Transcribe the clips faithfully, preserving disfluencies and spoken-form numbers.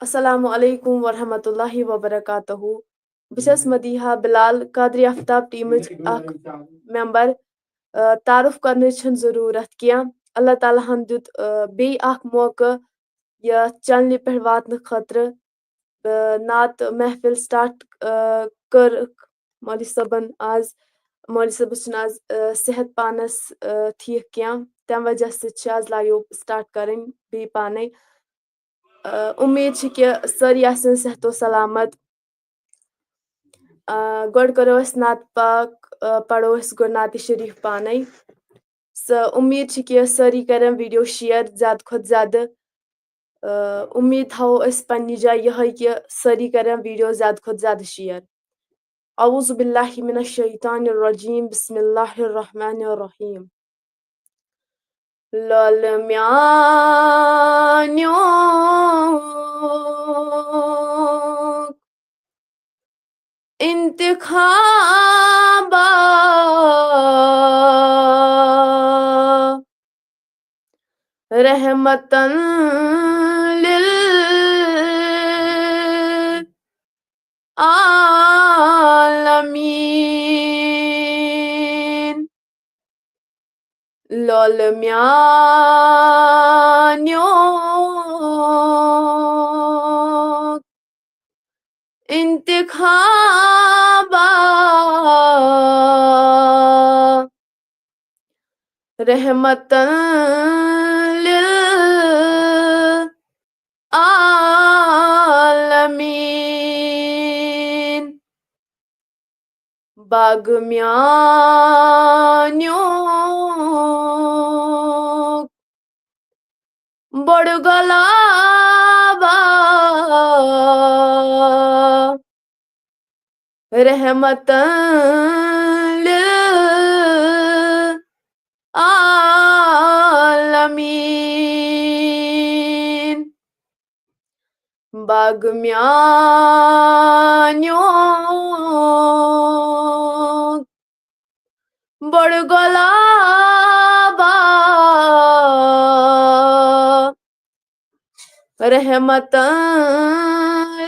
السلام علیکم ورحمۃ اللہ وبرکاتہ۔ بہٕ چھَس مدیحہ بلال، قادری آفتاب ٹیمٕچ اکھ ممبر۔ آ، تعارُف کرنٕچ چھَنہٕ ضروٗرت کینٛہہ۔ اللہ تعالیٰ ہَن دیُت، آ، بیٚیہِ اکھ موقعہٕ یَتھ چینلہِ پٮ۪ٹھ واتنہٕ خٲطرٕ۔ آ، نعت محفل سٹارٹ، آ، کٔرٕکھ مولوی صٲبن آز۔ مولوی صٲبس چھُنہٕ آز، آ، صحت پانس، آ، ٹھیٖک کینٛہہ، تَمہِ وجہ سۭتۍ چھِ آز لایِو سٹارٹ کرٕنۍ بیٚیہِ پانے۔ آ، اُمید چھِ کہِ سٲری آسن صحت و سلامت۔ آ، گۄڈٕ کرو أسۍ نعت پاک، آ، پرو أسۍ گۄڈٕ نعت شریف پانے۔ سۄ اُمید چھِ کہِ سٲری کرن ویڈیو شیئر زیادٕ کھۄتہٕ زیادٕ۔ آ، اُمید تھاوو أسۍ پننہِ جایہِ یِہوٚے کہِ سٲری کرن ویڈیو زیادٕ کھۄتہٕ زیادٕ شیئر۔ اعوذ باللہ من الشیطان الرجیم، بسم اللہ الرحمن الرحیم۔ لول میانیو انتخابا رحمتن للعالمین۔ لول میانیو انتخابا رحمتن للعالمین۔ باغ میانیو بڑ گلابا رحمتن للعالمین۔ باغ میانیو بڑ گلابا رحمتن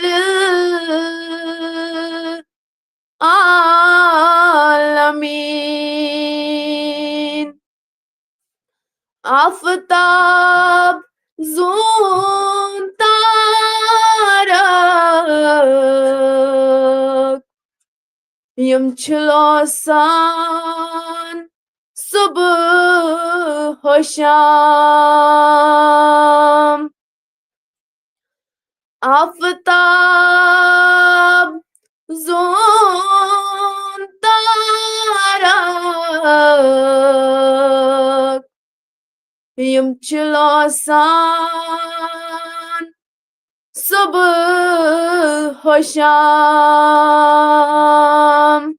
للعالمین۔ آفتاب زون تارک یِم چھِ لوسان صبح و شام۔ آفتاب زون تارک یِم چھِ لوسان صبح و شام۔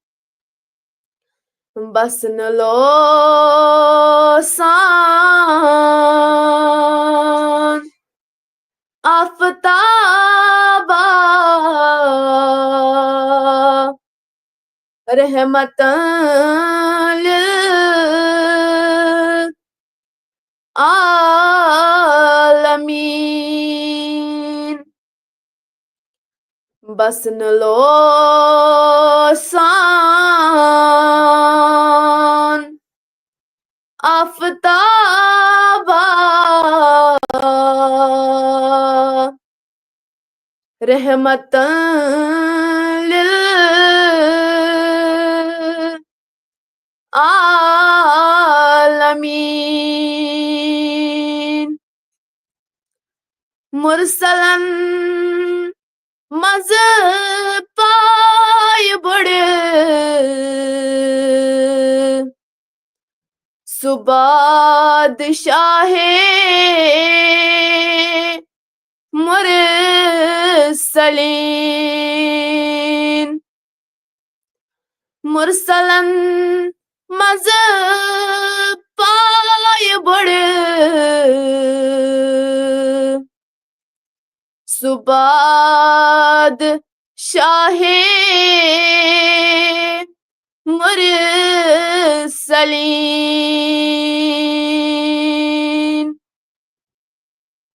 بس نہٕ لوسان آفتابا رحمتن للعالمین۔ بس نہٕ لوسان آفتابا رحمتن للعالمین۔ مرسلن منٛز پایہِ بٔڑ سُہ بادشاہ مرسلین۔ مرسلن منٛز پایہِ بٔڑ سُہ بادشاہ مرسلین۔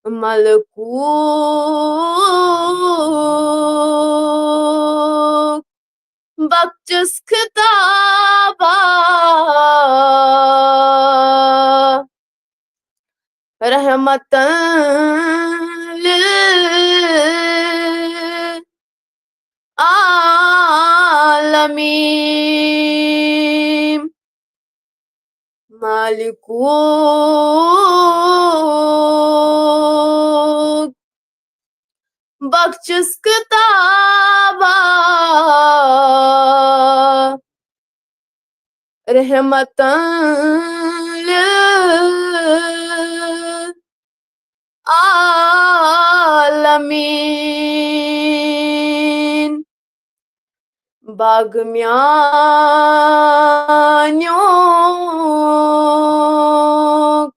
ملکوت بخشس خطابا، رحمتاً للعالمین۔ ملکوت بخشس خطابا، رحمتاً للعالمین۔ باغ میانیُک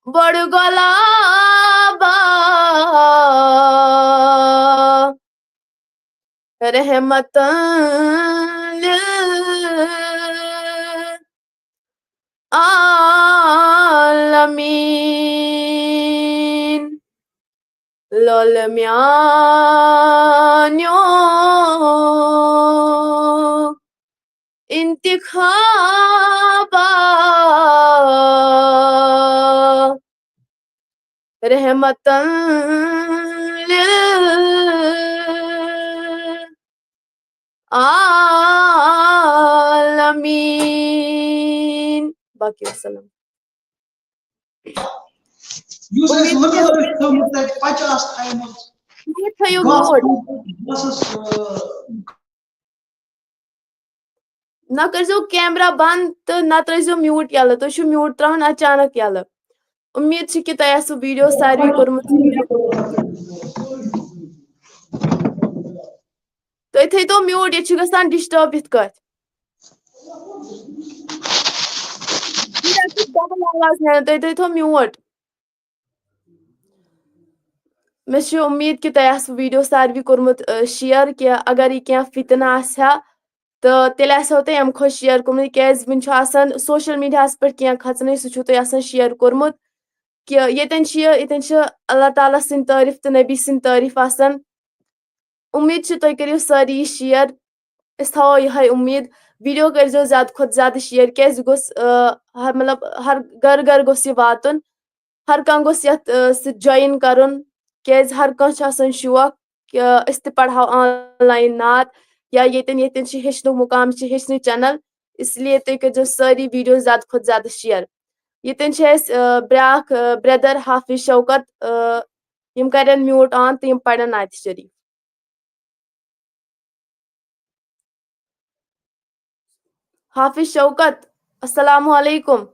بڑٕ گۄلابا، رحمتاً للعالمین۔ لولہٕ میانیُک انتخابا، رحمتاً للعالمین۔ باقی وسلام۔ یُس اَسہِ امید لٔکٕر چھِ، ٲسۍ تھٲومٕژ تَتہِ پچہِ آسہٕ تھایمٕژ۔ یہِ تھٲیِو گاسہٕ note۔ بہٕ ٲسٕس، آ، نہ کٔرۍزیو camera بنٛد تہٕ نہ ترٛٲیزیو mute یَلہٕ۔ تُہۍ چھِو mute ترٛاوان اچانک یَلہٕ۔ امید چھِ کہِ تۄہہِ آسِوٕ video ساروی کوٚرمُت۔ تُہۍ تھٲیتو mute، ییٚتہِ چھُ گژھان disturb یِتھ کٲٹھۍ۔ یہِ چھِ double آواز نیران، تُہۍ تھٲیتو mute۔ مےٚ چھِ امید کہِ تۄہہِ آسِوٕ video ساروی کوٚرمُت، اَ، share، کہِ اگر یہِ کینٛہہ فتنہٕ آسہِ ہا، تہٕ تیٚلہِ آسہِ ہو تۄہہِ اَمہِ کھۄتہٕ share کوٚرمُت، کیٛازِ وٕنہِ چھُ آسان social media ہَس پٮ۪ٹھ کینٛہہ کھژنٕے، سُہ چھُو تۄہہِ آسان share کوٚرمُت۔ کہِ ییٚتٮ۪ن چھِ یہِ، ییٚتٮ۪ن چھِ اللہ تعالیٰ سٕنٛدۍ تعریٖف تہٕ نبی سٕنٛدۍ تعریٖف آسان۔ اُمید چھِ تُہۍ کٔرِو سٲری یہِ share۔ أسۍ تھاوو یِہوٚے اُمید، video کٔرۍزیو زیادٕ کھۄتہٕ زیادٕ share، کیٛازِ یہِ گوٚژھ، آ، ہر، مطلب، ہر گرٕ گرٕ گوٚژھ یہِ واتُن۔ ہر کانٛہہ گوٚژھ یَتھ، آ، سۭتۍ join کَرُن، کیٛازِ ہر کانٛہہ چھُ آسان شوق کہِ أسۍ تہِ پَرہاو online نعت، یا ییٚتٮ۪ن ییٚتٮ۪ن چھِ ہیٚچھنُک مُقام، چھِ ہیٚچھنٕچ channel، اس لیے تُہۍ کٔرۍزیو سٲری video زیادٕ کھۄتہٕ زیادٕ share۔ ییٚتٮ۪ن چھِ اَسہِ، آ، بیٛاکھ، آ، brother حافظ شوکت، آ، یِم کَرن mute on تہٕ یِم پَرن نعتِ شریٖف۔ حافظ شوکت، السلام علیکم۔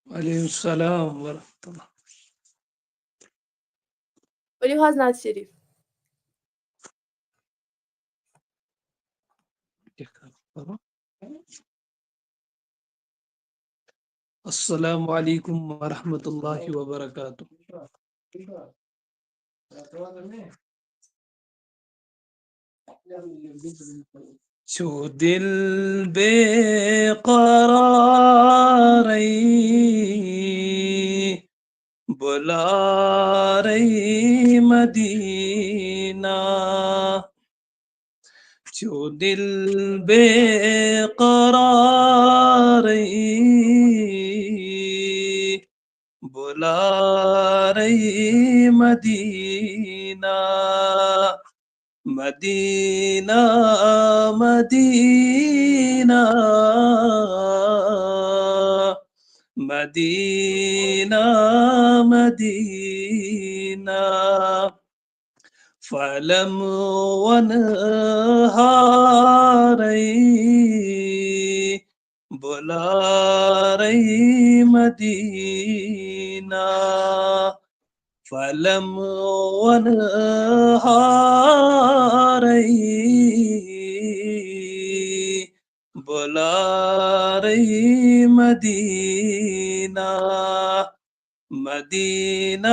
وعلیکم السلام ورحمۃ اللہ۔ ؤلِو حظ نعت شریٖف۔ السلام علیکم ورحمۃ اللہ وبرکاتہ۔ چھُ دِل بے قرارٕے، بُلارٕے مدینہ۔ چھُ دِل بے قرارٕے، بُلارٕے مدینہ۔ مدینہ، مدینہ، مدینہ، مدینہ۔ فلم ونہارٕے، بُلارٕے مدینہ۔ فلم ونہارٕے، بُلارٕے مدینہ۔ مدینہ،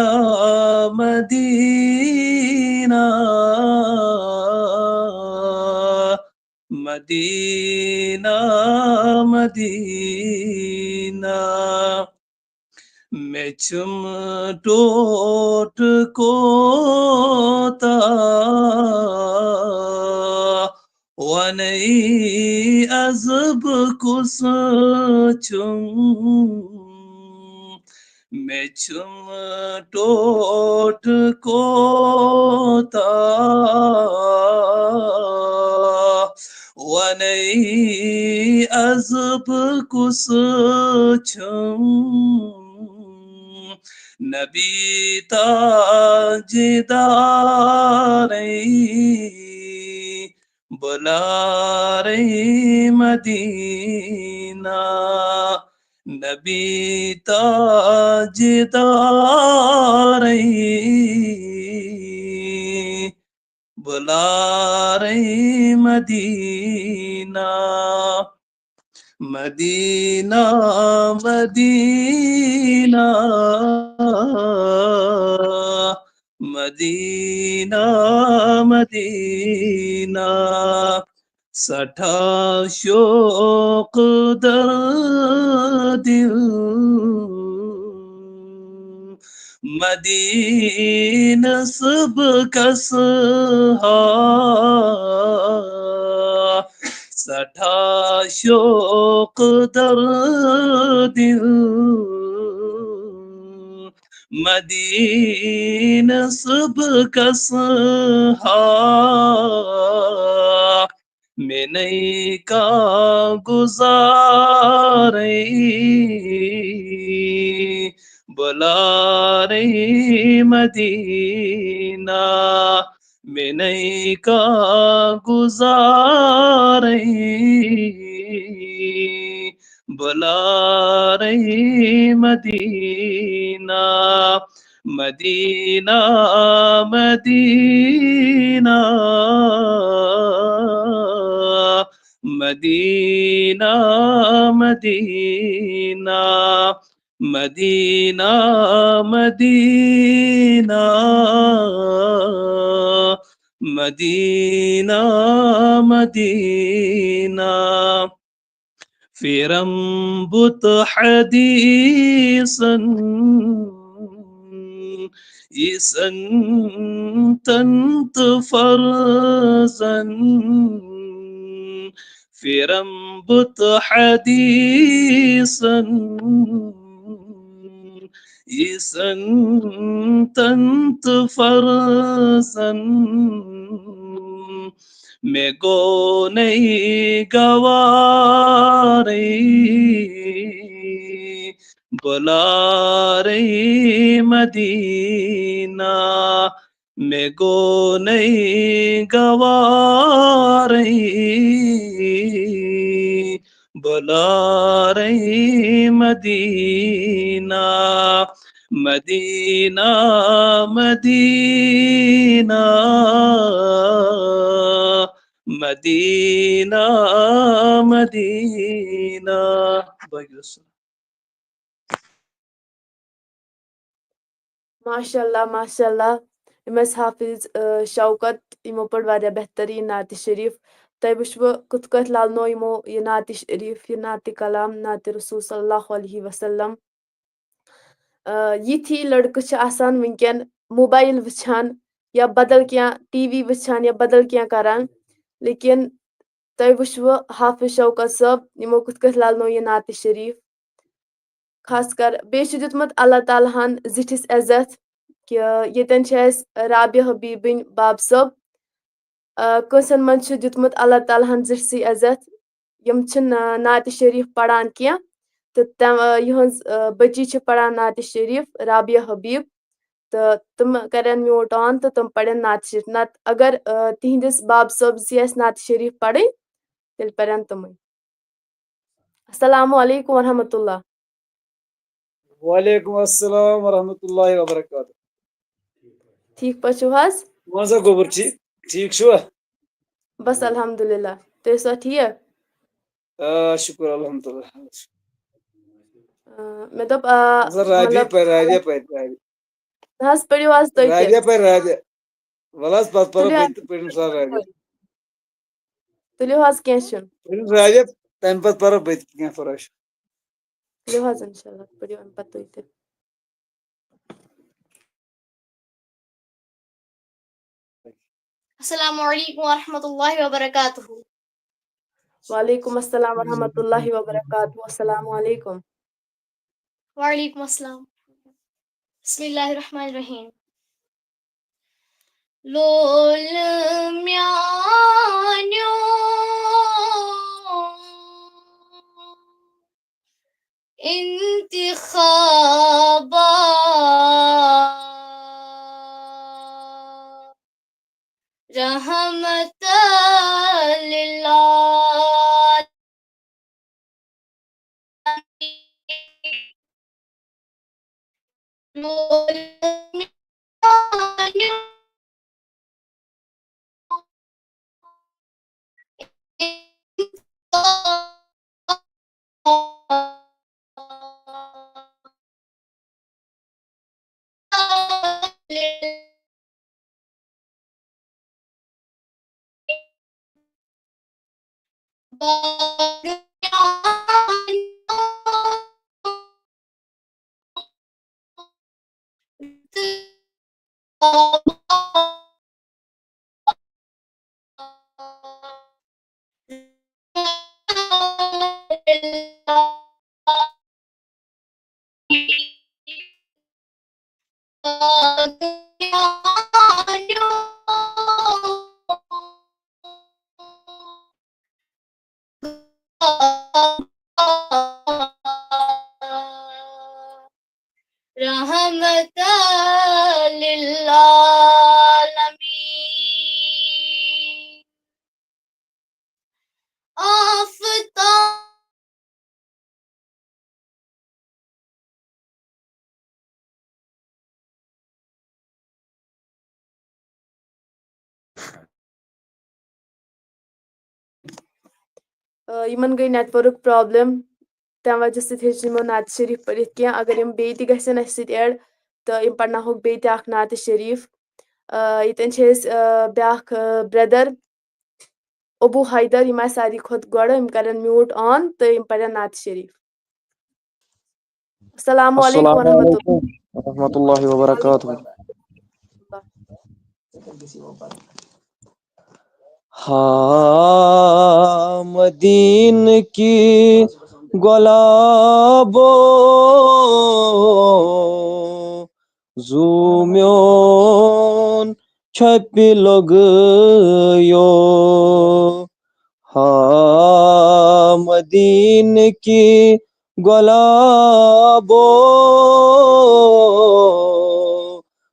مدینہ، مدینہ، مدینہ۔ مےٚ چھُم ٹوٹھ کوتاہ وَنَے عزب کُس چھُم۔ مےٚ چھُم ٹوٹھ کوتاہ وَنَے عزب کُس چھُم۔ نبی تاجدارے بُلارے مدینہ، نبی تاجدارے بُلارے مدینہ۔ مدینہ، مدینہ، مدینہ، مدینہ، سٹھا شوق در دل۔ مدینہ صبحس ہا، سٹھا شوق در دل۔ مدینہ صبحس ہا، مےٚ نَے کانٛہہ گُزارے، بُلارے مدینہ۔ مےٚ نَے کانٛہہ گُزارے، بُلارے مدینہ۔ مدینہ، مدینہ، مدینہ، مدینہ، مدینہ، مدینہ، مدینہ، مدینہ۔ پھرم بُت حدیثن، عیسن تن تہٕ فرضن۔ پھرم بُت حدیثن، عیسن تن تہٕ فرضن۔ مےٚ گوٚو نَے گوارے، بُلارے مدینہ۔ مےٚ گوٚو نَے گوارے، بُلارے مدینہ۔ مدینہ، مدینہ، مدینہ، مدینہ۔ باقی دوستو۔ ماشاء اللہ، ماشاء اللہ۔ یِم ٲسۍ حافظ، آ، شوکت، یِمو پٔر واریاہ بہتریٖن نعتِ شریٖف۔ تۄہہِ وٕچھوٕ کِتھ کٲٹھۍ للنو یِمو یہِ نعتِ شریٖف، یہِ نعتِ کلام، نعتِ رسول صلی اللہ علیہ وسلم۔ آ، یِتھی لڑکہٕ چھِ آسان وٕنکٮ۪ن موبایل وٕچھان یا بدل کینٛہہ، ٹی وی وٕچھان یا بدل کینٛہہ کران، لیکن تۄہہِ وٕچھوٕ حافظ شوکت صٲب، یِمو کِتھ کٲٹھۍ للنو یہِ نعتِ شریٖف۔ خاص کر بیٚیہِ چھُ دیُتمُت اللہ تعالیٰ ہن زِٹھِس عزت کہِ ییٚتٮ۪ن چھِ اَسہِ رابعہ حبیٖبٕنۍ باب صٲب۔ آ، کٲنٛسن منٛز چھُ دیُتمُت اللہ تعالیٰ ہن زِٹھسٕے عزت۔ یِم چھِنہٕ، آ، نعتِ شریٖف پران کینٛہہ، تہٕ تَم، آ، یِہٕنٛز، آ، بٔچی چھِ پران نعتِ شریٖف، رابعہ حبیٖب، تہٕ تِم کرن mute on تہٕ تِم پرن نعتِ شریٖف۔ نتہٕ اگر، آ، تِہنٛدِس باب صٲبس یی آسہِ نعتِ شریٖف پرٕنۍ، تیٚلہِ پرن تِمٕے۔ السلام علیکم ورحمۃ اللہ۔ وعلیکم السلام ورحمۃ اللہ وبرکاتہ۔ ٹھیٖک پٲٹھۍ چھِو حظ؟ وَن سا گوٚبُر، ٹھیٖک، ٹھیٖک چھُوا؟ بس الحمدللہ، تُہۍ ٲسوا ٹھیٖک؟ آ، شُکُر الحمدللہ۔ آ، مےٚ دوٚپ، آ، وَن سا رابعہ مطلب، پَرِ، رابعہ پَرِ، رابعہ۔ نہ حظ، پٔرِو حظ تُہۍ تہِ۔ رابعہ پَرِ، رابعہ۔ وَلہٕ حظ، پَتہٕ پَرو تُلِو بہٕ حظ۔ تہِ، پٔرِو سا رابعہ۔ تُلِو حظ، کینٛہہ چھُنہٕ۔ پٔرِو رابعہ، تَمہِ پَتہٕ پَرو بہٕ تہِ، کینٛہہ پَرواے چھُنہٕ۔ تُلِو حظ، اِنشاء اللہ، پٔرِو اَمہِ پَتہٕ تُہۍ تہِ۔ السلام علیکم ورحمۃ اللہ وبرکاتہ۔ وعلیکم السلام ورحمۃ اللہ وبرکاتہ۔ السلام علیکم۔ وعلیکم السلام۔ بسم اللہ الرحمن الرحیم۔ لول میانیو انتخابا رحمت للعالمین۔ رحمت للعالمین۔ آفتاب۔ آ، یِمن گٔے network problem، تَمہِ وجہ سۭتۍ ہیٚچھ نہٕ یِمو نعت شریف پٔرِتھ کینٛہہ۔ اگر یِم بیٚیہِ تہِ گژھن اَسہِ سۭتۍ add، تہٕ یِم پرناوہوکھ بیٚیہِ تہِ اکھ نعت شریف۔ آ، ییٚتٮ۪ن چھِ أسۍ، آ، بیٛاکھ، آ، brother ابو حیدر، یِم آسہِ ساروی کھۄتہٕ گۄڈٕ، یِم کرن mute on تہٕ یِم پرن نعت شریف۔ السلام علیکم السلام ورحمۃ اللہ۔ علیکم ورحمۃ اللہ وبرکاتہ۔ ہا مدینہ کی گلابو، زو میون چھپہِ لوٚگیو۔ ہا مدینہ کی گلابو،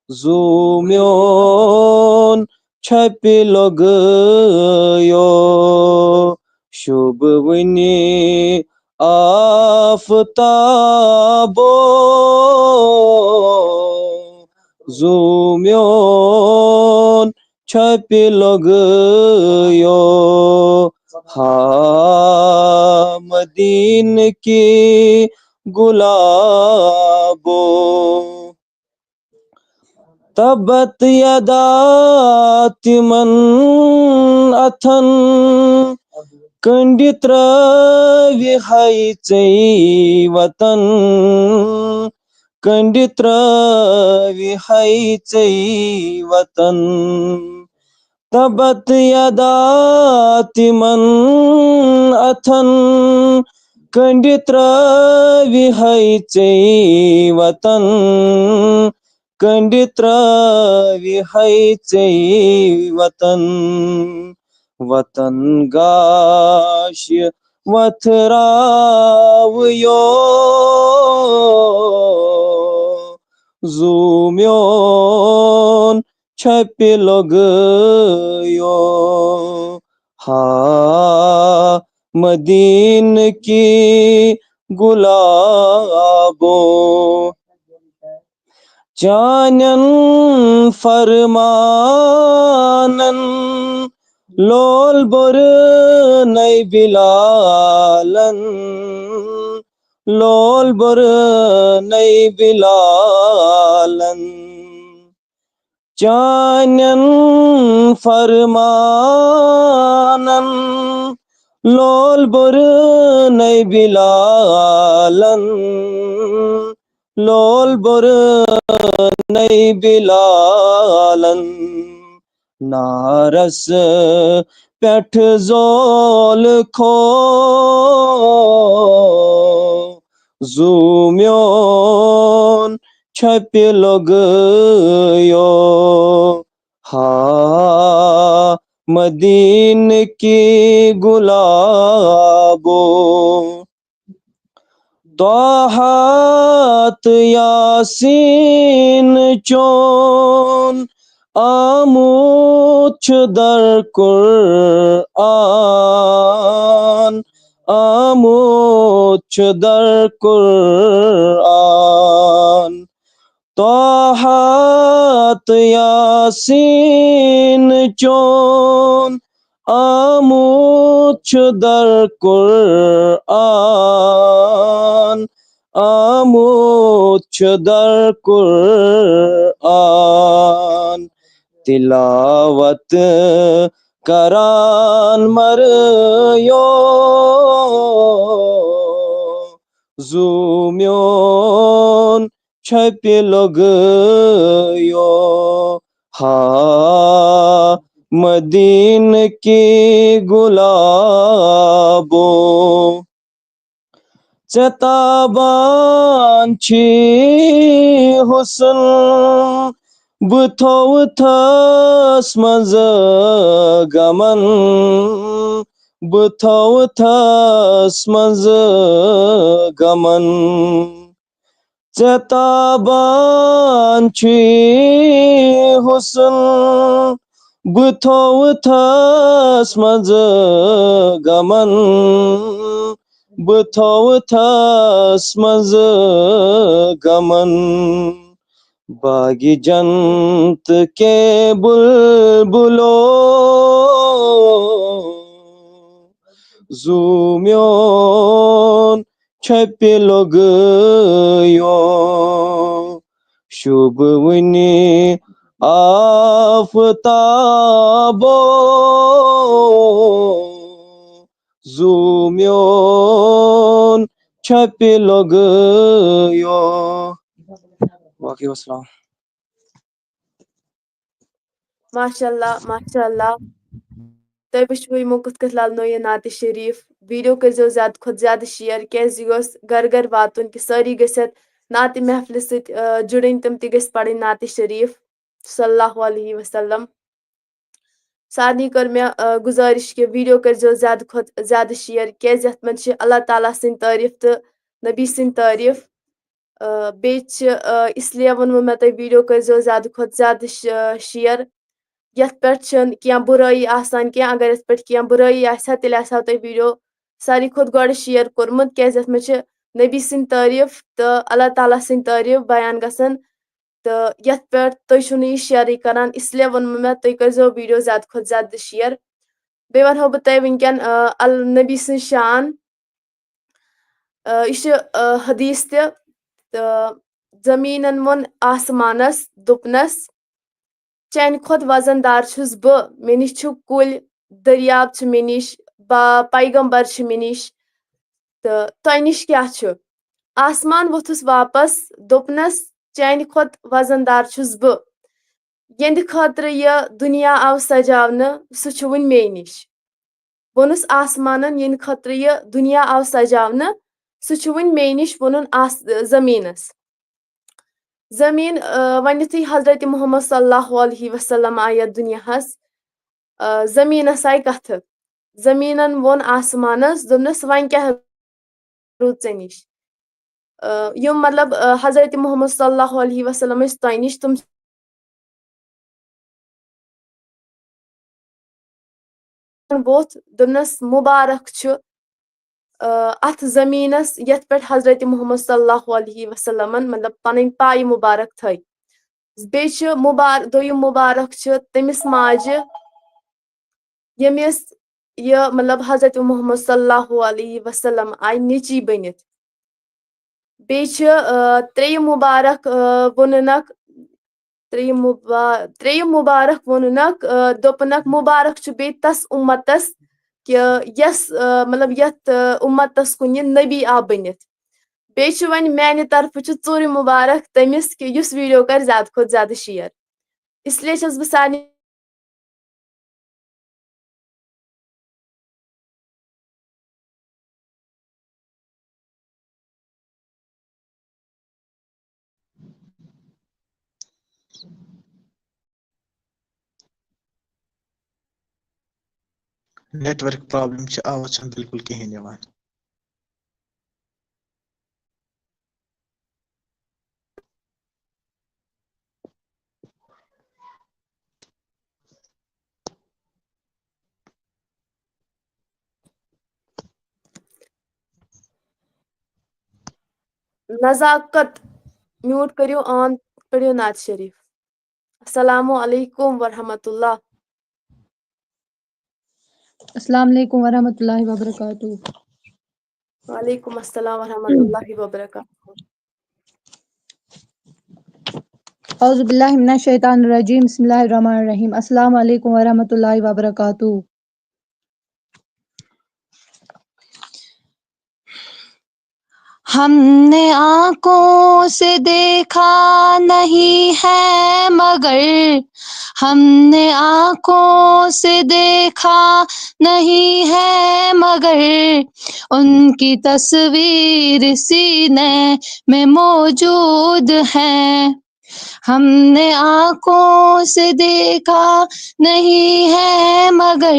زو میون چھپہِ لوٚگیو۔ شوبہٕ وٕنی آفتابو، زو میون چھپہِ لوٚگیو۔ ہا مدینہ کی گلابو۔ تبت یدا تِمن اتھن، کنڈِ ترٲوِ ہے ژے وطن، کنڈِ ترٲوِ ہے ژے وطن۔ تبت یدا تِمن اتھن، کنڈِ ترٲوِ ہے ژے وطن، کنڈِ ترٲوِ ہے ژے وطن۔ وطن گاش وتھراویو، زو میون چھپہِ لوٚگیو۔ ہا مدینہ کی گلابو، چانٮ۪ن فرمانن لول بُرنے بلالن، لول بُرنے بلالن۔ چانٮ۪ن فرمانن لول بُرنے بلالن، لول بُرنے بلالن۔ نارس پٮ۪ٹھ زول کھو، زُو میون چھپہِ لوٚگیو۔ ہا مدینہٕ کی گلابو، طٰہٰ تہٕ یاسیٖن چون آمُت چھُ در قرآن، آمُت چھُ در قرآن۔ طٰہٰ تہٕ یاسیٖن چون آمُت چھُ در قرآن، آمُت چھُ در قرآن۔ تلاوت کران مرٕ یو، زُو میون چھپہِ لوٚگیو۔ ہا مدینہٕ کی گلابو، ژےٚ تابان چھی حسن، بہٕ تھوتھس منٛز غمن، بہٕ تھوتھس منٛز غمن۔ ژےٚ تابان چھی حسن، بہٕ تھوتھس منٛز غمن، بہٕ تھوتھس منٛز غمن۔ باغِ جنت کے بلبلو، زُو میون چھپہِ لوٚگیو۔ شوٗبہٕ وُنہِ آفتابو، زُو میون چھپہِ لوٚگیو۔ باقٕے وسلام۔ ماشاء اللہ، ماشاء اللہ۔ تۄہہِ وٕچھوٕ یِمو کِتھ کٔنۍ للنو یہِ نعتِ شریٖف۔ ویٖڈیو کٔرۍزیو زیادٕ کھۄتہٕ زیادٕ شیئر، کیٛازِ یہِ گوٚژھ گرٕ گرٕ واتُن کہِ سٲری گٔژھۍ یَتھ نعتِ محفلہِ سۭتۍ، آ، جُڑٕنۍ، تِم تہِ گٔژھۍ پَرٕنۍ نعتِ شریٖف صلی اللہ علیہ وسلم۔ سارنٕے کٔر مےٚ، آ، گُزٲرِش کہِ ویٖڈیو کٔرۍزیو زیادٕ کھۄتہٕ زیادٕ شیئر، کیٛازِ یَتھ منٛز چھِ اللہ تعالیٰ سٕنٛدۍ تعریٖف تہٕ نبی سٕنٛدۍ تعریٖف۔ آ، بیٚیہِ چھِ، آ، اس لیے ووٚنمو مےٚ تۄہہِ ویٖڈیو کٔرۍزیو زیادٕ کھۄتہٕ زیادٕ ش-، شیئر۔ یَتھ پٮ۪ٹھ چھَنہٕ کینٛہہ بُرٲیی آسان کینٛہہ، اگر یَتھ پٮ۪ٹھ کینٛہہ بُرٲیی آسہِ ہا، تیٚلہِ آسہِ ہا تۄہہِ ویٖڈیو ساروی کھۄتہٕ گۄڈٕ شیئر کوٚرمُت، کیٛازِ یَتھ منٛز چھِ نبی سٕنٛدۍ تعریٖف تہٕ اللہ تعالیٰ سٕنٛدۍ تعریٖف بیان گژھان۔ تہٕ یَتھ پٮ۪ٹھ تُہۍ چھِو نہٕ یہِ شیئرٕے کران، اس لیے ووٚنمو مےٚ تُہۍ کٔرۍزیو ویٖڈیو زیادٕ کھۄتہٕ زیادٕ شیئر۔ بیٚیہِ وَنہو بہٕ تۄہہِ وٕنکٮ۪ن، آ، ال-، نبی سٕنٛز شان۔ آ، یہِ چھُ، آ، حدیث تہِ۔ تہٕ زٔمیٖنَن ووٚن آسمانَس، دوٚپنَس، "چانہِ کھۄتہٕ وزن دار چھُس بہٕ، مےٚ نِش چھُ کُلۍ، دٔریاب چھِ مےٚ نِش، با-، پیغمبر چھِ مےٚ نِش، تہٕ تۄہہِ نِش کیٛاہ چھُ؟" آسمان ووٚتھُس واپس، دوٚپنَس، "چانہِ کھۄتہٕ وزن دار چھُس بہٕ۔ یِہنٛدِ خٲطرٕ یہِ دُنیا آو سجاونہٕ، سُہ چھُ وُنہِ مے نِش۔" ووٚنُس آسمانن، "یِہنٛدِ خٲطرٕ یہِ دُنیا آو سجاونہٕ، سُہ چھُ وُنہِ مے نِش۔" ووٚنُن آس-، زٔمیٖنس۔ زٔمیٖن، آ، وۄنۍ یُتھُے حضرت محمد صلی اللہ علیہ وسلم آیہِ یَتھ دُنیاہس، آ، زٔمیٖنس آیہِ کتھٕ۔ زٔمیٖنن ووٚن آسمانس، دوٚپنس، "وۄنۍ کیٛاہ روٗد ژےٚ نِش؟" آ، یِم مطلب، آ، حضرت محمد صلی اللہ علیہ وسلم ٲسۍ تۄہہِ نِش، تِم ووٚتھ، دوٚپنَس، "مُبارک چھُ، آ، اَتھ زٔمیٖنَس، یَتھ پٮ۪ٹھ حضرت محمد صلی اللہ علیہ وسلمن، مطلب، پَنٕنۍ پایہِ مُبارک تھٲے۔ بیٚیہِ چھُ مُبار-، دوٚیِم مُبارک چھُ تٔمِس ماجہِ، ییٚمِس یہِ، مطلب، حضرت محمد صلی اللہ علیہ وسلم آیہِ نیٚچی بٔنِتھ۔ بیٚیہِ چھُ، آ، ترٛیٚیِم مُبارک، آ، ووٚنُنکھ، ترٛیٚیِم مُبا-، ترٛیٚیِم مُبارک ووٚنُنکھ، آ، دوٚپُنکھ، مُبارک چھُ بیٚیہِ تَس اُمتَس کہِ یَس، آ، مطلب، یَتھ، آ، اُمتَس کُن یہِ نبی آو بٔنِتھ۔" بیٚیہِ چھُ وۄنۍ میٛانہِ طرفہٕ چھُ ژوٗرِم مُبارک تٔمِس کہِ یُس ویٖڈیو کَرِ زیادٕ کھۄتہٕ زیادٕ شِیَر۔ اس لیے چھَس بہٕ سارنٕے نیٹ ورک پرابلم چھِ، آواز چھَنہٕ بِلکُل کِہیٖنۍ یِوان۔ نزاکت، میوٹ کٔرِو آن، پٔرِو نعت شریف۔ السلام علیکم ورحمۃ اللہ۔ السلام علیکم ورحمۃ اللہ وبرکاتہ۔ وعلیکم السلام ورحمۃ اللہ وبرکاتہ۔ اعوذ باللہ من الشیطان الرجیم، بسم اللہ الرحمن الرحیم۔ السلام علیکم ورحمۃ اللہ وبرکاتہ۔ ہم نے آنکھوں سے دیکھا نہیں ہے مگر، ہم نے آنکھوں سے دیکھا نہیں ہے مگر، ان کی تصویر سینے میں موجود ہے۔ ہم نے آنکھوں سے دیکھا نہیں ہے مگر،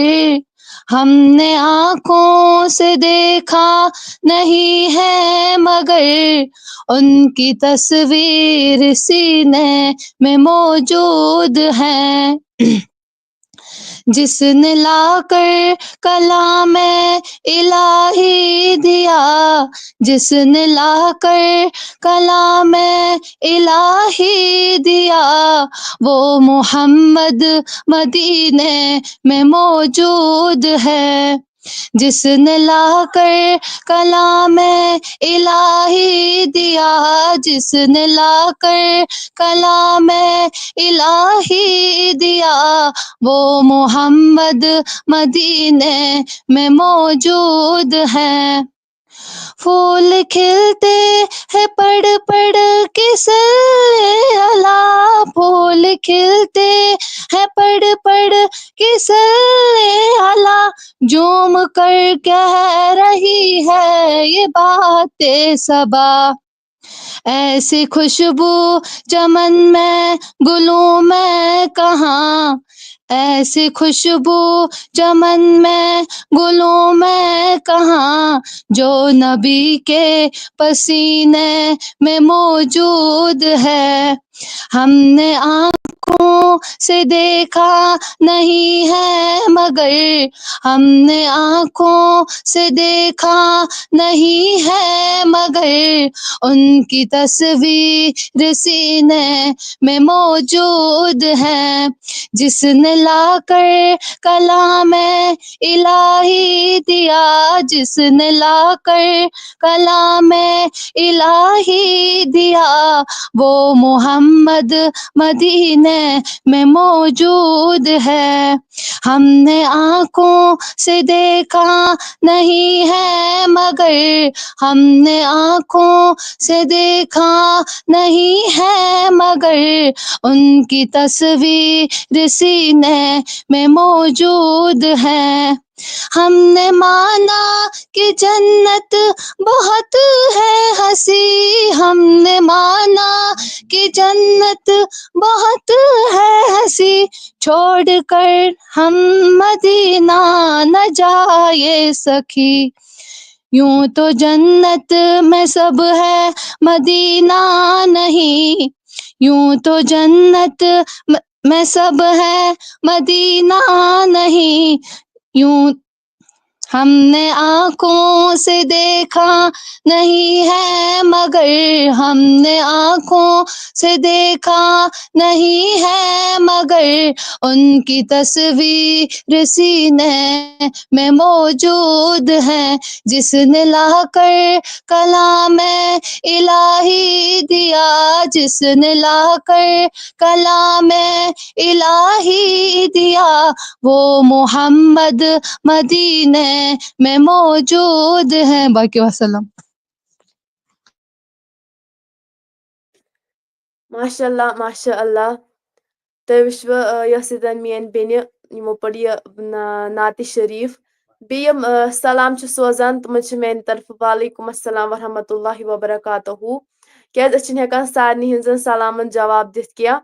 ہم نے آنکھوں سے دیکھا نہیں ہے مگر، ان کی تصویر سینے میں موجود ہے۔ جس نے لا کر کلام الہی دیا، جس نے لا کر کلام الہی دیا، وہ محمد مدینے میں موجود ہے۔ جس نے لا کر کلام الہی دیا، جس نے لا کر کلام الہی دیا، وہ محمد مدینے میں موجود ہے۔ پھول کھلتے ہیں پڑ پڑ کے سر اعلیٰ، پھول کھلتے ہیں پڑ پڑ کے سر اعلیٰ، جھوم کر کہہ رہی ہے یہ بات صبا۔ ایسی خوشبو چمن میں گلوں میں کہاں، ایسی خوشبو چمن میں گلوں میں کہاں، جو نبی کے پسینے میں موجود ہے۔ ہم نے آنکھوں سے دیکھا نہیں ہے مگر، ہم نے آنکھوں سے دیکھا نہیں ہے مگر، ان کی تصویر سینے میں موجود ہے۔ جس نے لا کر کلام الہی دیا، جس نے لا کر کلام الہی دیا، وہ محمد مدینے میں موجود ہے۔ ہم نے آنکھوں سے دیکھا نہیں ہے مگر، ہم نے آنکھوں سے دیکھا نہیں ہے مگر، ان کی تصویر سینے میں موجود ہے۔ ہم نے مانا کہ جنت بہت ہے ہنسی، ہم نے مانا کہ جنت بہت ہے ہنسی، چھوڑ کر ہم مدینہ نہ جائے سخی۔ یوں تو جنت میں سب ہے، مدینہ نہیں، یوں تو جنت م-، میں سب ہے، مدینہ نہیں۔ یوں ہم نے آنکھوں سے دیکھا نہیں ہے مگر، ہم نے آنکھوں سے دیکھا نہیں ہے مگر، ان کی تصویر سینے میں موجود ہے۔ جس نے لا کر کلام الہی دیا، جس نے لا کر کلام الہی دیا، وہ محمد مدینے میں موجود ہے۔ باقی وسلم۔ ماشاء اللہ، ماشاء اللہ۔ تُہۍ وٕچھوٕ، آ، یۄس ییٚتٮ۪ن میٛٲنۍ بیٚنہِ یِمو پٔر یہِ نا-، نعتِ شریٖف۔ بیٚیہِ یِم، آ، سلام چھِ سوزان، تِمن چھِ میٛانہِ طرفہٕ وعلیکم السلام ورحمۃ اللہ وبرکاتہ۔ کیٛازِ أسۍ چھِنہٕ ہٮ۪کان سارنٕے ہٕنٛزن سلامن جواب دِتھ کینٛہہ۔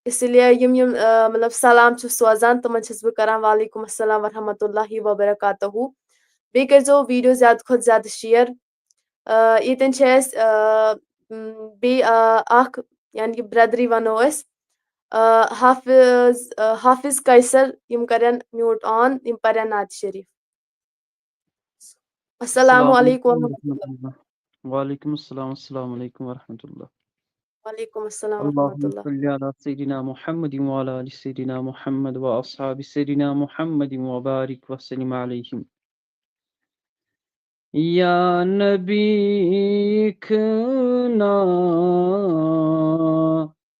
اس لیے یِم یِم آ، مطلب سلام چھِ سوزان، تِمن چھَس بہٕ کران وعلیکم السلام ورحمۃ اللہ وبرکاتہ۔ بیٚیہِ کٔرۍزیو ویٖڈیو زیادٕ کھۄتہٕ زیادٕ شِیر۔ آ، ییٚتٮ۪ن چھِ اَسہِ آ، م، بیٚیہِ آ، اکھ، یعنی کہِ برٛدرٕے وَنو أسۍ، آ، حافظ آ، حافظ قیصر، یِم کرن میوٗٹ آن، یِم پرن نعت شریف۔ السلام علیکم ورحمۃ اللہ۔ وعلیکم السلام۔ السلام علیکم ورحمۃ اللہ۔ وعلیکم السلام ورحمۃ اللهم اللہ۔ صل على سيدنا محمد وعلى آل سيدنا محمد وأصحاب سيدنا محمد وبارك وسلم عليهم۔ یا نبی کنا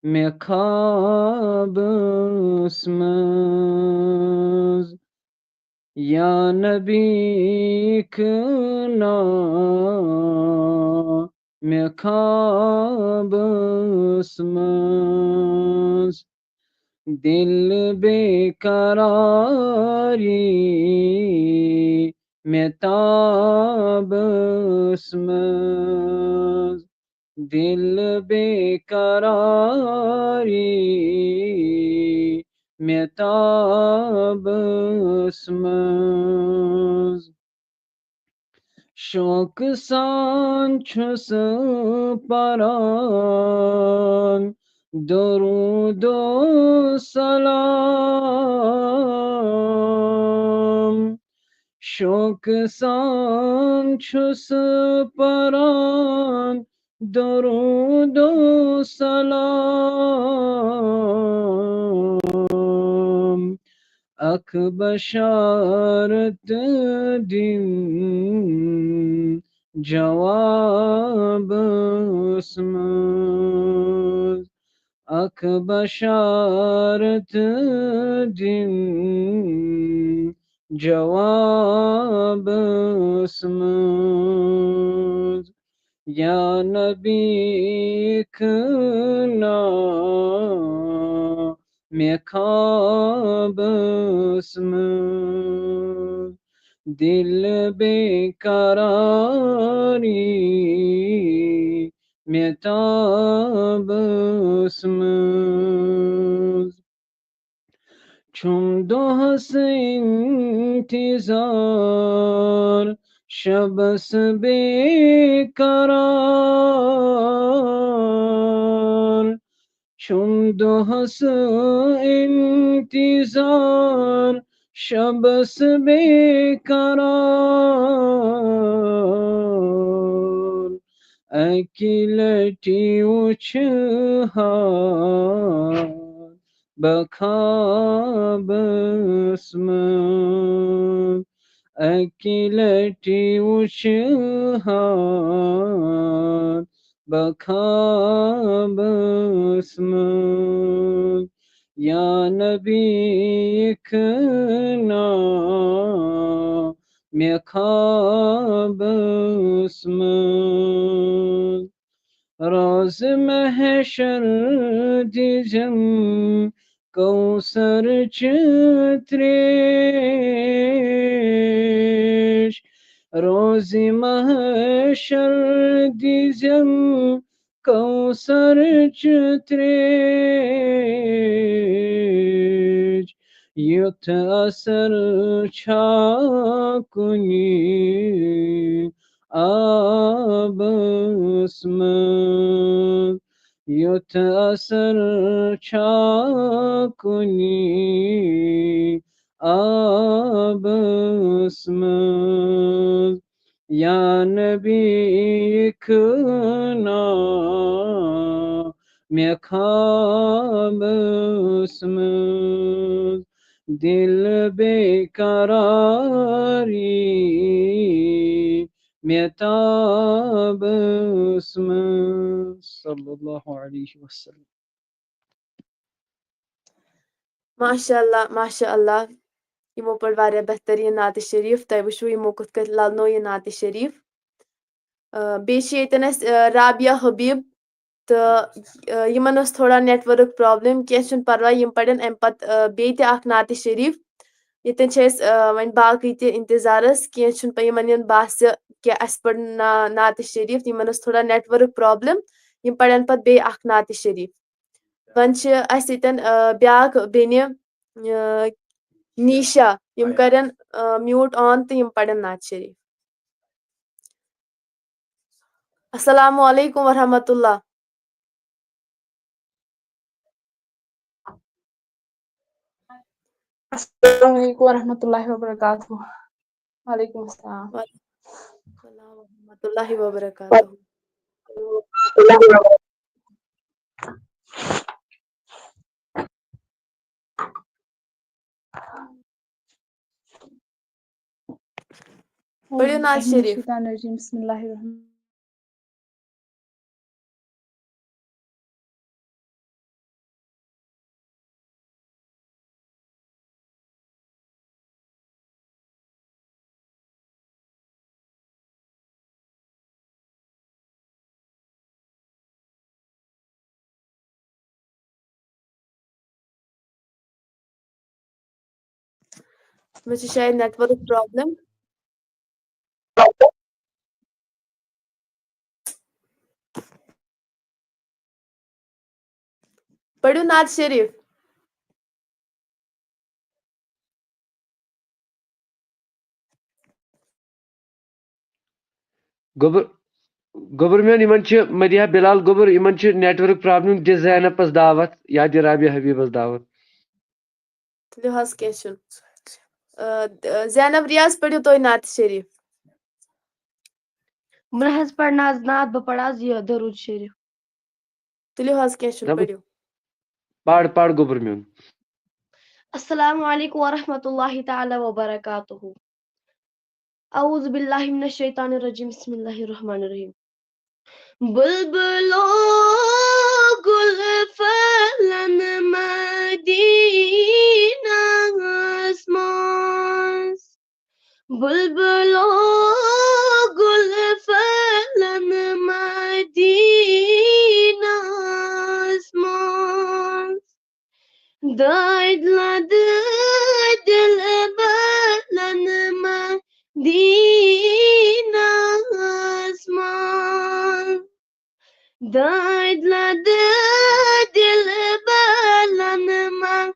مےٚ خوابس منٛز، یا نبی کنا مےٚ خوابس منٛز، دل بے قراری مےٚ تابس منٛز، دل بے قراری مےٚ تابس منٛز۔ شوقہٕ سان چھُس پران درود و سلام۔ شوقہٕ سان چھُس پران درود و سلام۔ اکھ بشارت دِم جوابس منٛز، اکھ بشارت دِم جوابس منٛز۔ یا نبی کنا مےٚ خوابس منٛز، دل بے قراری مےٚ تابس منٛز۔ چھُم دۄہس انتظار، شبس بے قرار۔ چھُم دۄہس انتظار، شبس بے قرار۔ اکہِ لٹہِ وُچھِ ہا بہٕ خوابس منٛز، اکہِ لٹہِ وُچھِ ہا بہٕ خوابس منٛز۔ یا نبی کنا مےٚ خوابس منٛز۔ روز محشر دِژم کوثر چہِ تریش۔ روز محشر دِژم کوثر چہِ تریش۔ یُتھ اثر چھا کُنہِ آبس منٛز، یُتھ اثر چھا کُنہِ آبس منٛز۔ یا نبی کنا مےٚ خوابس منٛز، دل بے قراری مےٚ تابس منٛز۔ صلی اللہ علیہ وسلم۔ ماشاء اللہ، ماشاء اللہ۔ یِمو پٔر واریاہ بہتریٖن نعت شریٖف۔ تۄہہِ وٕچھوٕ یِمو کِتھ کٔنۍ للنو یہِ نعت شریٖف۔ آ، بیٚیہِ چھِ ییٚتٮ۪ن اَسہِ، آ، رابعہ حبیٖب تہٕ، آ، یِمن ٲس تھوڑا network problem، کینٛہہ چھُنہٕ پرواے، یِم پرن اَمہِ پتہٕ، آ، بیٚیہِ تہِ اکھ نعت شریٖف۔ ییٚتٮ۪ن چھِ اَسہِ، آ، وۄنۍ باقٕے تہِ انتظارس، کینٛہہ چھُنہٕ پَے، یِمن یِن باسہِ کہِ اَسہِ پٔر نا-، نعت شریٖف، یِمن ٲس تھوڑا network problem، یِم پرن پتہٕ بیٚیہِ اکھ نعت شریٖف۔ وۄنۍ چھِ اَسہِ ییٚتٮ۪ن، آ، بیٛاکھ بیٚنہِ، آ، نیٖشا، یِم کَرن، آ، mute on تہٕ یِم پَرن نعت شریٖف۔ السلام علیکم ورحمۃ اللہ۔ السلام علیکم ورحمۃ اللہ وبرکاتہ۔ وعلیکم السلام۔ وعلیکم السلام ورحمۃ اللہ وبرکاتہ۔ پٔرِو نعت شریٖف۔ الشیطان الرجیم۔ بسم اللہ الرحمن مےٚ چھِ شاید network problem۔ پٔرِو نعت شریٖف۔ گوٚبُر گوٚبُر میون، یِمن چھِ مدیحہ بلال گوٚبُر، یِمن چھِ network problem، دِ زینبس دعوت یا دِ رابعہ حبیبس دعوت۔ تُلِو حظ، کینٛہہ چھُنہٕ۔ آ، آ، زینب ریاض، پٔرِو تُہۍ نعت شریٖف۔ بہٕ نہ حظ پرٕ نہٕ آز نعت، بہٕ پرٕ آز یہِ درود شریٖف۔ تُلِو حظ، کینٛہہ چھُنہٕ، دَپُس پٔرِو۔ پَر پَر گوٚبُر میون۔ السلام علیکم ورحمۃ اللہ تعالیٰ وبرکاتہ۔ اعوذ باللہ من الشیطان الرجیم، بسم اللہ الرحمن الرحیم۔ بلبلو گل پھلن مدینس منٛز، بلبلو گل پھلن مدینس منٛز، دٲدۍ لدٕ دل بلن مدینس منٛز۔ دٲدۍ لدٕ دل بلن مدینس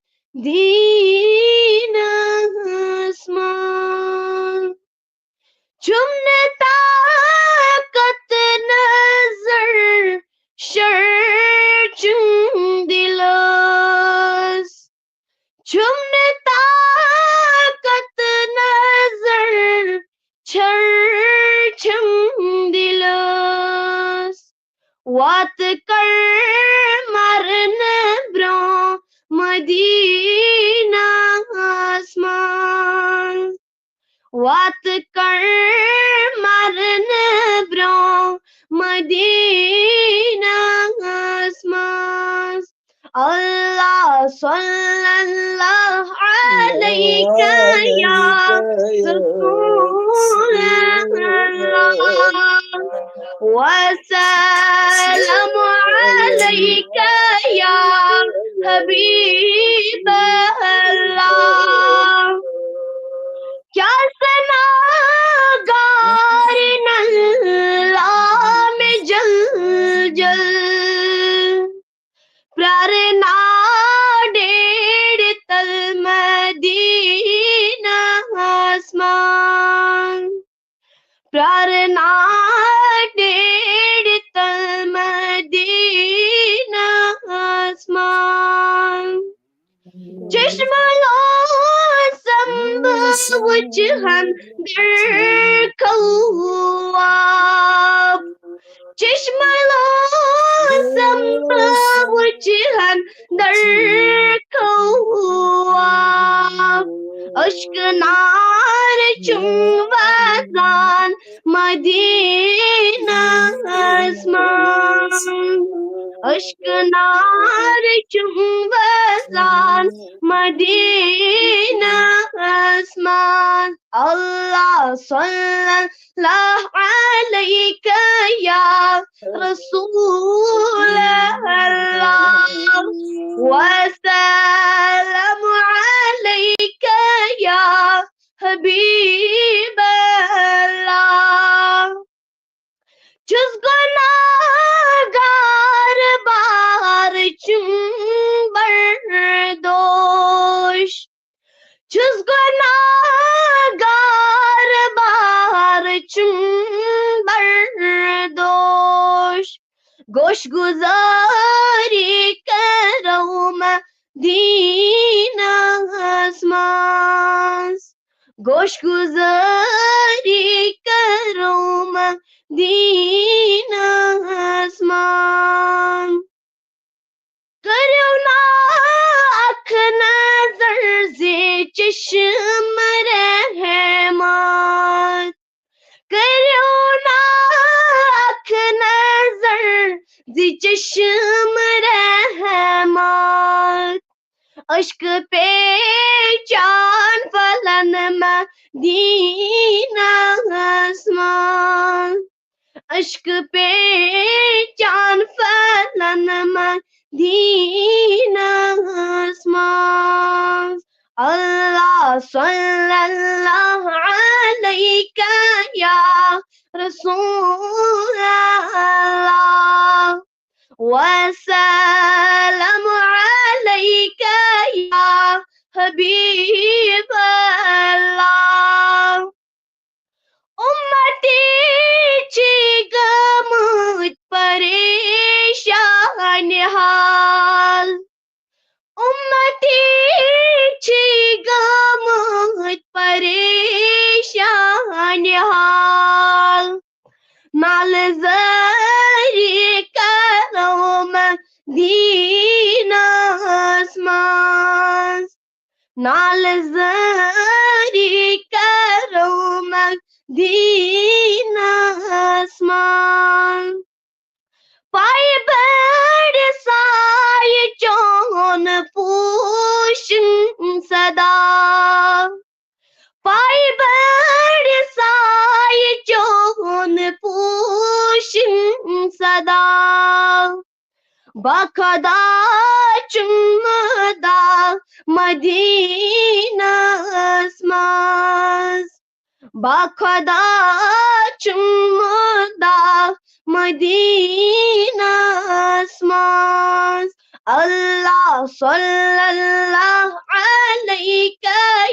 منٛز۔ چھُم نہٕ طاقت نظر شرچُن دلس۔ چھُم نہٕ طاقت نظر چھرچھم دلس۔ وات کر مرنہٕ برٛونٛہہ مدینس منٛز۔ وات کر مرنہٕ برٛونٛہہ مدینس منٛز۔ اللہ صلی اللہ علیک یا رسول اللہ، وسلم علیک یا حبیب اللہ۔ کیا سنا گارن اللہ میں جل جل، پرارنا ڈیڑھ تل مدینہ آسمان۔ پرارنا ڈیڑھ تل مدینہ آسمان۔ چشمہ لوسم بہٕ وٕچھِ ہن در خواب۔ چشمہ لوسم بہٕ وٕچھِ ہن در خواب۔ اشک نار چھُم وزان مدینس منٛز۔ اشک نار چھُم وزان مدینس منٛز۔ اللہ صلی اللہ علیک یا رسول اللہ، وسلم علیک یا حبیب اللہ۔ چھُس گۄناہگار بار چھُم چھُس گۄناہگار بار چھُم بردوش۔ گوش گُزٲری کرو مدینس منٛز۔ گوش گُزٲری کرو مدینس منٛز۔ کٔرِو نا اکھ نظر زِ چشم رحمت۔ کٔرِو نا اکھ نظر زِ چشم رحمت۔ عشق پیچان پھلن مدینس منٛز۔ عشق پیچان پھلن مدینس منٛز۔ اللہ صلی اللہ علیک یا رسول اللہ۔ وسلام علیک یا حبیب اللہ۔ امتی چھ گٔمٕتۍ پریشان حال۔ امتی چھ گٔمٕتۍ پریشان حال۔ نالہٕ زٲری کرو مدینس منٛز۔ نالہٕ زٲری کرو مدینس منٛز۔ پایہِ بٔڑ سایہِ چون پوشن صدا۔ پایہِ بٔڑ سایہِ چون پوشن صدا۔ با خدا چھُم مدینس منٛز۔ با خدا چھُم مدینس منٛز۔ اللہ صلی اللہ علیک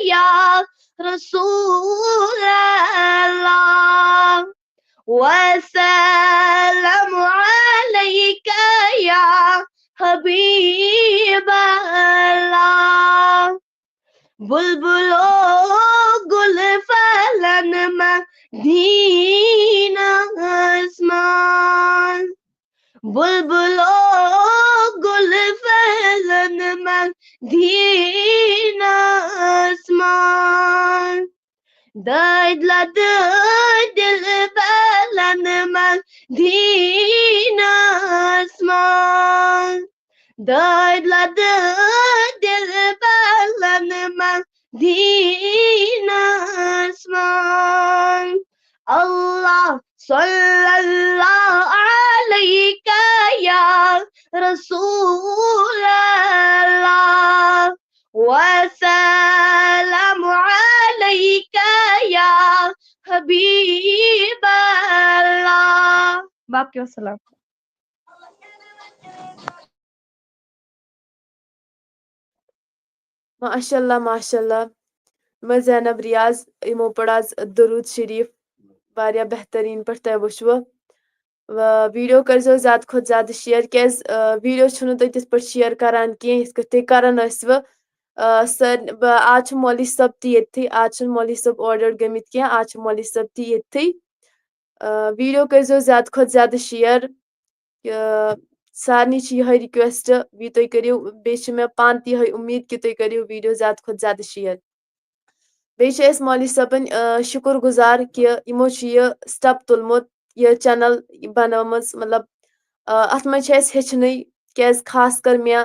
یا رسول اللہ۔ وسلام علیک یا حبیب اللہ۔ بلبلو گل پھلن مدینس منٛز۔ بلبلو گل پھلن مدینس منٛز۔ دٲدۍ لدٕ دل پھلن مدینس منٛز۔ دٲدۍ لدٕ دل پھلن مدینس منٛز۔ اللہ صلی اللہ علیک یا رسول اللہ۔ وسلام علیک یا حبیب اللہ۔ باقی وسلام۔ ماشاء اللہ، ماشاء اللہ۔ مےٚ زینب ریاض، یِمو پوٚر آز درود شریف واریاہ بہتریٖن پٲٹھۍ تۄہہِ وٕچھوٕ۔ و-، ویٖڈیو کٔرۍزیو زیادٕ کھۄتہٕ زیادٕ شیئر، کیٛازِ، آ، ویٖڈیو چھِو نہٕ تُہۍ تِتھ پٲٹھۍ شیئر کران کینٛہہ، یِتھ کٲٹھۍ تُہۍ کران ٲسوٕ۔ آ، سٲر-، بہٕ، آز چھُ مولوی صٲب تہِ ییٚتھٕے، آز چھُنہٕ مولوی صٲب اورٕ یورٕ گٔمٕتۍ کینٛہہ، آز چھُ مولوی صٲب تہِ ییٚتھٕے۔ آ، ویٖڈیو کٔرۍزیو زیادٕ کھۄتہٕ زیادٕ شیئر۔ یہِ، سارنٕے چھِ یِہوٚے ریکویسٹ، وی تُہۍ کٔرِو، بیٚیہِ چھِ مےٚ پانہٕ تہِ یِہوٚے اُمید کہِ تُہۍ کٔرِو ویٖڈیو زیادٕ کھۄتہٕ زیادٕ شیئر۔ بیٚیہِ چھِ أسۍ مولوی صٲبٕنۍ، آ، شُکُر گُزار کہِ یِمو چھُ یہِ سٹیپ تُلمُت، یہِ چینل بنٲومٕژ، مطلب، آ، اتھ منٛز چھِ اَسہِ ہیٚچھنٕے، کیٛازِ خاص کر مےٚ،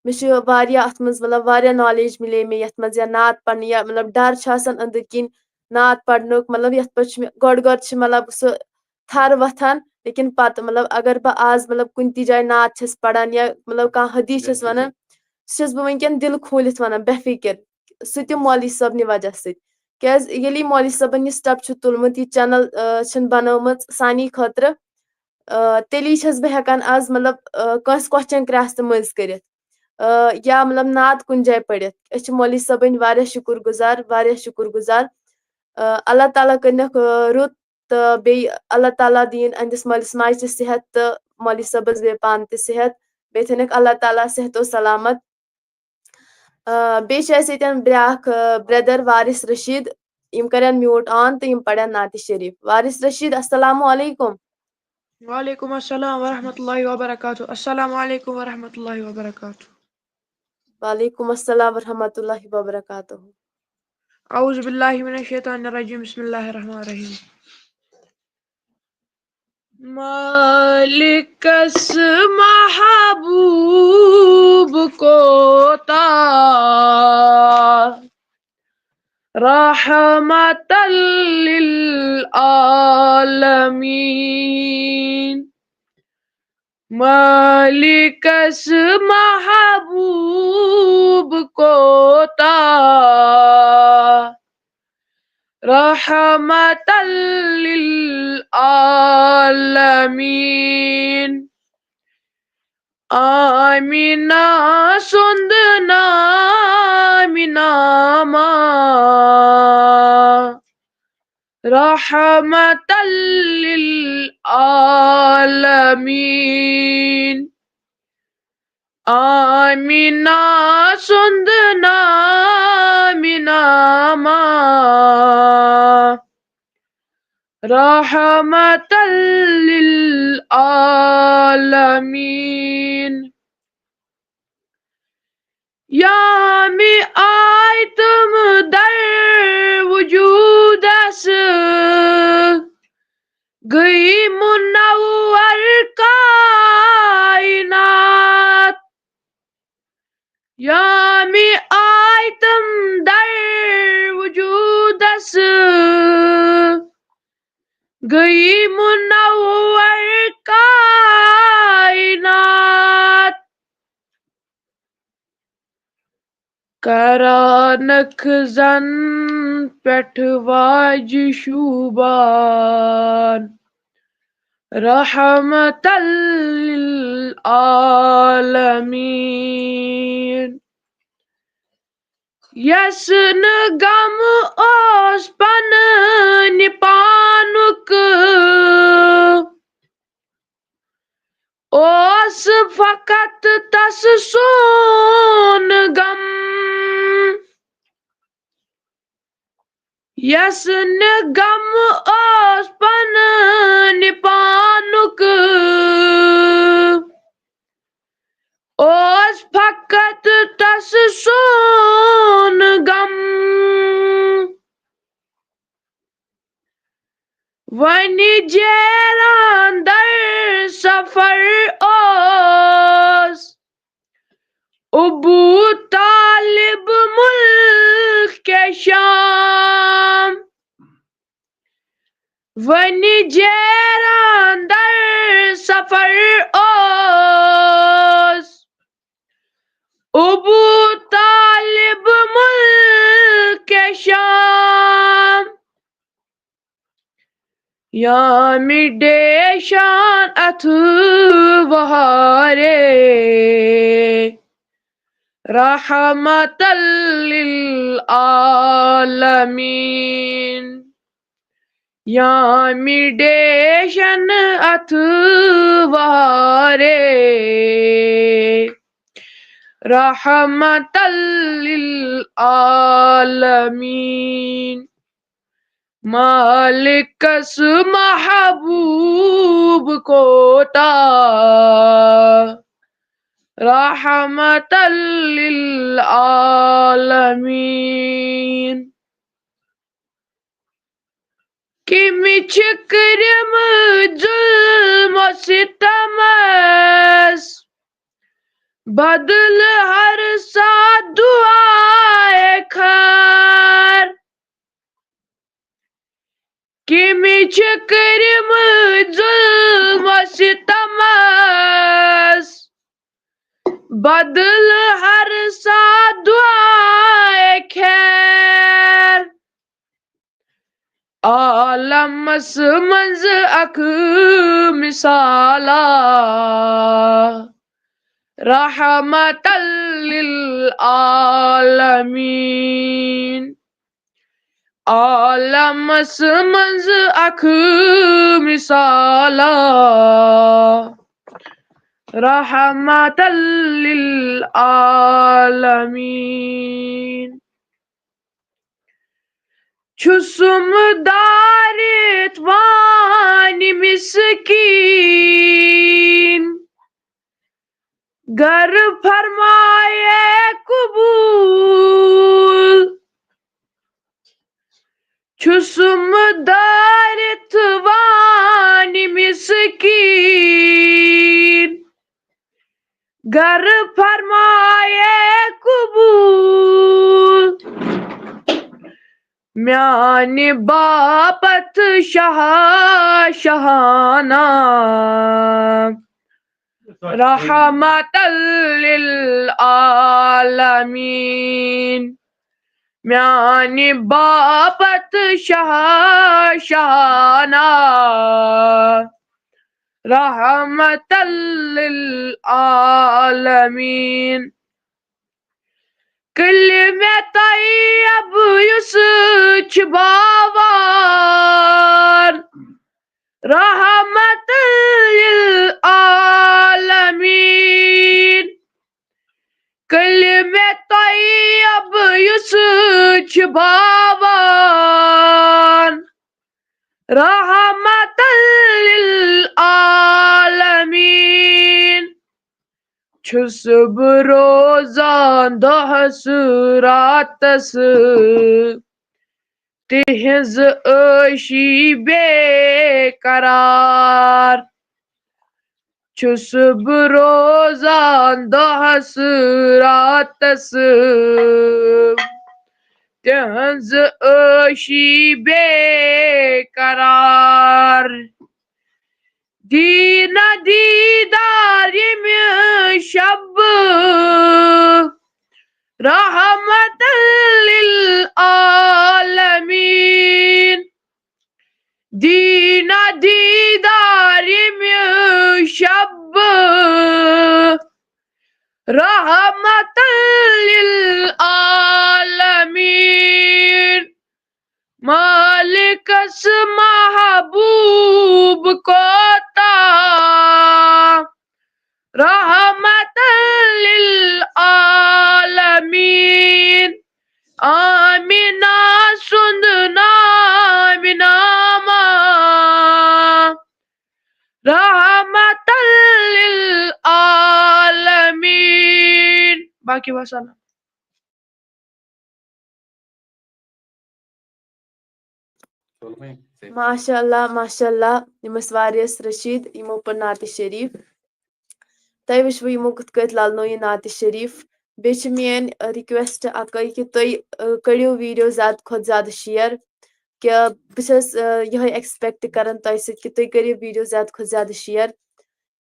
مےٚ چھُ واریاہ اتھ منٛز، مطلب، واریاہ نالیج مِلے مےٚ یتھ منٛز، یا نعت پرنہٕ، یا، مطلب، ڈر چھُ آسان أنٛدٕرۍ کِنۍ نعت پرنُک، مطلب، یتھ پٲٹھۍ چھُ مےٚ گۄڈٕ گۄڈٕ چھِ، مطلب، سُہ تھر وۄتھان، لیکن پتہٕ، مطلب، اگر بہٕ آز، مطلب، کُنہِ تہِ جایہِ نعت چھَس پران یا، مطلب، کانٛہہ حدیث چھَس وَنان، سُہ چھَس بہٕ وٕنکیٚن دِل کھوٗلِتھ وَنان، بے فِکر، سُہ تہِ مولوی صٲبنہِ وجہ سۭتۍ۔ کیٛازِ ییٚلہِ یہِ مولوی صٲبن یہِ سٹیپ چھُ تُلمُت، یہِ چینل، آ، چھِنہٕ بنٲومٕژ سانی خٲطرٕ، آ، تیٚلی چھَس بہٕ ہٮ۪کان آز، مطلب، آ، کٲنٛسہِ question کرٛاس تہِ مٔنٛزۍ کٔرِتھ۔ آ، یا مطلب نعت کُنہِ جایہِ پٔرِتھ۔ أسۍ چھِ مولوی صٲبٕنۍ واریاہ شُکُر گُزار، واریاہ شُکُر گُزار۔ آ، اللہ تعالیٰ کٔرِنَکھ، آ، رُت، تہٕ بیٚیہِ اللہ تعالیٰ دِیِن أہٕنٛدِس مٲلِس ماجہِ تہِ صحت تہٕ مولوی صٲبَس بیٚیہِ پانہٕ تہِ صحت۔ بیٚیہِ تھٲینَکھ اللہ تعالیٰ صحت و سلامت۔ آ، بیٚیہِ چھِ اَسہِ ییٚتٮ۪ن بیٛاکھ، آ، برٛدر وارث رشیٖد۔ یِم کَرن mute on تہٕ یِم پَرن نعتِ شریٖف۔ وارث رشیٖد، السلام علیکم۔ وعلیکم السلام ورحمۃ اللہ وبرکاتہ۔ السلام علیکم ورحمۃ اللہ وبرکاتہ۔ وعلیکم السلام ورحمۃ اللہ وبرکاتہ۔ اعوذ باللہ من الشیطان الرجیم۔ بسم اللہ الرحمن الرحیم۔ مالکس محبوب کوتاہ، رحمت للعالمین۔ مالکس محبوب کوتاہ، رحمت للعالمین۔ آمینہ سُنٛد نام نامہ، رحمت للعالمین۔ آمینہ سُنٛد نام نامہ، رحمت للعالمین۔ یامہِ آے تِم در وجودس، گٔے منور کائنات۔ یامہِ آے تِم در وجودس، گٔے منور کائنات۔ کرانک زن پٮ۪ٹھ واجہِ شوٗبان، رحمت للعالمین۔ یس نہٕ غم اوس پننہِ پانُک، اوس فقط تس سون غم۔ یس نہٕ غم اوس پننہِ پانُک، اوس فقط تس سون غم۔ وۄنۍ جیران در سفر اوس ابو طالب ملکِ شام۔ وۄنۍ جیران در سفر اوس ابو طالب ملکِ شام۔ یامہِ ڈیشان اتھ وہارے، رحمت للعالمین۔ یامہِ ڈیشن اتھ وہارے، رحمت للعالمین۔ مالکس محبوب کوتاہ، رحمت للعالمین۔ کٔمۍ چھِ کٔرِم ظلم و ستمس بدل ہر ساتھ دعائے خیر۔ کٔمۍ چھِ کٔرِم ظلم و ستمس بدل ہر ساتھ دعائے خیر۔ عالمس منٛز اکھ مثالا، رحمة للعالمين. عالمس منٛز اکھ مثالا، رحمة للعالمين. چھُسم دارِتھ وانہِ مسکیٖن، گر فرمایے قبول۔ چھُسم دارِتھ وانہِ مسکیٖن، گر فرمایے قبول۔ میانہِ باپتھ شاہ شاہانہ، رحمة للعالمين۔ میانہِ باپتھ شاہ شاہانہ، رحمة للعالمين۔ کلمہ طیب یُس چھُ باوان، رحمة للعالمين۔ کلمہ طیب یُس چھُ باوان، رحمة للعالمين۔ چھُس بہٕ روزان دۄہس راتس تِہنٛز عٲشی بے قرار۔ چھُس بہٕ روزان دۄہس راتس تِہنٛز عٲشی بے قرار۔ دیٖنہ دیٖدار ییٚمہِ شبہٕ، رحمة للعالمين۔ دیٖنہ دیٖدار ییٚمہِ شبہٕ، رحمة للعالمين۔ مالکس محبوب کوتاہ، رحمة للعالمين۔ آمینہ سُنٛد نام نامہ، رحمة للعالمين۔ باقی وسلام۔ ماشاء اللہ، ماشاء اللہ، یِم ٲسۍ واریس رشیٖد، یِمو پٔر نعتِ شریٖف۔ تۄہہِ وٕچھوٕ یِمو کِتھ کٲٹھۍ للنو یہِ نعتِ شریٖف۔ بیٚیہِ چھِ میٲنۍ، ٲ، request اَکٲے کہِ تُہۍ، ٲ، کٔرِو video زیادٕ کھۄتہٕ زیادٕ share۔ کہِ بہٕ چھَس، ٲ، یِہوٚے expect کران تۄہہِ سۭتۍ کہِ تُہۍ کٔرِو video زیادٕ کھۄتہٕ زیادٕ share۔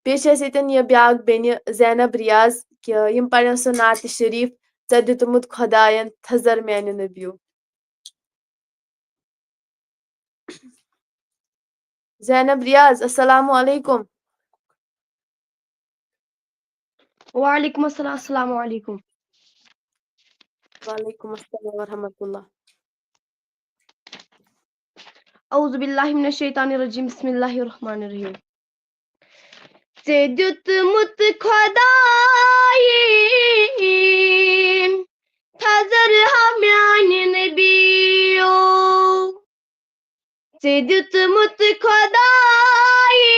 بیٚیہِ چھِ اَسہِ ییٚتٮ۪ن یہِ بیٛاکھ بیٚنہِ زینب ریاض کہِ یِم پَرن سُہ نعتِ شریٖف، "ژےٚ دیُتمُت خۄدایَن تھزر میٛانہِ نبیو۔" زینب ریاض، السلام علیکم۔ وعلیکم السلام، السلام علیکم۔ وعلیکم السلام ورحمۃ اللہ۔ اعوذ باللہ من الشیطان الرجیم، بسم اللہ الرحمن الرحیم۔ ژےٚ دیُتمُت خۄدایہِ تھزر ہا میانہِ نبیو۔ ژےٚ دیُتمُت خۄدایہِ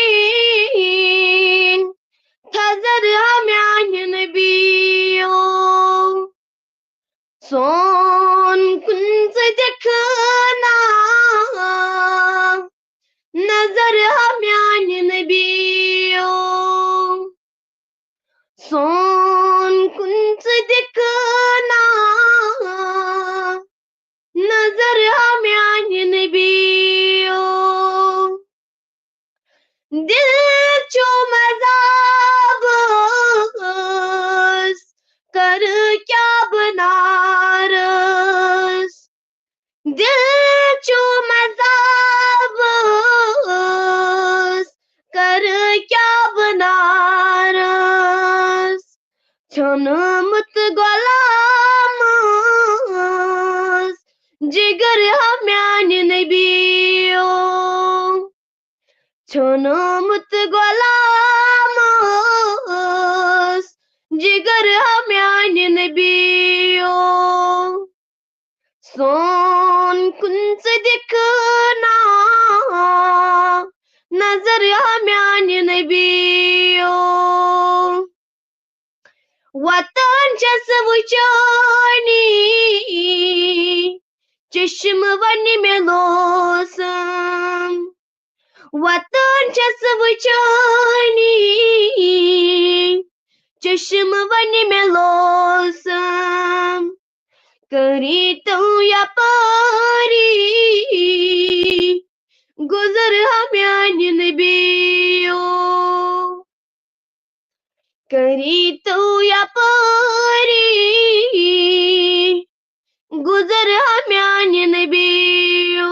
تھزر ہا میانہِ نبیو۔ سون کُن ژٕ دِکھ نا نظر ہا میانہِ نبیو۔ سون کُن ژٕ دِکھ نا نظر ہا میانہِ نبیو۔ دل چھُم عذابس، کرٕ کیٛاہ بہٕ نارس۔ دل چھُم عذابس، کرٕ کیٛاہ بہٕ نارس۔ ژھیونمت غلامس جگر ہا میانہِ نبیو۔ ژھیونمت غلامس جگر ہا میانہِ نبیو۔ سون کُن ژٕ دِکھ نا نظر ہا میانہِ نبیو۔ وطن چھس وٕچھٲنی، چشم ونہِ مےٚ لوسم۔ وطن چھس وٕچھٲنی، چشم ونہِ مےٚ لوسم۔ کٔرِتو یپٲری گُزر ہا میانہِ نبیو۔ کٔرِتو یپٲری گُزر ہا میانہِ نبیو۔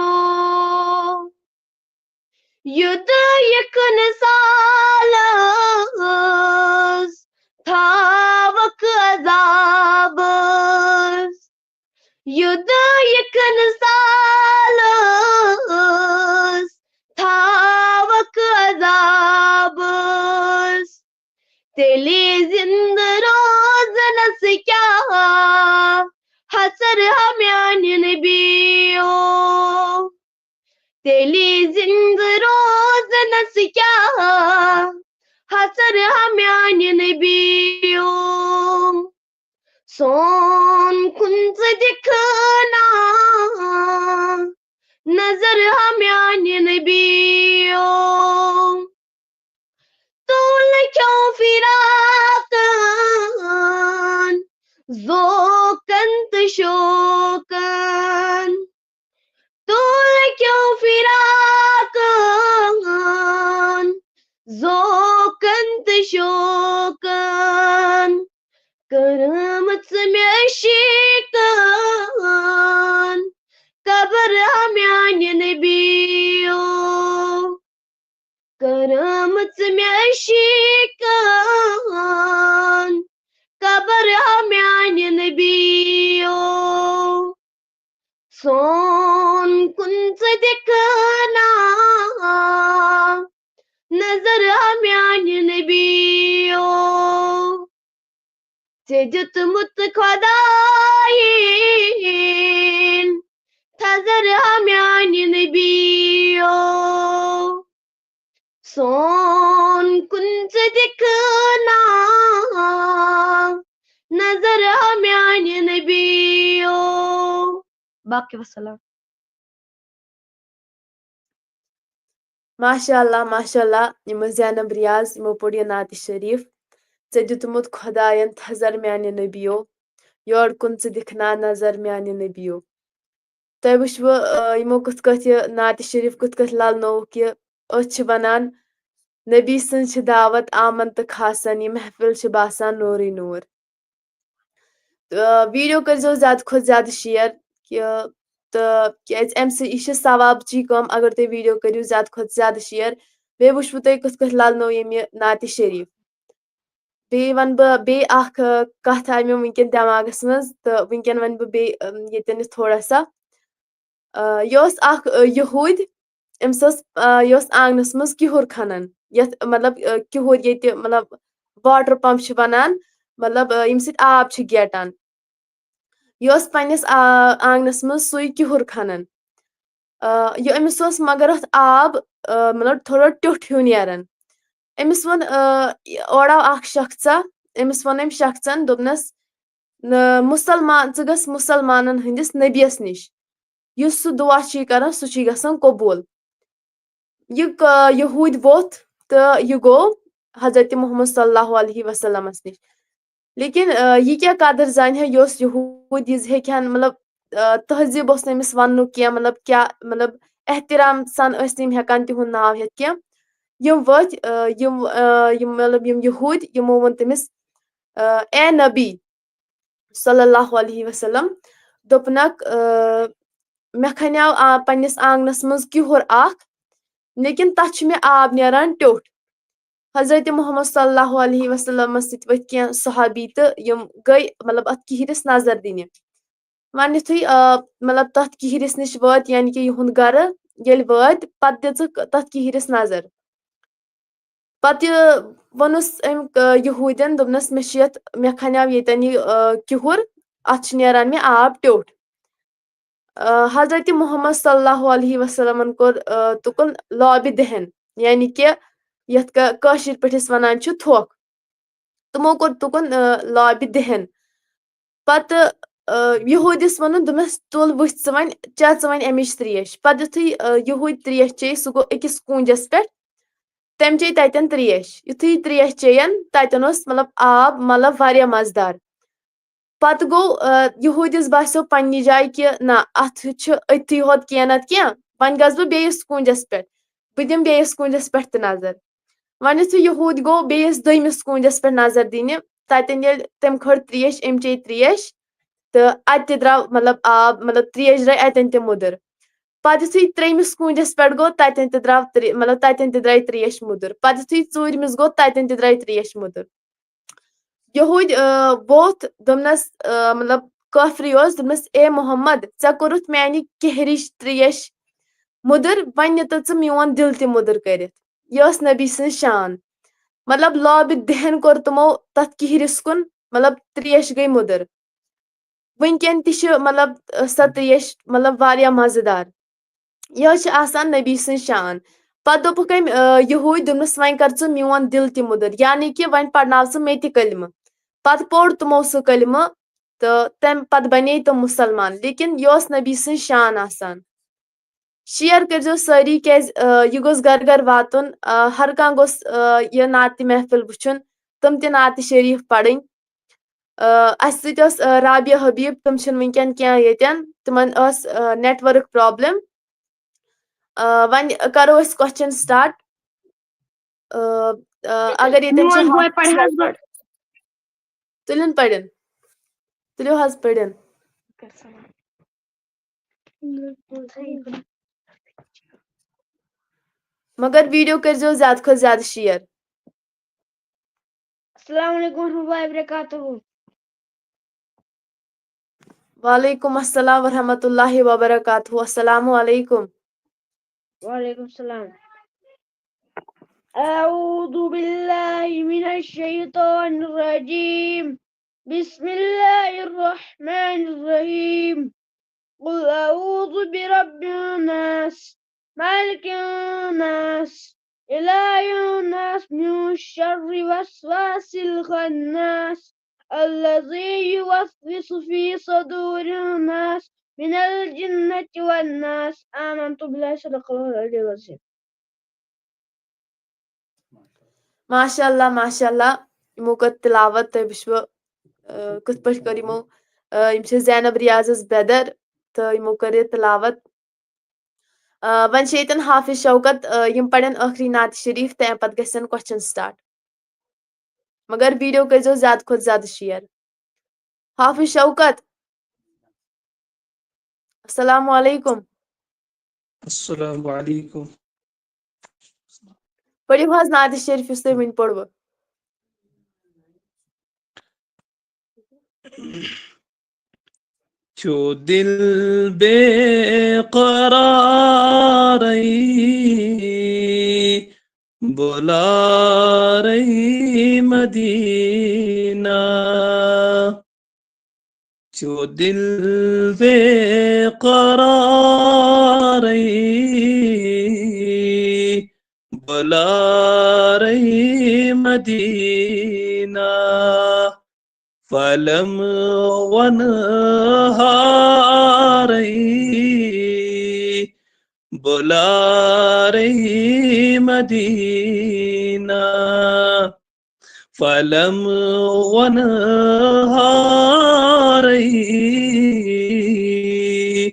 یُدٕ یِکھن سالس تھاوکھ عذابس۔ یُدٕ یِکھن سالس تھاوکھ عذابس۔ تیٚلہِ زِندٕ روزنس کیٛاہ حسر ہا میانہِ نبیو۔ تیٚلہِ زِندٕ روزنس کیٛاہ حسر ہا میانہِ نبیو۔ سون کُن ژٕ دِکھ نا نظر ہا میانہِ نبیو۔ تُل کھیوٚو فراقن، ذوقن تہٕ شوقن۔ تُل کھیوٚو فراقن، ذوقن تہٕ شوقن۔ کٔرمٕژ مےٚ شیٖکن، قبر ہا میانہِ نبیو۔ کٔرمٕژ مےٚ شیٖکن، قبر ہا میانہِ نبیو۔ سون کُن ژٕ دِکھ نا نظر ہا میانہِ نبیو۔ ژےٚ دیُتمُت خۄدایَن تھزر ہا میانہِ نبیو۔ سون کُن ژٕ دِکھ نا نظر ہا میانہِ نبیو۔ باقی وسلام۔ ماشاء اللہ، ماشاء اللہ، یِمو زینب ریاض، یِمو پوٚر یہِ نعتِ شریٖف۔ ژےٚ دیُتمُت خۄدایَن تھزر میانہِ نبیو، یورٕ کُن ژٕ دِکھ نا نظر میانہِ نبیو۔ تۄہہِ وٕچھوٕ، آ، یِمو کِتھ کٲٹھۍ یہِ نعتِ شریٖف کِتھ کٲٹھۍ للنووُکھ، یہِ أسۍ چھِ وَنان، نبی سٕنٛز چھِ دعوت آمن تہٕ خاصن، یہِ محفل چھِ باسان نوٗرٕے نوٗر۔ تہٕ ویٖڈیو کٔرۍزیو زیادٕ کھۄتہٕ زیادٕ شِیر، کہِ، تہٕ کیٛازِ اَمہِ سۭتۍ، یہِ چھِ ثوابچی کٲم، اگر تُہۍ ویٖڈیو کٔرِو زیادٕ کھۄتہٕ زیادٕ شِیر۔ بیٚیہِ وٕچھوٕ تُہۍ کِتھ کٲٹھۍ للنو ییٚمہِ نعتِ شریٖف۔ بیٚیہِ وَنہٕ بہٕ بیٚیہِ اَکھ، آ، کَتھ آیہِ مےٚ وٕنکیٚن دٮ۪ماغَس منٛز، تہٕ وٕنکیٚن وَنہٕ بہٕ بیٚیہِ، آم، ییٚتٮ۪ن یہِ تھوڑا سا۔ آ، یہِ اوس اَکھ، آ، یہوٗدۍ، أمِس ٲس، آ، یہِ اوس آنٛگنَس منٛز کِہُر کھنان، یَتھ، مطلب، آ، کِہُر ییٚتہِ، مطلب، واٹر پمپ چھِ وَنان، مطلب، آ، ییٚمہِ سۭتۍ آب چھِ گیٹان۔ یہِ اوس پنٛنِس، آ، آنٛگنَس منٛز سُے کِہُر کھنان۔ آ، یہِ أمِس اوس مگر اَتھ آب، آ، مطلب، تھوڑا ٹیوٚٹھ ہیوٗ نیران۔ أمِس ووٚن، آ، اورٕ آو اَکھ شخصا، أمِس ووٚن أمۍ شخصن، دوٚپنَس، "نہ، مُسلمان، ژٕ گژھ مُسلمانَن ہٕنٛدِس نبیَس نِش۔ یُس سُہ دُعا چھُے کران، سُہ چھُے گژھان قبوٗل۔" یہِ ک-، یہوٗدۍ ووٚتھ تہٕ یہِ گوٚو حضرت محمد صلی اللہ علیہ وسلمس نِش۔ لیکن، آ، یہِ کیٛاہ قدر زانہِ ہا، یہِ اوس یہوٗدۍ، یہِ زِ ہیٚکہِ ہا نہٕ، مطلب، آ، تہذیٖب اوس نہٕ أمِس وننُک کینٛہہ، مطلب، کیٛاہ، مطلب، احترام سان ٲسۍ نہٕ یِم ہٮ۪کان تِہُنٛد ناو ہٮ۪تھ کینٛہہ۔ یِم ؤتھۍ، آ، یِم، آ، یِم، مطلب، یِم یہوٗدۍ، یِمو ووٚن تٔمِس، آ، "اے نبی صلی اللہ علیہ وسلم"، دوٚپنکھ، آ، "مےٚ کھنیو آ-، پننِس آنگنس منٛز کِہُر اکھ، لیکن تتھ چھُ مےٚ آب نیران ٹیوٚٹھ۔" حضرت محمد صلی اللہ علیہ وسلمس سۭتۍ ؤتھۍ کینٛہہ صحابی تہٕ یِم گٔے، مطلب، اتھ کِہرِس نظر دِنہِ۔ وۄنۍ یُتھُے، آ، مطلب، تتھ کِہرِس نِش وٲتۍ، یعنی کہِ یِہُنٛد گرٕ ییٚلہِ وٲتۍ، پتہٕ دِژٕکھ تتھ کِہرِس نظر۔ پتہٕ ووٚنُس أمۍ، آ، یہوٗدٮ۪ن، دوٚپنس، "مےٚ چھُ یتھ، مےٚ کھنیو ییٚتٮ۪ن یہِ، آ، کِہُر، اتھ چھُ نیران مےٚ آب ٹیوٚٹھ۔" آ، حضرت محمد صلی اللہ علیہ وسلمن کوٚر، آ، تُکُن لابہِ دہن، یعنی کہِ یتھ کا-، کٲشِر پٲٹھۍ أسۍ ونان چھِ تھۄکھ۔ تِمو کوٚر تُکُن، آ، لابہِ دہن۔ پتہٕ، آ، یہوٗدِس ووٚنُن، دوٚپنس، "تُل وٕچھ ژٕ وۄنۍ، چےٚ ژٕ وۄنۍ امِچ ترٛیش۔" پتہٕ یُتھُے، آ، یہوٗدۍ ترٛیش چیٚیہِ، سُہ گوٚو أکِس کُنجس پٮ۪ٹھ۔ تٔمۍ چیٚیہِ تتٮ۪ن ترٛیش۔ یُتھُے یہِ ترٛیش چیٚین، تتٮ۪ن اوس، مطلب، آب، مطلب، واریاہ مزٕدار۔ پتہٕ گوٚو، آ، یہوٗدِس باسیو پننہِ جایہِ کہِ نہ، اتھ چھُ أتھی ہوت کینٛہہ نتہٕ کینٛہہ، وۄنۍ گژھٕ بہٕ بیٚیِس کُنجس پٮ۪ٹھ، بہٕ دِمہٕ بیٚیِس کُنجس پٮ۪ٹھ تہِ نظر۔ وۄنۍ یُتھُے یہوٗدۍ گوٚو بیٚیِس دوٚیمِس کُنجس پٮ۪ٹھ نظر دِنہِ، تتٮ۪ن ییٚلہِ تٔمۍ کھٲر ترٛیش، أمۍ چیٚیہِ ترٛیش، تہٕ اتہِ تہِ درٛاو، مطلب، آب، مطلب، ترٛیش درٛاے اتٮ۪ن تہِ مُدٕر۔ پتہٕ یُتھُے ترٛیٚیمِس کُنجس پٮ۪ٹھ گوٚو، تتٮ۪ن تہِ درٛاو ترٛے-، مطلب، تتٮ۪ن تہِ درٛاے ترٛیش مُدٕر۔ پتہٕ یُتھُے ژوٗرمِس گوٚو، تتٮ۪ن تہِ درٛاے ترٛیش مُدٕر۔ یہوٗدۍ، آ، ووٚتھ، دوٚپنس، آ، مطلب، کافرٕے اوس، دوٚپنس، "اے محمد، ژےٚ کوٚرُتھ میانہِ کِہرِچ ترٛیش مُدٕر، وۄنۍ نِتہٕ ژٕ میون دِل تہِ مُدٕر کٔرِتھ۔" یہِ ٲس نبی سٕنٛز شان۔ مطلب، لابہِ دہن کوٚر تِمو تتھ کِہرِس کُن، مطلب، ترٛیش گٔے مُدٕر۔ وٕنکٮ۪ن تہِ چھِ، مطلب، سۄ ترٛیش، مطلب، واریاہ مزٕدار۔ یہِ حظ چھِ آسان نبی سٕنٛز شان۔ پتہٕ دوٚپُکھ أمۍ، آ، یہوٗدۍ، دوٚپنس، "وۄنۍ کر ژٕ میون دِل تہِ مُدٕر، یعنی کہِ وۄنۍ پرناو ژٕ مےٚ تہِ کلمہٕ۔" پتہٕ پوٚر تِمو سُہ کلمہٕ تہٕ تمہِ پتہٕ بنے تِم مُسلمان۔ لیکن یہِ اوس نبی سٕنٛز شان آسان۔ شیئر کٔرزیو سٲری، کیازِ، آ، یہِ گوٚژھ گرٕ گرٕ واتُن۔ آ، ہر کانٛہہ گوٚژھ، آ، یہِ نعتِ محفل وٕچھُن، تِم تہِ نعتِ شریف پرٕنۍ۔ آ، اسہِ سۭتۍ ٲس، آ، رابعہ حبیب، تِم چھِنہٕ وٕنکٮ۪ن کینٛہہ ییٚتٮ۪ن، تِمن ٲس، آ، network problem۔ آ، وۄنۍ کرو أسۍ question start۔ آ، آ، اگر ییٚتٮ۪ن چھِ میون بوے پرِ حظ گۄڈٕ۔ تُلِن پٔرِن۔ تُلِو حظ پٔرِن۔ مگر video کٔرزیو زیادٕ کھۄتہٕ زیادٕ share۔ السلام علیکم ورحمۃ اللہ وبرکاتہ۔ وعلیکم السلام ورحمۃ اللہ وبرکاتہ۔ السلام علیکم۔ وعلیکم السلام۔ أعوذ بالله من الشيطان الرجيم۔ بسم الله الرحمن الرحيم۔ قل أعوذ برب الناس، ملك الناس، إله الناس، من شر الوسواس الخناس، الذي يوسوس في صدور الناس، من الجنة والناس۔ آمنت بالله، صدق الله العلي العظيم۔ ماشاء اللہ، ماشاء اللہ، یِمو کٔر تلاوت، تُہۍ وٕچھوٕ، آ، کِتھ پٲٹھۍ کٔر یِمو، آ، یِم چھِ زینب ریاضس brother، تہٕ یِمو کٔر یہِ تلاوت۔ آ، وۄنۍ چھِ ییٚتٮ۪ن حافظ شوکت، آ، یِم پرن ٲخری نعت شریف، تہٕ اَمہِ پتہٕ گژھن question start۔ مگر video کٔرزیو زیادٕ کھۄتہٕ زیادٕ share۔ حافظ شوکت، السلام علیکم۔ السلام علیکم۔ پٔرِو حظ نعت شریف یُس تۄہہِ وٕنۍ پوٚروٕ۔ چھُ دِل بے قرارٕے، بُلارٕے مدینہ۔ چھُ دِل بے قرارٕے، بُلارٕے مدینہ۔ فلم ونہارٕے، بُلارٕے مدینہ۔ فلم ونہارٕے،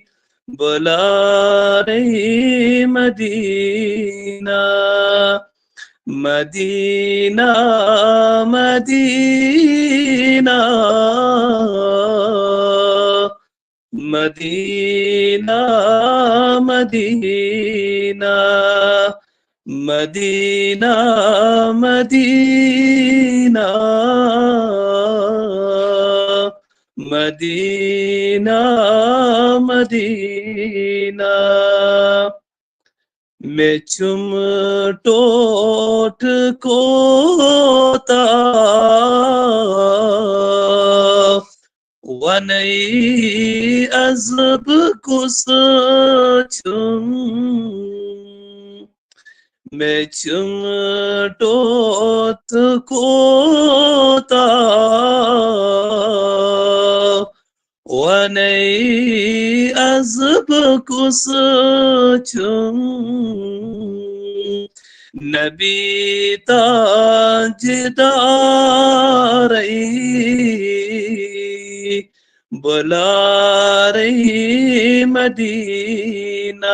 بُلارٕے مدینہ۔ مدینہ، مدینہ، مدینہ، مدینہ۔ مدینہ، مدینہ، مدینہ، مدینہ۔ مےٚ چھُم ٹوٹھ کوتاہ، وَنَے عذب کُس چھُم۔ مےٚ چھُم ٹوٹھ کوتاہ، وَنَے عذب کُس چھُم۔ نبی تاجدارَے بُلارَے مدینہ،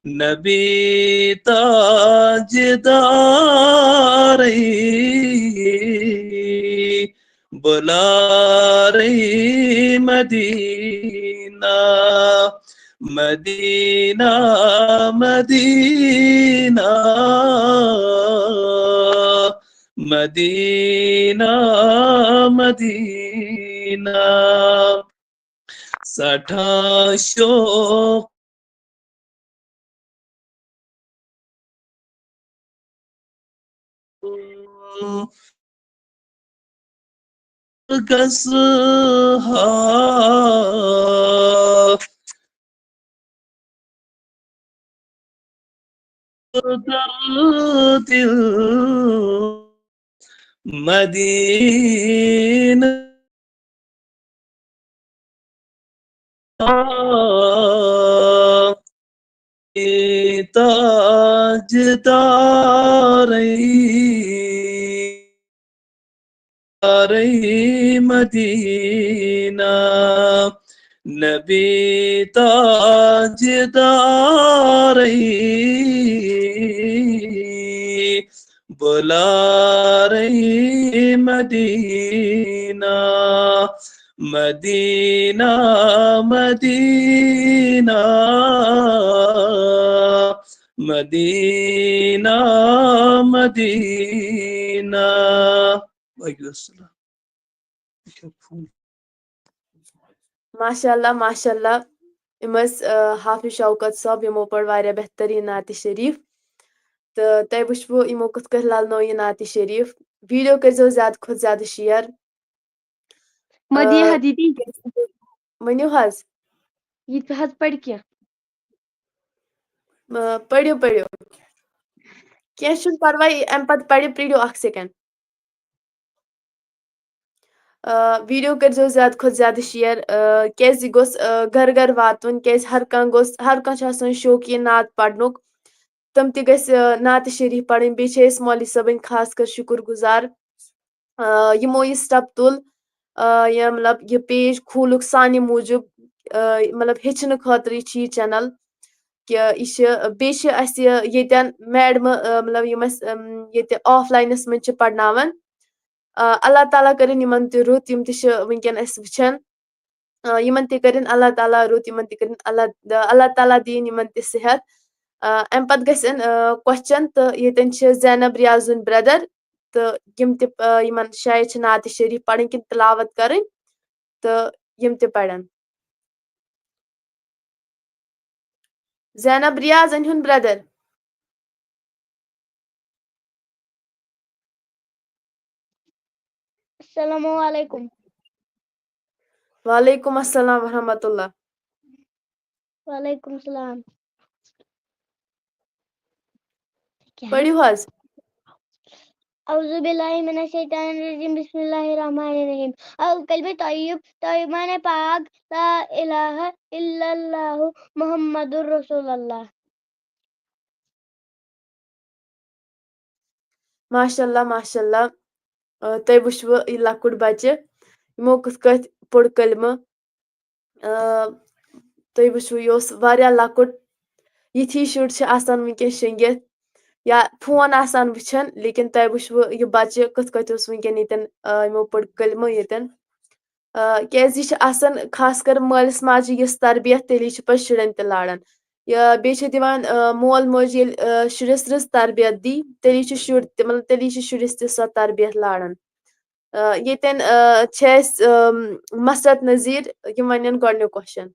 نبی تاجدارَے بُلارَے مدینہ، مدینہ، مدینہ، مدینہ، مدینہ۔ سٮ۪ٹھاہ شوق گژھٕ ہا در دل مدینہ۔ تاجدارَے، دارَے مدینہ، نبی تاجدارَے بُلارَے مدینہ، مدینہ، مدینہ، مدینہ، مدینہ۔ باقی وسلام۔ ماشاء اللہ، ماشاء اللہ۔ یِم ٲسۍ، آ، حافظ شوکت صٲب، یِمو پٔر واریاہ بہتریٖن نعتِ شریٖف۔ تہٕ تۄہہِ وٕچھوٕ یِمو کِتھ کٲٹھۍ للنو یہِ نعتِ شریٖف۔ ویٖڈیو کٔرۍزیو زیادٕ کھۄتہٕ زیادٕ شِیر۔ مدیحہ آ، دیدی۔ ؤنِو حظ۔ یہِ تہِ حظ پَرِ کینٛہہ۔ آ، پٔرِو، پٔرِو۔ کینٛہہ چھُنہٕ پَرواے، اَمہِ پَتہٕ پَرِ، پرٛٲرِو اَکھ سیکنڈ۔ آ، ویٖڈیو کٔرۍزیو زیادٕ کھۄتہٕ زیادٕ شِیر، آ، کیٛازِ یہِ گوٚژھ، آ، گَرٕ گَرٕ واتُن، کیٛازِ ہر کانٛہہ گوٚژھ، ہر کانٛہہ چھُ آسان شوقیٖن نعت پَرنُک۔ تِم تہِ گٔژھۍ، آ، نعتِ شریٖف پَرٕنۍ۔ بیٚیہِ چھِ أسۍ مولوی صٲبٕنۍ خاص کر شُکُر گُزار، آ، یِمو یہِ سٹیپ تُل، آ، یا مطلب یہِ پیج کھوٗلُکھ سانہِ موٗجوٗب، آ، مطلب ہیٚچھنہٕ خٲطرٕ یہِ چھِ یہِ چینل۔ کہِ یہِ چھِ، بیٚیہِ چھِ اَسہِ ییٚتٮ۪ن میڈمہٕ، آ، مطلب یِم اَسہِ، اَم، ییٚتہِ آف لاینَس منٛز چھِ پَرناوان۔ آ، اللہ تعالیٰ کٔرِنۍ یِمن تہِ رُت، یِم تہِ چھِ وٕنکیٚن اَسہِ وٕچھان۔ آ، یِمن تہِ کٔرِنۍ اللہ تعالیٰ رُت، یِمن تہِ کٔرِنۍ اللہ، اللہ تعالیٰ دِیِن یِمن تہِ صحت۔ آ، اَمہِ پتہٕ گژھن، آ، question، تہٕ ییٚتٮ۪ن چھِ زینب ریاض ہُنٛد brother، تہٕ یِم تہِ، آ، یِمن شاید چھِ نعتِ شریٖف پرٕنۍ کِنہٕ تلاوت کرٕنۍ، تہٕ یِم تہِ پرن۔ زینب ریاض، أنۍ ہُنٛد brother۔ السلام علیکم۔ وعلیکم السلام ورحمۃ اللہ۔ وعلیکم السلام۔ کیٛاہ؟ پٔرِو حظ۔ اعوذ باللہ من الشیطان الرجیم، بسم اللہ الرحمن الرحیم۔ او کلمہ طیب، طیب معنی پاک، لا الہ الا اللہ محمد رسول اللہ۔ ماشاء اللہ، ماشاء اللہ۔ آ، تۄہہِ وٕچھوٕ یہِ لۄکُٹ بچہِ، یِمو کِتھ کٲٹھۍ پوٚر کلمہٕ۔ آ، تُہۍ وٕچھِو، یہِ اوس واریاہ لۄکُٹ۔ یِتھی شُرۍ چھِ آسان وٕنکیٚن شٔنگِتھ یا فون آسان وٕچھان، لیکن تۄہہِ وٕچھِوٕ یہِ بچہِ کِتھ کٲٹھۍ اوس وٕنکیٚن ییٚتٮ۪ن، آ، یِمو پٔر کلمہٕ ییٚتٮ۪ن۔ آ، کیازِ یہِ چھِ آسان خاص کر مٲلِس ماجہِ یِژھ تربیت، تیٚلی چھِ پتہٕ شُرٮ۪ن تہِ لاران۔ یا بیٚیہِ چھِ دِوان، آ، مول موج ییٚلہِ، آ، شُرِس رٕژ تربیت دی، تیٚلی چھُ شُر تہِ، مطلب، تیٚلی چھِ شُرِس تہِ سۄ تربیت لاران۔ آ، ییٚتٮ۪ن، آ، چھِ اَسہِ، آم، مسرت نذیر، یِم وَنن گۄڈٕنیُک question۔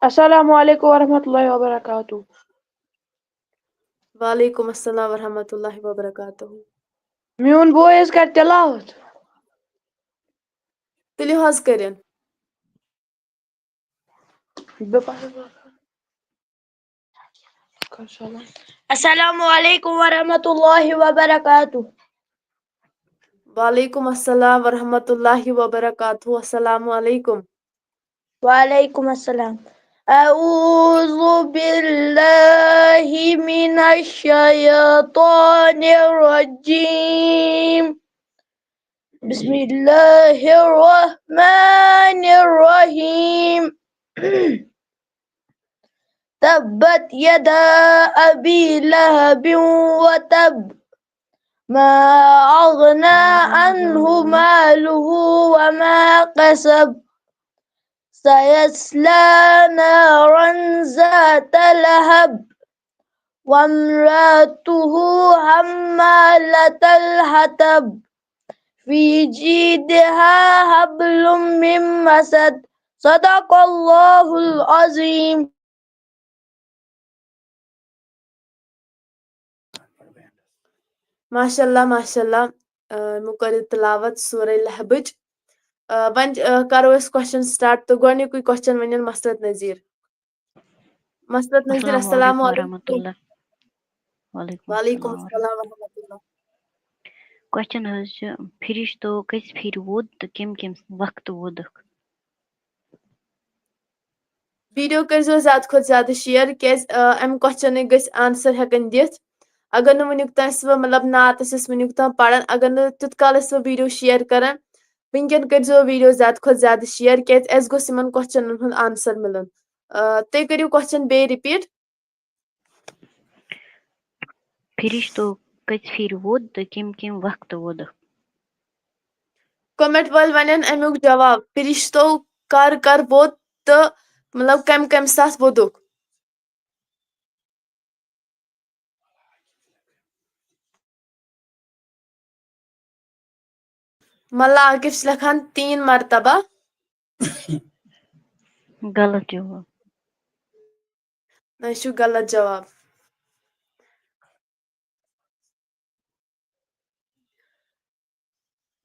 السلام علیکم ورحمۃ اللہ وبرکاتہ۔ وعلیکم السلام ورحمۃ اللہ وبرکاتہ۔ میون بوے حظ کَرِ تلاوت۔ تُلِو حظ کٔرِن۔ بہٕ پَرٕ۔ السلام علیکم ورحمۃ اللہ وبرکاتہ۔ وعلیکم السلام ورحمۃ اللہ وبرکاتہ۔ السلام علیکم۔ وعلیکم السلام۔ أعوذ بالله من الشيطان الرجيم. بسم الله الرحمن الرحيم. تبت يدا أبي لهب وتب. ما أغنى عنه ماله وما كسب. سيصلى نارا ذات لهب. وامرأته حمالة الحطب. في جيدها حبل من مسد. صدق الله العظيم. ماشاء اللہ، ماشاء اللہ۔ آ، یِمو کٔر تلاوت سورہ لہبٕچ۔ آ، وۄنۍ، آ، کرو أسۍ question start تہٕ گۄڈٕنیُکُے question وَنن مسرت نذیر۔ مسرت نذیر، السلام السلام علیکم علیکم۔ ورحمۃ اللہ۔ وعلیکم وعلیکم السلام۔ السلام ورحمۃ اللہ۔ Question حظ چھُ، فرشتو کٔژِ پھِرِ ووٚد تہٕ کَمہِ کَمہِ وقتہٕ ووٚدُکھ؟ Video کٔرۍزیو زیادٕ کھۄتہٕ زیادٕ share، کیٛازِ، آ، اَمہِ questionٕکۍ گٔژھۍ answer ہٮ۪کٕنۍ دِتھ۔ اگر نہٕ وٕنیُک تام أسۍ وۄنۍ، مطلب، نعت ٲسۍ أسۍ وٕنیُک تام پَران، اگر نہٕ تیُتھ کال أسۍ وۄنۍ video share کَران، وٕنکٮ۪ن کٔرۍزیو video زیادٕ کھۄتہٕ زیادٕ share، کیٛازِ اَسہِ گوٚژھ یِمَن questionن ہُنٛد answer مِلُن۔ آ، تُہۍ کٔرِو question بیٚیہِ repeat۔ فرشتو کٔژِ پھِرِ ووٚد تہٕ کَمہِ کَمہِ وقتہٕ ووٚدُکھ؟ Comment وٲلۍ وَنن اَمیُک جواب، فرشتو کر کر ووٚد تہٕ، مطلب، کَمہِ کَمہِ ساتہٕ ووٚدُکھ؟ ملا عاقف چھِ لیکھان تین مرتبہ۔ غلط جواب۔ نہ، یہِ چھُ غلط جواب۔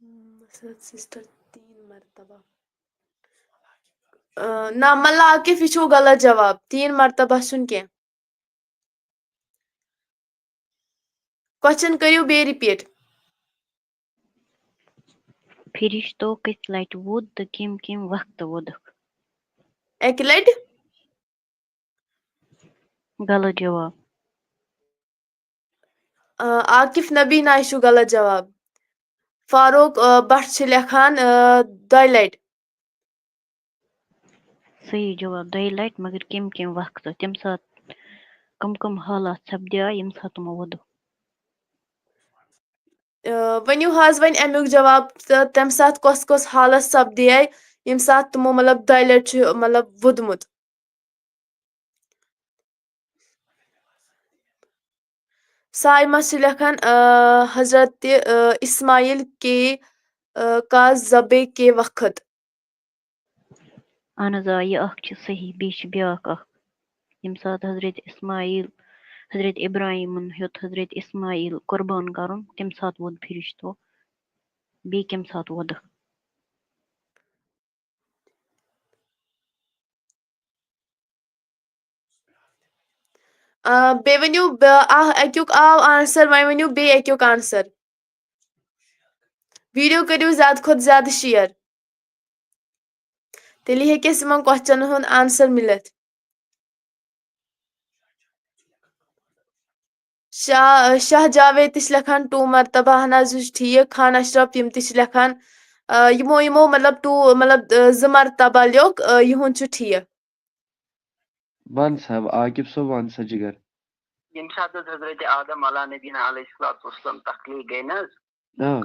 مسرت sister تین مرتبہ۔ آ، نہ، ملا عاقف، یہِ چھُو غلط جواب۔ تین مرتبہ چھُنہٕ کینٛہہ۔ Question کٔرِو بیٚیہِ repeat۔ فرشتو کٔژِ لٹہِ ووٚد تہٕ کَمہِ کَمہِ وقتہٕ ووٚدُکھ؟ اَکہِ لٹہِ؟ غلط جواب۔ آ، عاقف نبی، نہ، یہِ چھُ غلط جواب۔ فاروق، آ، بٹ چھِ لیکھان، آ، دۄیہِ لٹہِ۔ صحیح جواب، دۄیہِ لٹہِ، مگر کَمہِ کَمہِ وقتہٕ؟ تَمہِ ساتہٕ کٕم کٕم حالات سپدے ییٚمہِ ساتہٕ تِمو ووٚدُکھ؟ آ، ؤنِو حظ وۄنۍ اَمیُک جواب، تہٕ تَمہِ ساتہٕ کۄس کۄس حالت سپدے ییٚمہِ ساتہٕ تِمو، مطلب، دۄیہِ لٹہِ چھُ، مطلب، ووٚدمُت؟ صائمہ چھِ لیکھان، آ، حضرت، آ، اسماعیل کے، آ، کا ذبح کے وقت۔ اہن حظ، آ، یہِ اکھ چھِ صحیح، بیٚیہِ چھِ بیٛاکھ اکھ، ییٚمہِ ساتہٕ حضرت اسماعیل، حضرت ابراہیمن ہیوٚت حضرت اسماعیل قربان کرُن، تَمہِ ساتہٕ ووٚد فرشتو، بیٚیہِ کَمہِ ساتہٕ ووٚدُکھ؟ آ، بیٚیہِ ؤنِو، ب-، آ، اَکیُک آو answer، وۄنۍ ؤنِو بیٚیہِ اَکیُک answer۔ Video کٔرِو زیادٕ کھۄتہٕ زیادٕ share۔ تیٚلہِ ہیٚکہِ اَسہِ یِمن questionن ہُنٛد answer مِلِتھ۔ شاہ، شاہ جاوید تہِ چھِ لیکھان two مرتبہ، اہن حظ، یہِ چھُ ٹھیٖک۔ خان اشرف، یِم تہِ چھِ لیکھان، آ، یِمو، یِمو، مطلب، two، مطلب، آ، زٕ مرتبہ لیوٚکھ، آ، یِہُنٛد چھُ ٹھیٖک۔ وَن سا، عاقب صٲب، وَن سا جِگر۔ ییٚمہِ ساتہٕ حظ حضرت آدم علیٰ نبینا علیہ الصلوۃ والسلام تخلیٖق گٔے نہ حظ؟ آ۔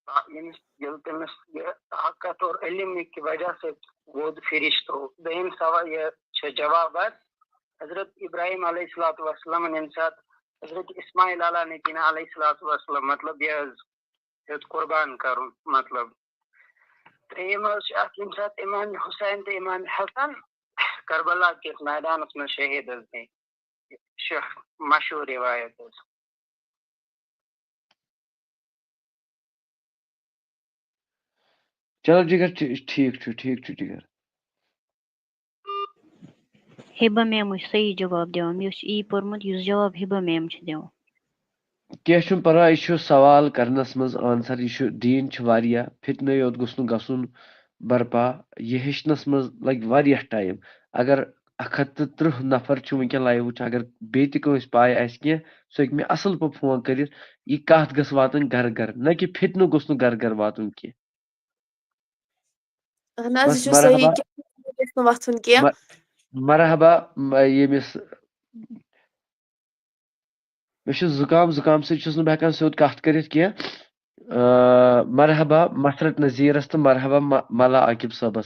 ییٚمِس ییٚلہِ تٔمِس یہِ طاقت اور علم کہِ وجہ سۭتۍ ووٚد فرشتو۔ دوٚیِم سوال یہِ چھُ جواب حظ، حضرت ابراہیم علیہ الصلوۃ والسلام ییٚمہِ ساتہٕ حضرت اسماعیل علیٰ نبینا علیہ الصلوۃ والسلام، مطلب یہِ حظ ہیوٚت قربان کرُن، مطلب۔ ترٛیٚیِم حظ چھِ اَتھ، ییٚمہِ ساتہٕ امام حسین تہٕ امام حسن کربلا کِس میدانس منٛز شہید حظ گٔے۔ یہِ چھِ مشہوٗر روایت حظ۔ چلو جِگر، ٹھی- ٹھیٖک چھُ، ٹھیٖک چھُ جِگر۔ ہبہ میمٕے چھُ صحیح جواب دِوان، مےٚ چھُ یی پوٚرمُت یُس جواب ہبہ میم چھِ دِوان۔ کینٛہہ چھُنہٕ پرواے، یہِ چھُ سوال کرنس منٛز آنسر، یہِ چھُ دیٖن چھُ واریاہ، فتنہٕ یوت گوٚژھ نہٕ گژھُن برپا، یہِ ہیٚچھنس منٛز لگہِ واریاہ ٹایم۔ اگر اکھ ہتھ تہٕ ترٕٛہ نفر چھِ وٕنکیٚن لایو وٕچھان، اگر بیٚیہِ تہِ کٲنٛسہِ پاے آسہِ کینٛہہ، سُہ ہیٚکہِ مےٚ اصل پٲٹھۍ فون کٔرِتھ، یہِ کتھ گٔژھ واتٕنۍ گرٕ گرٕ، نہ کہِ فتنہٕ گوٚژھ نہٕ گرٕ گرٕ واتُن کینٛہہ۔ اہن حظ، بس، یہِ چھُ صحیح مرحبا۔ کہِ گژھِ نہٕ وۄتھُن کینٛہہ۔ م- مرحبا، م- ییٚمِس مےٚ چھُ زُکام، زُکام سۭتۍ چھُس نہٕ بہٕ ہٮ۪کان سیوٚد کَتھ کٔرِتھ کینٛہہ۔ آ، مرحبا مسرت نذیرس تہٕ مرحبا م- ملا عاقب صٲبس۔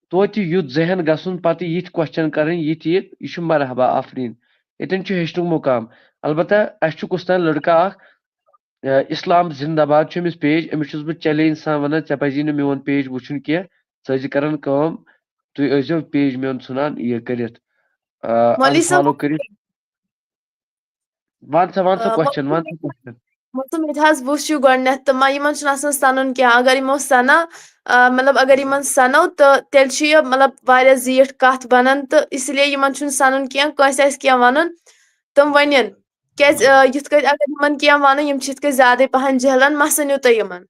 توتہِ یُتھ ذہن گژھُن، پتہٕ یِتھۍ question کرٕنۍ، یِتھۍ یِتھۍ، یہِ چھُ مرحبا، آفریٖن۔ ییٚتٮ۪ن چھُ ہیٚچھنُک مُقام۔ البتہ اَسہِ چھُ کُستام لڑکہٕ اکھ، آ، اسلام زندہ باد چھُ أمِس page، أمِس چھُس بہٕ challenge سان ونان، ژےٚ پزی نہٕ میون page وٕچھُن کینٛہہ، ژٕ ٲسۍ زِ کران کٲم، تُہۍ ٲسۍزیو page میون ژھُنان یہِ کٔرِتھ، آ، مولوی صٲب، unfollow کٔرِتھ۔ وَن سا، وَن سا آ، question، وَن سا question۔ مطلب، مےٚ تہِ حظ وُچھ یہِ گۄڈٕنٮ۪تھ، تہٕ مہ-، یِمن چھُنہٕ آسان سَنُن کینٛہہ۔ اگر یِمو سَنو، آ، مطلب، اگر یِمن سَنو، تہٕ تیٚلہِ چھُ یہِ، مطلب، واریاہ زیٖٹھ کَتھ بَنان، تہٕ اسی لیے یِمن چھُنہٕ سَنُن کینٛہہ، کٲنٛسہِ آسہِ کینٛہہ وَنُن، تِم ؤنِن۔ کیٛازِ، آ، یِتھ کٲٹھۍ اگر یِمن کینٛہہ وَنو، یِم چھِ یِتھ کٲٹھۍ زیادَے پَہَن جہلان، مہ سٔنِو تُہۍ یِمن۔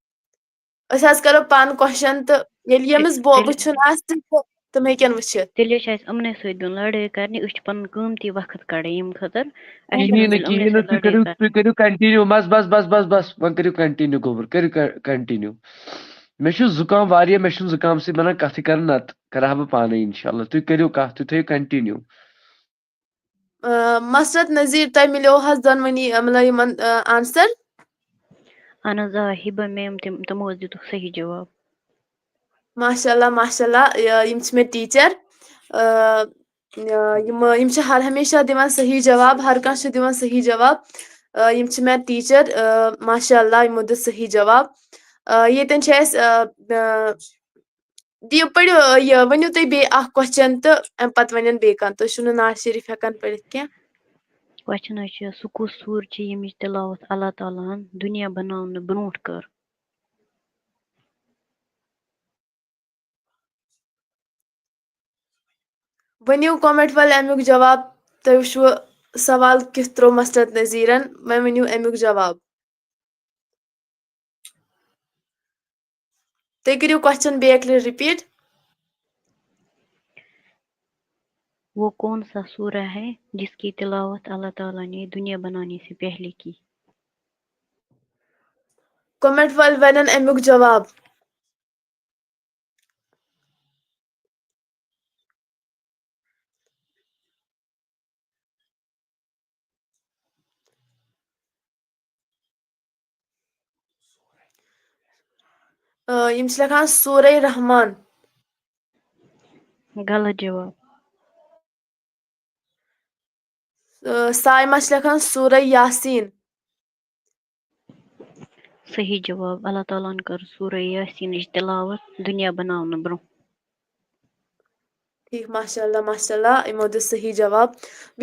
أسۍ حظ کَرو پانہٕ question، تہٕ ییٚلہِ ییٚمِس بو-، تیٚلہِ وٕچھُن آسہِ، تہٕ تِم ہیٚکن وٕچھِتھ۔ تیٚلہِ چھِ اَسہِ یِمنٕے سۭتۍ دیُن لڑٲے کرنہِ، أسۍ چھِ پَنُن قۭمتی وقت کڑان ییٚمہِ خٲطرٕ۔ اَسہِ چھِ کِہیٖنۍ نہٕ، پَنُن یِمنٕے کِہیٖنۍ نہٕ، سۭتۍ تُہۍ لڑٲے کٔرِو، کرٕنۍ۔ تُہۍ کٔرِو continue، بس، بس، بس، بس، بس، وۄنۍ کٔرِو continue، گوٚبُر، کٔرِو ک-، continue۔ مےٚ چھُ زُکام واریاہ، مےٚ چھُنہٕ زُکام سۭتۍ بَنان کَتھٕے کَرٕنۍ، نَتہٕ کَرٕ ہا بہٕ پانَے اِنشاء اللہ۔ تُہۍ کٔرِو کَتھ، تُہۍ تھٲیِو continue۔ آ، مسرت نذیر، تۄہہِ مِلیو حظ دۄنوٕنی، آ، مطلب، یِمن، آ، answer؟ اہن حظ، آ، ہبہ میم، تِم، تِمو حظ دِتُکھ صحیح جواب۔ ماشاء اللہ، ماشاء اللہ، یہِ، یِم چھِ مےٚ teacher۔ آ، یہِ، یِم، یِم چھِ ہر ہمیشہ دِوان صحیح جواب، ہر کانٛہہ چھُ دِوان صحیح جواب۔ آ، یِم چھِ مےٚ teacher، آ، ماشاء اللہ، یِمو دیُت صحیح جواب۔ آ، ییٚتٮ۪ن چھِ اَسہِ، آ، آ، دِیِو پٔرِو، آ، یہِ ؤنِو تُہۍ بیٚیہِ اکھ question تہٕ اَمہِ پتہٕ وَنن بیٚیہِ کانٛہہ۔ تُہۍ چھِو نہٕ نعت شریٖف ہٮ۪کان پٔرِتھ کینٛہہ۔ Question حظ چھُ، سُہ کُس سوٗر چھِ ییٚمِچ تِلاوت اللہ تعالیٰ ہن دُنیا بناونہٕ برونٛٹھ کٔر؟ ؤنِو comment وٲلۍ اَمیُک جواب، تُہۍ وٕچھِو سوال کیُتھ ترٛوو مسرت نذیرن، وۄنۍ ؤنِو اَمیُک جواب۔ تُہۍ کٔرِو question بیٚیہِ اَکہِ لَٹہِ repeat۔ وہ کون سا سورہ ہے جس کی تلاوت اللہ تعالیٰ نے دنیا بنانے سے پہلے کی؟ Comment وٲلۍ وَنن اَمیُک جواب۔ آ، یِم چھِ لیکھان سورہ رحمان۔ غلط جواب۔ آ، سایمہ چھِ لیکھان سورہ یاسین۔ صحیح جواب، اللہ تعالیٰ ہن کٔر سورہ یاسینٕچ تلاوت دُنیا بناونہٕ برونٛہہ۔ ٹھیٖک، ماشاء اللہ، ماشاء اللہ، یِمو دیُت صحیح جواب۔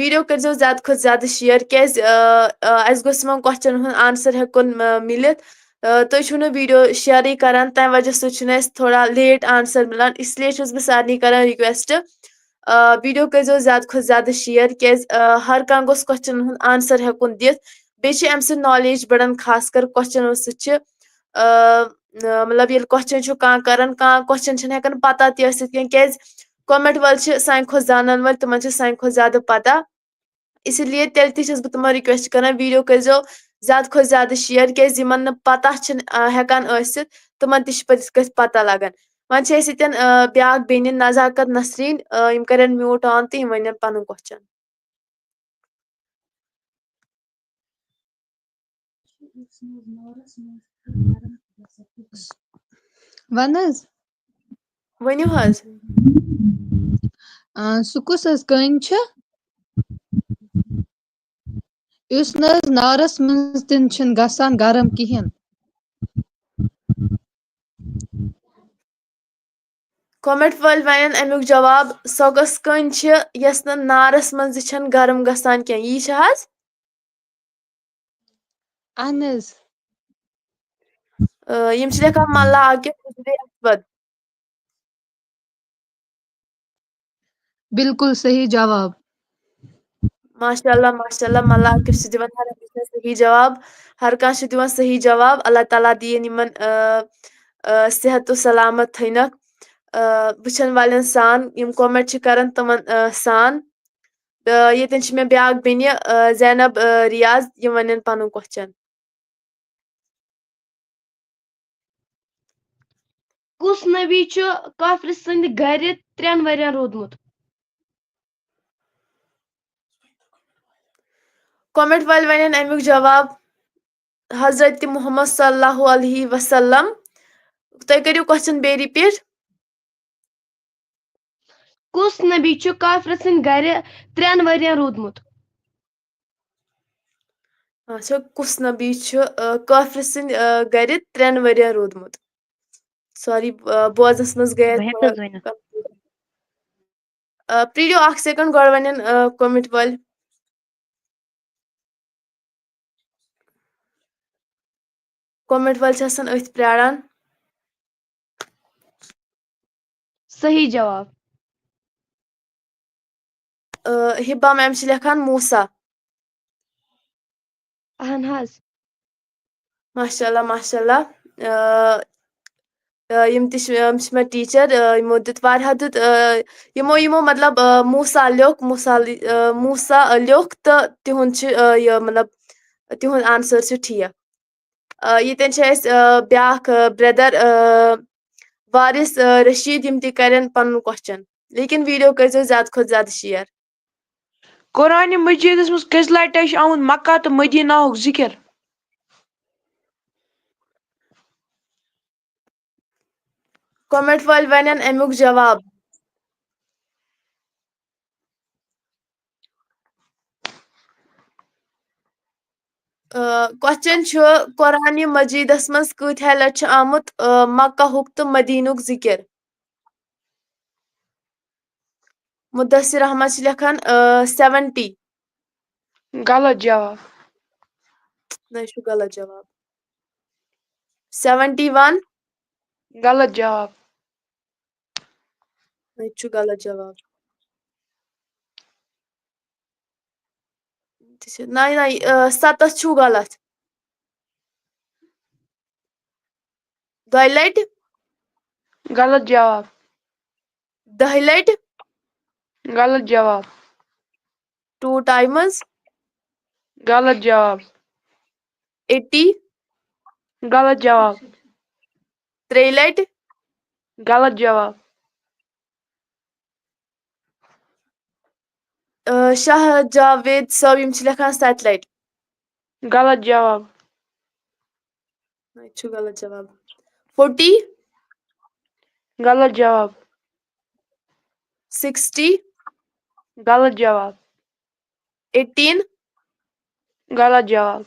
Video کٔرۍزیو زیادٕ کھۄتہٕ زیادٕ share، کیٛازِ، آ، آ، اَسہِ گوٚژھ یِمن question ہُنٛد answer ہیٚکُن، آ، مِلِتھ۔ آ، تُہۍ چھِو نہٕ video shareٕے کران، تَمہِ وجہ سۭتۍ چھُنہٕ اَسہِ تھوڑا late answer مِلان، اس لیے چھَس بہٕ سارنٕے کران request، آ، video کٔرۍزیو زیادٕ کھۄتہٕ زیادٕ share، کیٛازِ، آ، ہر کانٛہہ گوٚژھ question ہُنٛد answer ہیٚکُن دِتھ۔ بیٚیہِ چھِ اَمہِ سۭتۍ knowledge بڑان، خاص کر questionو سۭتۍ چھِ، آ، آ، مطلب، ییٚلہِ question چھُ کانٛہہ کران، کانٛہہ question چھِنہٕ ہٮ۪کان پتہ تہِ ٲسِتھ کینٛہہ، کیٛازِ comment وٲلۍ چھِ سانہِ کھۄتہٕ زانن وٲلۍ، تِمن چھِ سانہِ کھۄتہٕ زیادٕ پتہ۔ اسی لیے تیٚلہِ تہِ چھَس بہٕ تِمن request کران، video کٔرۍزیو زیادٕ کھۄتہٕ زیادٕ share، کیٛازِ یِمن نہٕ پتہ چھِنہٕ، آ، ہٮ۪کان ٲسِتھ، تِمن تہِ چھِ پتہٕ یِتھ کٲٹھۍ پتہ لگان۔ وۄنۍ چھِ اَسہِ ییٚتٮ۪ن، آ، بیٛاکھ بیٚنہِ نزاکت نسریٖن، آ، یِم کرن mute on تہٕ یِم ونن پنُن question۔ وَن حظ۔ ؤنِو حظ۔ آ، سُہ کُس حظ کٔنۍ چھِ، یُس نہٕ حظ نارَس منٛز تہِ نہٕ چھِنہٕ گژھان گرم کِہیٖنۍ؟ کمنٹ وٲلۍ وَنن اَمیُک جواب، سۄ گٔژھ کٔنۍ چھِ، یۄس نہٕ نارَس منٛز تہِ چھَنہٕ گرم گژھان کینٛہہ۔ یی چھِ حظ؟ اہن حظ۔ آ، یِم چھِ لیکھان ملا عاقب حجرِ اسود۔ بالکل صحیح جواب۔ ماشاء اللہ، ماشاء اللہ، ملا عاقب چھِ دِوان ہر ہمیشہ صحیح جواب۔ ہر کانٛہہ چھُ دِوان صحیح جواب۔ اللہ تعالیٰ دِیِن یِمن، آ، آ، صحت و سلامت تھٲینَکھ، آ، وٕچھن والٮ۪ن سان، یِم کمنٹ چھِ کران تِمن، آ، سان۔ تہٕ ییٚتٮ۪ن چھِ مےٚ بیٛاکھ بیٚنہِ، آ، زینب، آ، ریاض، یِم وَنن پَنُن کوسچن۔ کُس نبی چھُ کافرٕ سٕنٛدِ گرِ ترٛٮ۪ن ؤرین روٗدمُت؟ کمنٹ وٲلۍ وَنن اَمیُک جواب، حضرت محمد صلی اللہ علیہ وسلم۔ تُہۍ کٔرِو کوسچن بیٚیہِ رِپیٖٹ۔ کُس نبی چھُ کافرٕ سٕنٛدِ گرِ ترٛٮ۪ن ؤرین روٗدمُت؟ اچھا، کُس نبی چھُ، آ، کافرٕ سٕنٛدِ، آ، گرِ ترٛٮ۪ن ؤرین روٗدمُت؟ سوری، آ، بوزنس منٛز گٔیس بہٕ ہٮ۪کہٕ تھوڑا حظ ؤنِتھ؟ confusion۔ آ، پرٛٲرِو اکھ سیکنڈ، گۄڈٕ وَنن، آ، کمنٹ وٲلۍ۔ کمنٹ وٲلۍ چھِ آسان أتھۍ پرٛاران۔ صحیح جواب۔ آ، حبا میم چھِ لیکھان موسا۔ اہن حظ۔ ماشاء اللہ، ماشاء اللہ۔ آ، آ، یِم تہِ چھِ، یِم چھِ مےٚ ٹیٖچر، آ، یِمو دیُت واریاہ، دیُت، آ، یِمو، یِمو مطلب، آ، موسا لیوٚکھ، موسا لی-، آ، موسا لیوٚکھ تہٕ تِہُنٛد چھُ، آ، یہِ مطلب، تِہُنٛد آنسر چھُ ٹھیٖک۔ آ، ییٚتٮ۪ن چھِ اَسہِ، آ، بیٛاکھ، آ، برٛدر، آ، وارث، آ، رشیٖد، یِم تہِ کَرن پَنُن کوسچن، لیکن ویٖڈیو کٔرۍزیو زیادٕ کھۄتہٕ زیادٕ شِیر۔ قرآنِ مجیدس منٛز کٔژِ لٹہِ چھُ آمُت مکہ تہٕ مدینہُک ذکر؟ کمنٹ وٲلۍ ونن امیُک جواب۔ کوسچن چھُ، قرآنِ مجیدس منٛز کۭتہہِ لٹہِ چھُ آمُت، آ، مکہ ہُک تہٕ مدینُک ذکر؟ مدثر احمد چھِ لیکھان، آ، سیونٹی۔ غلط جواب۔ نہ، یہِ چھُ غلط جواب۔ سیونٹی ون۔ غلط جواب۔ نہ، یہِ چھُ غلط جواب۔ تہِ چھُ، نہ، نہ، آ، ستتھ چھُو غلط۔ دۄیہِ لٹہِ؟ غلط جواب۔ دَہہِ لٹہِ؟ غلط جواب۔ Two times؟ غلط جواب۔ Eighty؟ غلط جواب۔ ترٛیٚیہِ لٹہِ؟ غلط جواب۔ آ، شاہ جاوید صٲب، یِم چھِ لیکھان ستہِ لٹہِ۔ غلط جواب۔ نہ، یہِ چھُ غلط جواب۔ Forty؟ غلط جواب۔ Sixty؟ غلط جواب۔ Eighteen؟ غلط جواب۔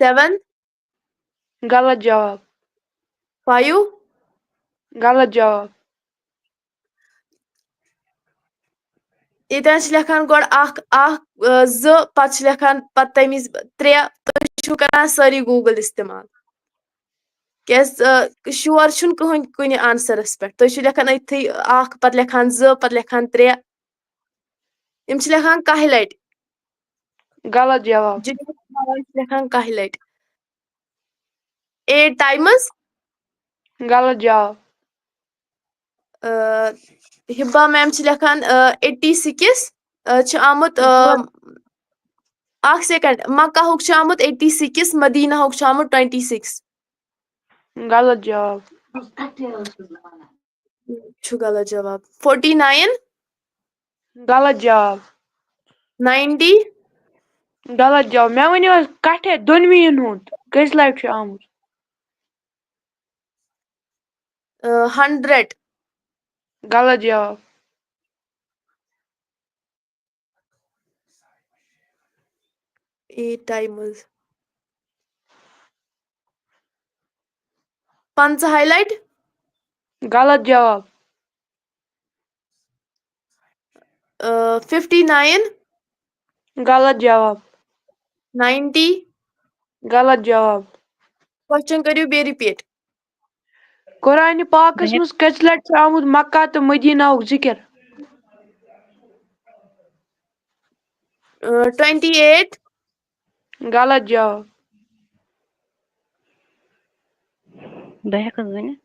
Seven؟ غلط جواب۔ Five؟ غلط جواب۔ ییٚتہِ حظ چھِ لیکھان گۄڈٕ اکھ، اکھ، آ، زٕ، پتہٕ چھِ لیکھان پتہٕ تَمہِ وِزِ ترٛےٚ۔ تُہۍ چھِو کران سٲری Google استعمال۔ کیازِ، آ، sure چھُنہٕ کٕہٕنۍ کُنہِ آنسرس پٮ۪ٹھ۔ تُہۍ چھِو لیکھان أتھی اکھ، پتہٕ لیکھان زٕ، پتہٕ لیکھان ترٛےٚ۔ یِم چھِ لیکھان کاہہِ لٹہِ۔ غلط جواب۔ جناب، چھِ لیکھان کاہہِ لٹہِ۔ Eight times؟ غلط جواب۔ آ، حبا میم چھِ لیکھان، آ، eighty six، آ، چھُ آمُت، آ، اکھ سیکنڈ، مکہ ہُک چھُ آمُت eighty six، مدینہ ہُک چھُ آمُت twenty six۔ غلط جواب۔ چھُ غلط جواب۔ Forty nine؟ غلط جواب۔ Ninety؟ غلط جواب۔ مےٚ ؤنِو حظ کَٹھے دۄنوٕنیَن ہُنٛد کٔژِ لَٹہِ چھُ آمُت؟ ہنڈریڈ۔ غلط جواب۔ Eight times. پنٛژاہ ہائی لائٹ۔ غلط جواب۔ Fifty nine. غلط جواب۔ نائنٹی۔ غلط جواب۔ کوسچن کٔرِو بیٚیہِ رِپیٖٹ۔ قرآنِ پاکس منٛز کٔژِ لٹہِ چھُ آمُت مکہ تہٕ مدینہُک ذکر؟ Twenty eight. غلط جواب۔ بہٕ ہٮ۪کہٕ حظ ؤنِتھ؟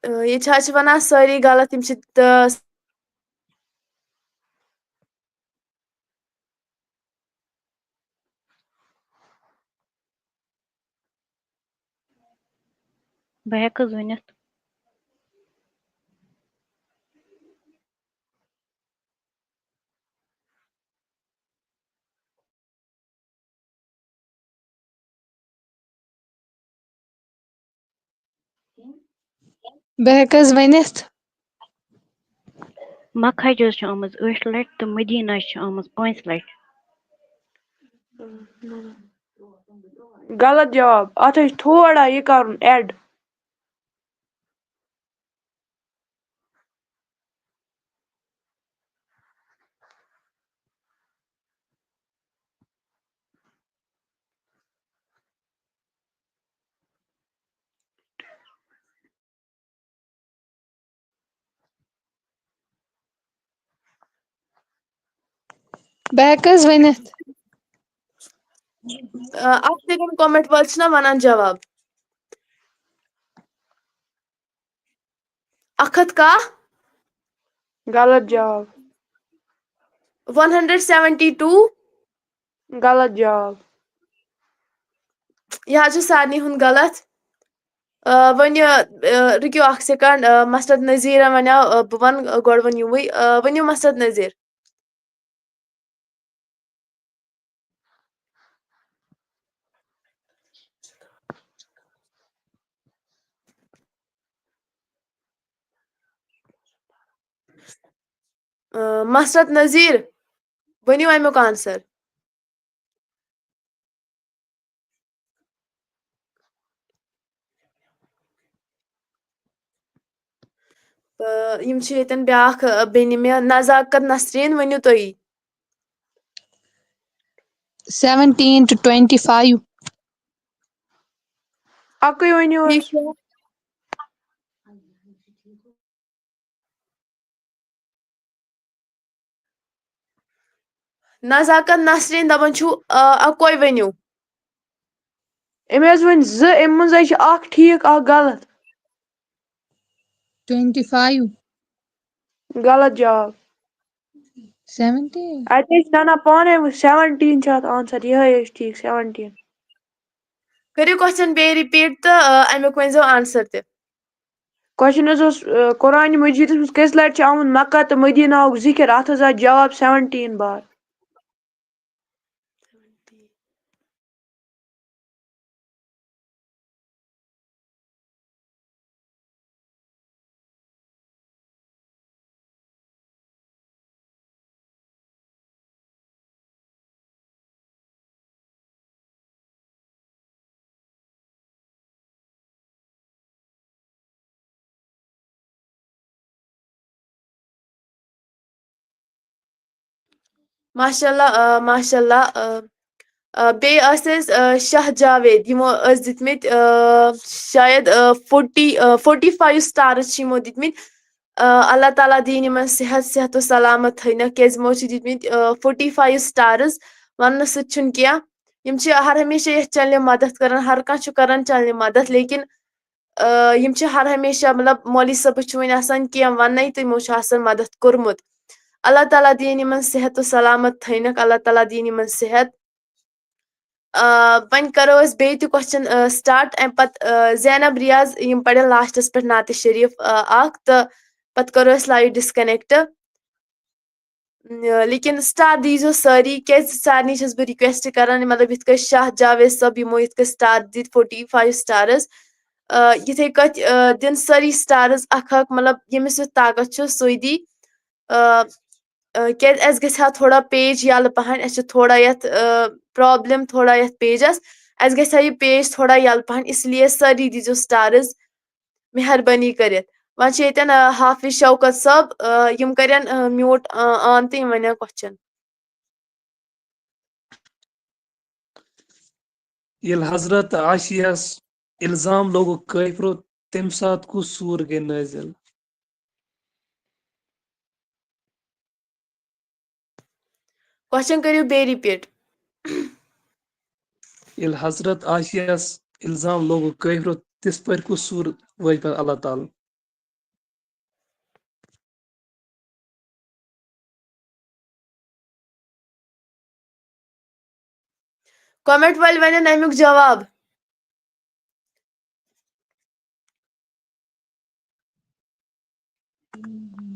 ییٚتہِ چھِ حظ چھِ وَنان سٲری غلط، یِم چھِ تہٕ بہٕ ہٮ۪کہٕ حظ ؤنِتھ؟ بہٕ ہٮ۪کہٕ حظ ؤنِتھ؟ مکہ حج حظ چھِ آمٕژ ٲٹھِ لٹہِ تہٕ مدینہ حظ چھِ آمٕژ پانٛژِ لٹہِ۔ غلط جواب۔ اتھ حظ چھُ تھوڑا یہِ کرُن ایڈ۔ بہٕ ہٮ۪کہٕ حظ ؤنِتھ؟ اکھ سیکنڈ، کمنٹ وٲلۍ چھِنہ وَنان جواب۔ اکھ ہتھ کاہ۔ غلط جواب۔ ون ہنڈریڈ سیونٹی ٹو۔ غلط جواب۔ یہِ حظ چھُ سارنٕے ہُنٛد غلط۔ آ، وۄنۍ، آ، رُکِو اکھ سیکنڈ، آ، مسرت نذیرن ونیو، آ، بہٕ ونہٕ گۄڈٕ ؤنِوٕے، آ، ؤنِو مسرت نذیر۔ آ، مسرت نذیر، ؤنِو اَمیُک آنسر۔ تہٕ یِم چھِ ییٚتٮ۪ن بیٛاکھ، آ، بیٚنہِ مےٚ، نزاکت نسریٖن، ؤنِو تُہی۔ Seventeen to twenty five. اَکُے ؤنِو حظ۔ ٹھیٖک چھُ۔ نزاکت نسریٖن دَپان چھُو، آ، اَکوے ؤنِو۔ أمۍ حظ ؤنۍ زٕ، اَمہِ منٛز حظ چھِ اَکھ ٹھیٖک، اَکھ غلط۔ Twenty five. غلط جواب۔ Seventeen. اَتہِ حظ چھِ نَنان پانَے وۄنۍ، seventeen چھُ اَتھ آنسر، یِہوٚے حظ چھُ ٹھیٖک، seventeen۔ کٔرِو کوسچن بیٚیہِ رِپیٖٹ تہٕ، آ، اَمیُک ؤنۍزیو آنسر تہِ۔ کوسچن حظ اوس، آ، قرآنِ مجیدس منٛز کٔژِ لٹہِ چھِ آمُت مکہ تہٕ مدینہُک ذکر؟ اَتھ حظ آو جواب seventeen بار۔ ماشاء اللہ، آ، ماشاء اللہ، آ، آ، بیٚیہِ ٲسۍ اَسہِ، آ، شاہ جاوید، یِمو ٲسۍ دِتمٕتۍ، آ، شاید، آ، forty، آ، forty five stars چھِ یِمو دِتمٕتۍ۔ آ، اللہ تعالیٰ دِیِن یِمن صحت، صحت و سلامت تھٲینَکھ، کیازِ یِمو چھِ دِتمٕتۍ، آ، forty five stars۔ وَننہٕ سۭتۍ چھُنہٕ کینٛہہ، یِم چھِ ہر ہمیشہ یَتھ چینلہِ مدد کران، ہر کانٛہہ چھُ کران چینلہِ مدد، لیکن، آ، یِم چھِ ہر ہمیشہ، مطلب، مولوی صٲبَس چھُ وۄنۍ آسان کینٛہہ وَننَے تہٕ یِمو چھُ آسان مدد کوٚرمُت۔ اللہ تعالیٰ دِیِن یِمن صحت و سلامت تھٲینَکھ، اللہ تعالیٰ دِیِن یِمن صحت۔ آ، وۄنۍ کرو أسۍ بیٚیہِ تہِ کوسچن، آ، start۔ اَمہِ پتہٕ، آ، زینب ریاض، یِم پرن لاسٹس پٮ۪ٹھ نعتِ شریف، آ، اکھ، تہٕ پتہٕ کرو أسۍ live disconnect۔ لیکن سٹار دیٖزیو سٲری، کیازِ سارنٕے چھَس بہٕ ریکویسٹ کران، مطلب یِتھ کٔنۍ شاہ جاوید صٲب یِمو یِتھ کٔنۍ سٹار دِتۍ فورٹی فایو سٹارز، یِتھے کٔنۍ دِن سٲری سٹارز اکھ اکھ، مطلب ییٚمِس یُتھ طاقت چھُ سُے دی۔ کیازِ اَسہِ گژھِ ہا تھوڑا پیج یَلہٕ پہن، اَسہِ چھِ تھوڑا یَتھ پرابلم تھوڑا یَتھ پیجس، اَسہِ گژھِ ہا یہِ پیج تھوڑا یَلہٕ پہن، اس لیے سٲری دیٖزیو سٹارز مہربٲنی کٔرِتھ۔ وۄنۍ چھِ ییٚتٮ۪ن حافظ شوکت صٲب، یِم کَرن میوٗٹ آن تہٕ یِم وَنن کوسچن۔ ییٚلہِ حضرت عائشہس الزام لوگُکھ کٲفرو، تَمہِ ساتہٕ کُس سوٗر گٔے نٲزِل؟ کوسچن کٔرِو بیٚیہِ رِپیٖٹ۔ ییٚلہِ حضرت عائشہس الزام لوگُکھ کٲفرو، تِژھ پٲٹھۍ کُس سوٗر وٲتۍ پتہٕ اللہ تعالیٰ؟ کمنٹ وٲلۍ ونن امیُک جواب۔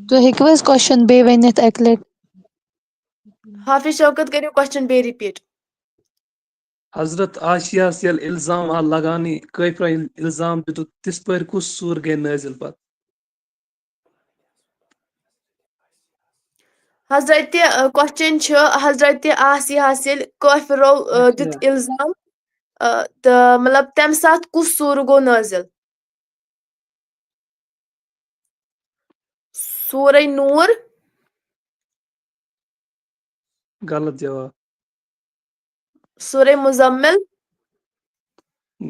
تُہۍ ہیٚکِو حظ کوسچن بیٚیہِ ؤنِتھ اَکہِ لَٹہِ؟ حافظ شوکت، کٔرِو کوسچن بیٚیہِ رِپیٖٹ۔ حضرت عائشہس ییٚلہِ الزام آو لگاونہٕ، کٲفرن ییٚلہِ الزام دیُتُکھ، تِژھ پٲرۍ کُس سوٗر گٔے نٲزِل پتہٕ؟ حضرت کوسچن چھُ، حضرت آسیاہس ییٚلہِ کٲفرو دیُت الزام، تہٕ مطلب تمہِ ساتہٕ کُس سوٗرٕ گوٚو نٲزِل؟ سورہ نور۔ غلط جواب۔ سورہ مزمل۔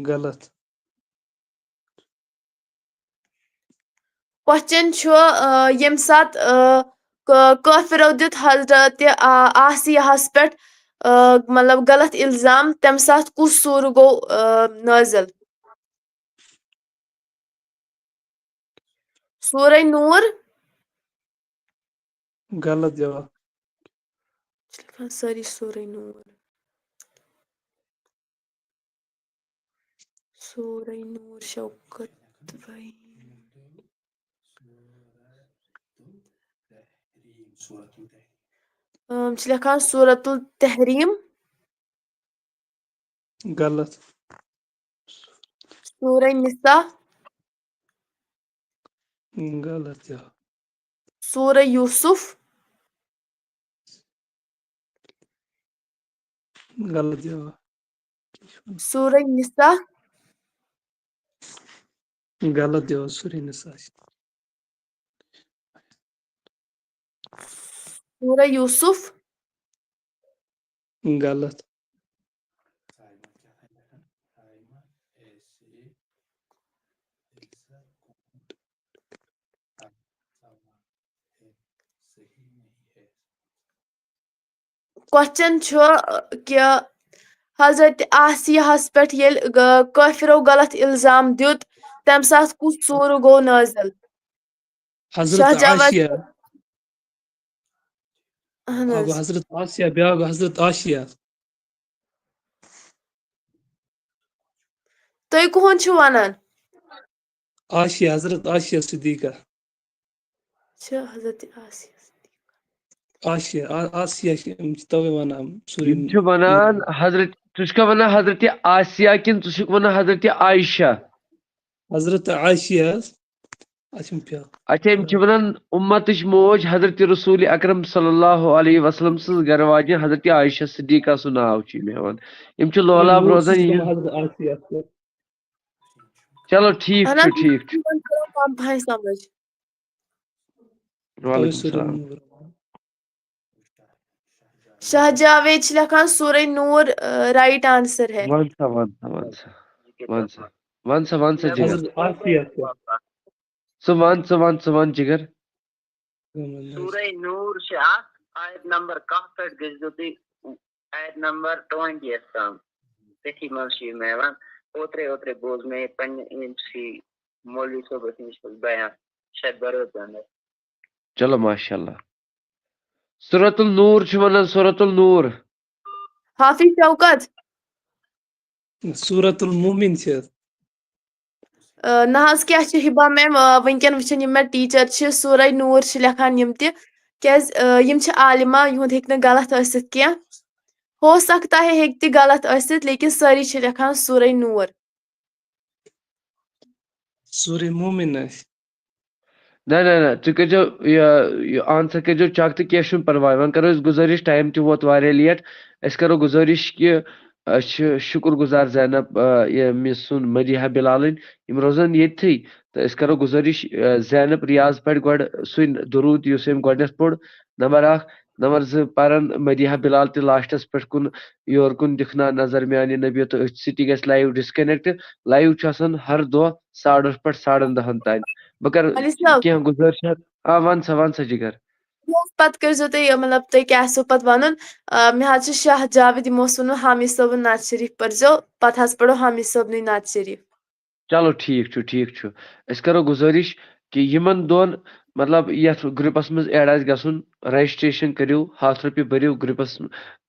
غلط۔ کوسچن چھُ، ییٚمہِ ساتہٕ کٲفرو دیُت حضرت آسیاہس پٮ۪ٹھ مطلب غلط الزام، تمہِ ساتہٕ کُس سوٗرٕ گوٚو نٲزِل؟ سورہ نور۔ غلط جواب۔ سٲری سورہ نور۔ سورہ نور شوکت بھائی۔ چھِ لیکھان سورت التحریم۔ غلط۔ سورہ نساء۔ غلط جواب۔ سورہ یوسف۔ غلط جواب۔ سورہ نساء۔ غلط جواب، سورہ نساء۔ سورہ یوسف۔ غلط۔ کوسچن چھُ کہِ حضرت آسیاہس پٮ۪ٹھ ییٚلہِ کٲفرو غلط الزام دیُت، تمہِ ساتہٕ کُس سوٗرٕ گوٚو نٲزِل؟ حضرت آسیہ۔ اہن حظ۔ حضرت آسیہ، بیاکھ حضرت آسیہ۔ تُہۍ کُہُنٛد چھِو ونان؟ آسیہ، حضرت آسیہ صدیقہ۔ چھِ حضرت آسیہ۔ آسیہ، آ-، آسیہ چھِ، یِم چھِ توے ونان سورہ یِم چھِ ونان حضرت، ژٕ چھُکھا ونان حضرت آسیہ کِنہٕ ژٕ چھُکھ ونان حضرت عائشہ؟ حضرت عائشہ حظ۔ اچھا، یِم کیٛاہ؟ اچھا، یِم چھِ ونان اُمتٕچ موج حضرت رسول اکرم صلی اللہ علیہ وسلم سٕنٛز گرٕ واجٮ۪ن حضرت عائشہ صدیقہ سُنٛد ناو چھُ یِم ہٮ۪وان۔ یِم چھِ لولاب یِم روزان چھِ یِہنٛز۔ حضرت عائشہ۔ چلو ٹھیٖک چھُ، ٹھیٖک چھُ۔ پہن سمجھ۔ وعلیکم السلام۔ شاہ جاوید چھِ لیکھان سورہ نور رائٹ آنسر ہے۔ وَن سا، وَن سا، وَن سا، وَن سا، وَن سا، وَن سا جِگر۔ حضرت آسیہ۔ ژٕ وَن، ژٕ وَن، ژٕ وَن جِگر۔ سورہ نور چھِ اَتھ آیت نمبر کاہ پٮ۪ٹھ گٔژھۍزیو تُہۍ آیت نمبر ٹُوَنٹی یَس تام۔ تٔتھی منٛز چھُ یہِ مےٚ یِوان۔ اوترَے، اوترَے بوز مےٚ یہِ پنٛنہِ أمۍ سٕے مولوی صٲبَس نِش بیان۔ شاید بَرٲژ اَندَر۔ چلو ماشاء اللہ۔ سورۃ النور چھِ وَنان، سورۃ النور۔ حافظ شوکت۔ سورۃ المومن چھِ۔ آ، نہ حظ، کیٛاہ چھِ ہبہ میم، آ، وٕنکٮ۪ن وٕچھان یِم مےٚ ٹیٖچر چھِ، سورہ نور چھِ لیکھان یِم تہِ، کیازِ، آ، یِم چھِ عالمہ، یِہُنٛد ہیٚکہِ نہٕ غلط ٲسِتھ کینٛہہ۔ ہو سکتا ہے ہیٚکہِ تہِ غلط ٲسِتھ، لیکن سٲری چھِ لیکھان سورہ نور۔ سورہ مومن آسہِ۔ نہ نہ نہ، تُہۍ کٔرۍزیو یہِ، یہِ آنسر کٔرۍزیو چیک تہٕ کینٛہہ چھُنہٕ پرواے۔ وۄنۍ کرو أسۍ گُزٲرِش، ٹایم تہِ ووت واریاہ لیٹ۔ أسۍ کرو گُزٲرِش کہِ أسۍ چھِ شُکُر گُزار زینب، آ، ییٚمِس سُنٛد مدیحہ بلالٕنۍ، یِم روزان ییٚتھٕے۔ تہٕ أسۍ کرو گُزٲرِش، آ، زینب ریاض پٮ۪ٹھ گۄڈٕ سُے درود یُس أمۍ گۄڈٕنٮ۪تھ پوٚر، نمبر اکھ۔ نمبر زٕ، پرن مدیحہ بلال تہِ لاسٹس پٮ۪ٹھ کُن، یور کُن دِکھ نا نظر میانہِ نبی، تہٕ أتھۍ سۭتی گژھِ لایو ڈسکنیکٹ۔ لایو چھُ آسان ہر دۄہ ساڑٕ ٲٹھ پٮ۪ٹھ ساڑن دہن تام۔ بہٕ کرٕ مولوی صٲب۔ کینٛہہ گُزٲرِش حظ۔ آ، وَن سا، وَن سا جِگر۔ یہِ حظ پَتہٕ کٔرۍزیو تُہۍ، مطلب، تُہۍ کیٛاہ آسیو پَتہٕ وَنُن؟ آ، مےٚ حظ چھُ شاہ جاوید، یِمو اوس ووٚنمُت حامی صٲبُن نعت شریف پٔرۍزیو، پَتہٕ حظ پَرو حامی صٲبنٕے نعت شریف۔ چلو، ٹھیٖک چھُ، ٹھیٖک چھُ۔ أسۍ کرو گُزٲرِش کہِ یِمن دۄن، مطلب، یَتھ گروپس منٛز ایڈ آسہِ گژھُن، رجسٹریشن کٔرِو، ہَتھ رۄپیہِ بٔرِو گروپس،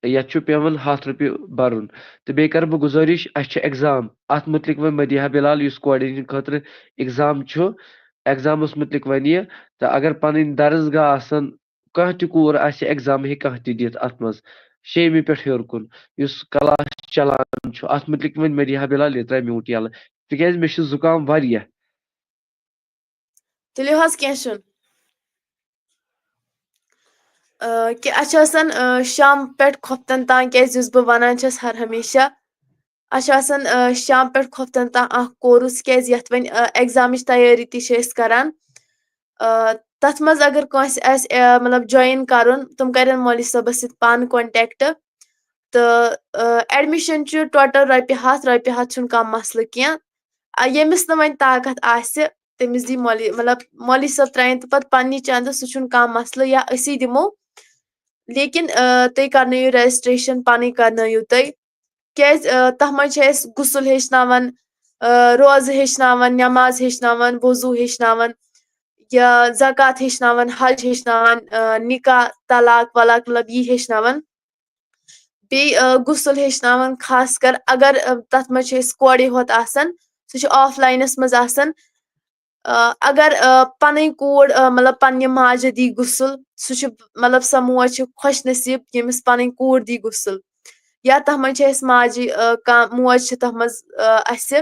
یَتھ چھُ پٮ۪وان ہَتھ رۄپیہِ بَرُن۔ تہٕ بیٚیہِ کرٕ بہٕ گُزٲرِش، اَسہِ چھُ ایگزام، اَتھ مُتعلِق وۄنۍ مدیحہ بلال، یُس کوآرڈینیشن خٲطرٕ ایگزام چھُ، ایگزامس مُتعلِق وَنہِ یہِ۔ تہٕ اگر پنٕنۍ درسگاہ آسن، کانٛہہ تہِ کوٗر آسہِ ایگزام ہیٚکہِ کانٛہہ تہِ دِتھ اَتھ منٛز، شیٚیِمہِ پٮ۪ٹھ ہیوٚر کُن، یُس کلاس چلان چھُ، اَتھ مُتعلِق وَنہِ مدیحہ بلال، یہِ ترٛاوِ میوٗٹ یَلہٕ، تِکیازِ مےٚ چھُ زُکام واریاہ۔ تُلِو حظ، کینٛہہ چھُنہٕ۔ آ، کہِ اَسہِ چھُ آسان، آ، شام پٮ۪ٹھ خۄفتن تام، کیازِ یُس بہٕ وَنان چھَس ہر ہمیشہ، اَسہِ چھُ آسان، آ، شام پٮ۪ٹھ خۄفتن تام اکھ کورس، کیازِ یَتھ وۄنۍ، آ، ایگزامٕچ تیٲری تہِ چھِ أسۍ کران۔ آ، تَتھ منٛز اگر کٲنٛسہِ آسہِ، آ، مطلب، جویِن کَرُن، تِم کَرن مولوی صٲبَس سۭتۍ پانہٕ کانٹیکٹ۔ تہٕ، آ، ایڈمِشن چھُ ٹوٹل رۄپیہِ ہَتھ، رۄپیہِ ہَتھ چھُنہٕ کانٛہہ مسلہٕ کینٛہہ۔ آ، ییٚمِس نہٕ وۄنۍ طاقت آسہِ، تٔمِس دی مولوی، مطلب، مولوی صٲب ترٛایَن تہٕ پَتہٕ پننہِ چندٕ، سُہ چھُنہٕ کانٛہہ مسلہٕ، یا أسی دِمو۔ لیکن، آ، تُہۍ کرنٲیِو رجسٹریشن، پنٕنۍ کرنٲیِو تُہۍ۔ کیازِ، آ، تَتھ منٛز چھِ اَسہِ غسل ہیٚچھناوان، آ، روزٕ ہیٚچھناوان، نماز ہیٚچھناوان، وضو ہیٚچھناوان، یا زکوٰۃ ہیٚچھناوان، حج ہیٚچھناوان، آ، نکاح، طلاق ولاق، مطلب، یی ہیٚچھناوان۔ بیٚیہِ، آ، غسل ہیٚچھناوان، خاص کر اگر، آ، تَتھ منٛز چھِ أسۍ کورے ہوت آسان، سُہ چھُ آف لاینس منٛز آسان۔ آ، اگر، آ، پنٕنۍ کوٗر، آ، مطلب، پننہِ ماجہِ دی غسل، سُہ چھُ، مطلب، سۄ موج چھِ خۄش نصیب، ییٚمِس پنٕنۍ کوٗر دی غسل۔ یا تَتھ منٛز چھِ اَسہِ ماجہِ، آ، کانٛہہ موج چھِ تَتھ منٛز، آ، اَسہِ،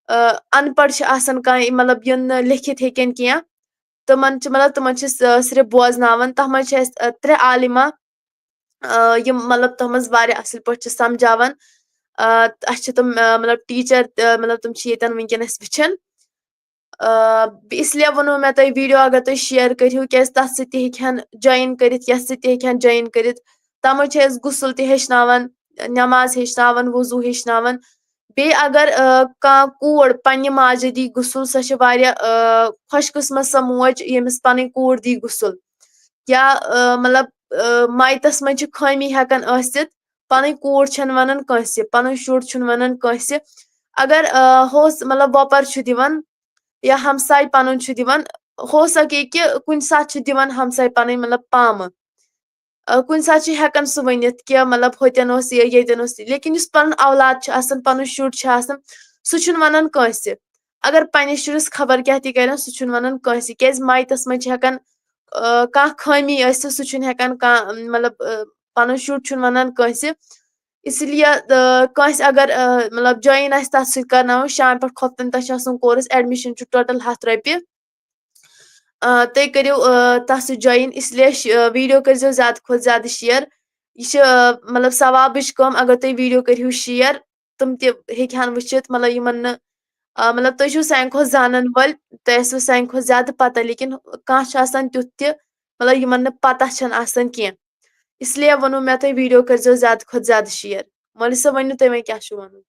آ، اَن پَڑھ چھِ آسان کانٛہہ، مطلب، یِم نہٕ لیکھِتھ ہیٚکن کینٛہہ، تِمن چھِ، مطلب، تِمن چھِ س-، صرف بوزناوان۔ تَتھ منٛز چھِ اَسہِ، آ، ترٛےٚ عالمہ، آ، یِم، مطلب، تَتھ منٛز واریاہ اَصٕل پٲٹھۍ چھِ سَمجھاوان۔ آ، اَسہِ چھِ تِم، آ، مطلب، ٹیٖچر تہِ، مطلب، تِم چھِ ییٚتٮ۪ن وٕنکیٚن اَسہِ وٕچھان۔ آ، اس لیے ووٚنوُ مےٚ تۄہہِ ویٖڈیو اگر تُہۍ شیئر کٔرِو، کیازِ تَتھ سۭتۍ تہِ ہیٚکہِ ہن جویِن کٔرِتھ، یَتھ سۭتۍ تہِ ہیٚکہِ ہن جویِن کٔرِتھ۔ تَتھ منٛز چھِ اَسہِ غسل تہِ ہیٚچھناوان، نٮ۪ماز ہیٚچھناوان، وضوٗ ہیٚچھناوان۔ بیٚیہِ اگر، آ، کانٛہہ کوٗر پننہِ ماجہِ دی غسل، سۄ چھِ واریاہ، آ، خۄش قٕسمت سۄ موج، ییٚمِس پنٕنۍ کوٗر دی غسل۔ یا، آ، مطلب، آ، مایتس منٛز چھِ خٲمی ہٮ۪کان ٲسِتھ، پنٕنۍ کوٗر چھَنہٕ ونان کٲنٛسہِ، پنُن شُر چھُنہٕ ونان کٲنٛسہِ۔ اگر، آ، ہوس، مطلب، وۄپر چھُ دِوان یا ہمساے پنُن چھُ دِوان، ہو سکے کہِ کُنہِ ساتہٕ چھُ دِوان ہمساے پنٕنۍ، مطلب، پامہٕ۔ آ، کُنہِ ساتہٕ چھُ ہٮ۪کان سُہ ؤنِتھ کہِ، مطلب، ہوٚتٮ۪ن اوس یہِ، ییٚتٮ۪ن اوس یہِ۔ لیکن یُس پنُن اولاد چھُ آسان، پنُن شُر چھُ آسان، سُہ چھُنہٕ ونان کٲنٛسہِ۔ اگر پننِس شُرِس خبر کیٛاہ تہِ کرن، سُہ چھُنہٕ ونان کٲنٛسہِ۔ کیٛازِ مایتس منٛز چھِ ہٮ۪کان، آ، کانٛہہ خٲمی ٲسِتھ، سُہ چھُنہٕ ہٮ۪کان کانٛہہ، مطلب، آ، پنُن شُر چھُنہٕ ونان کٲنٛسہِ۔ اس لیے، آ، کٲنٛسہِ اگر، آ، مطلب، جویِن آسہِ، تتھ سۭتۍ کرناوو شام پٮ۪ٹھ خۄفتن، تۄہہِ چھُ آسان کورس، ایڈمِشن چھُ ٹوٹل ہَتھ رۄپیہِ۔ آ، تُہۍ کٔرِو، آ، تَتھ سۭتۍ جویِن، اس لیے ش-، آ، ویٖڈیو کٔرۍزیو زیادٕ کھۄتہٕ زیادٕ شِیر۔ یہِ چھِ، آ، مطلب، ثوابٕچ کٲم، اگر تُہۍ ویٖڈیو کٔرِو شِیر، تِم تہِ ہیٚکہِ ہن وٕچھِتھ، مطلب، یِمن نہٕ، آ، مطلب، تُہۍ چھِو سانہِ کھۄتہٕ زانن وٲلۍ، تۄہہِ آسِوٕ سانہِ کھۄتہٕ زیادٕ پتہ، لیکن کانٛہہ چھُ آسان تیُتھ تہِ، مطلب، یِمن نہٕ پتہ چھَنہٕ آسان کینٛہہ۔ اس لیے ووٚنوُ مےٚ تۄہہِ، ویٖڈیو کٔرۍزیو زیادٕ کھۄتہٕ زیادٕ شِیر۔ مولوی صٲب، ؤنِو تُہۍ وۄنۍ کیٛاہ چھُو وَنُن؟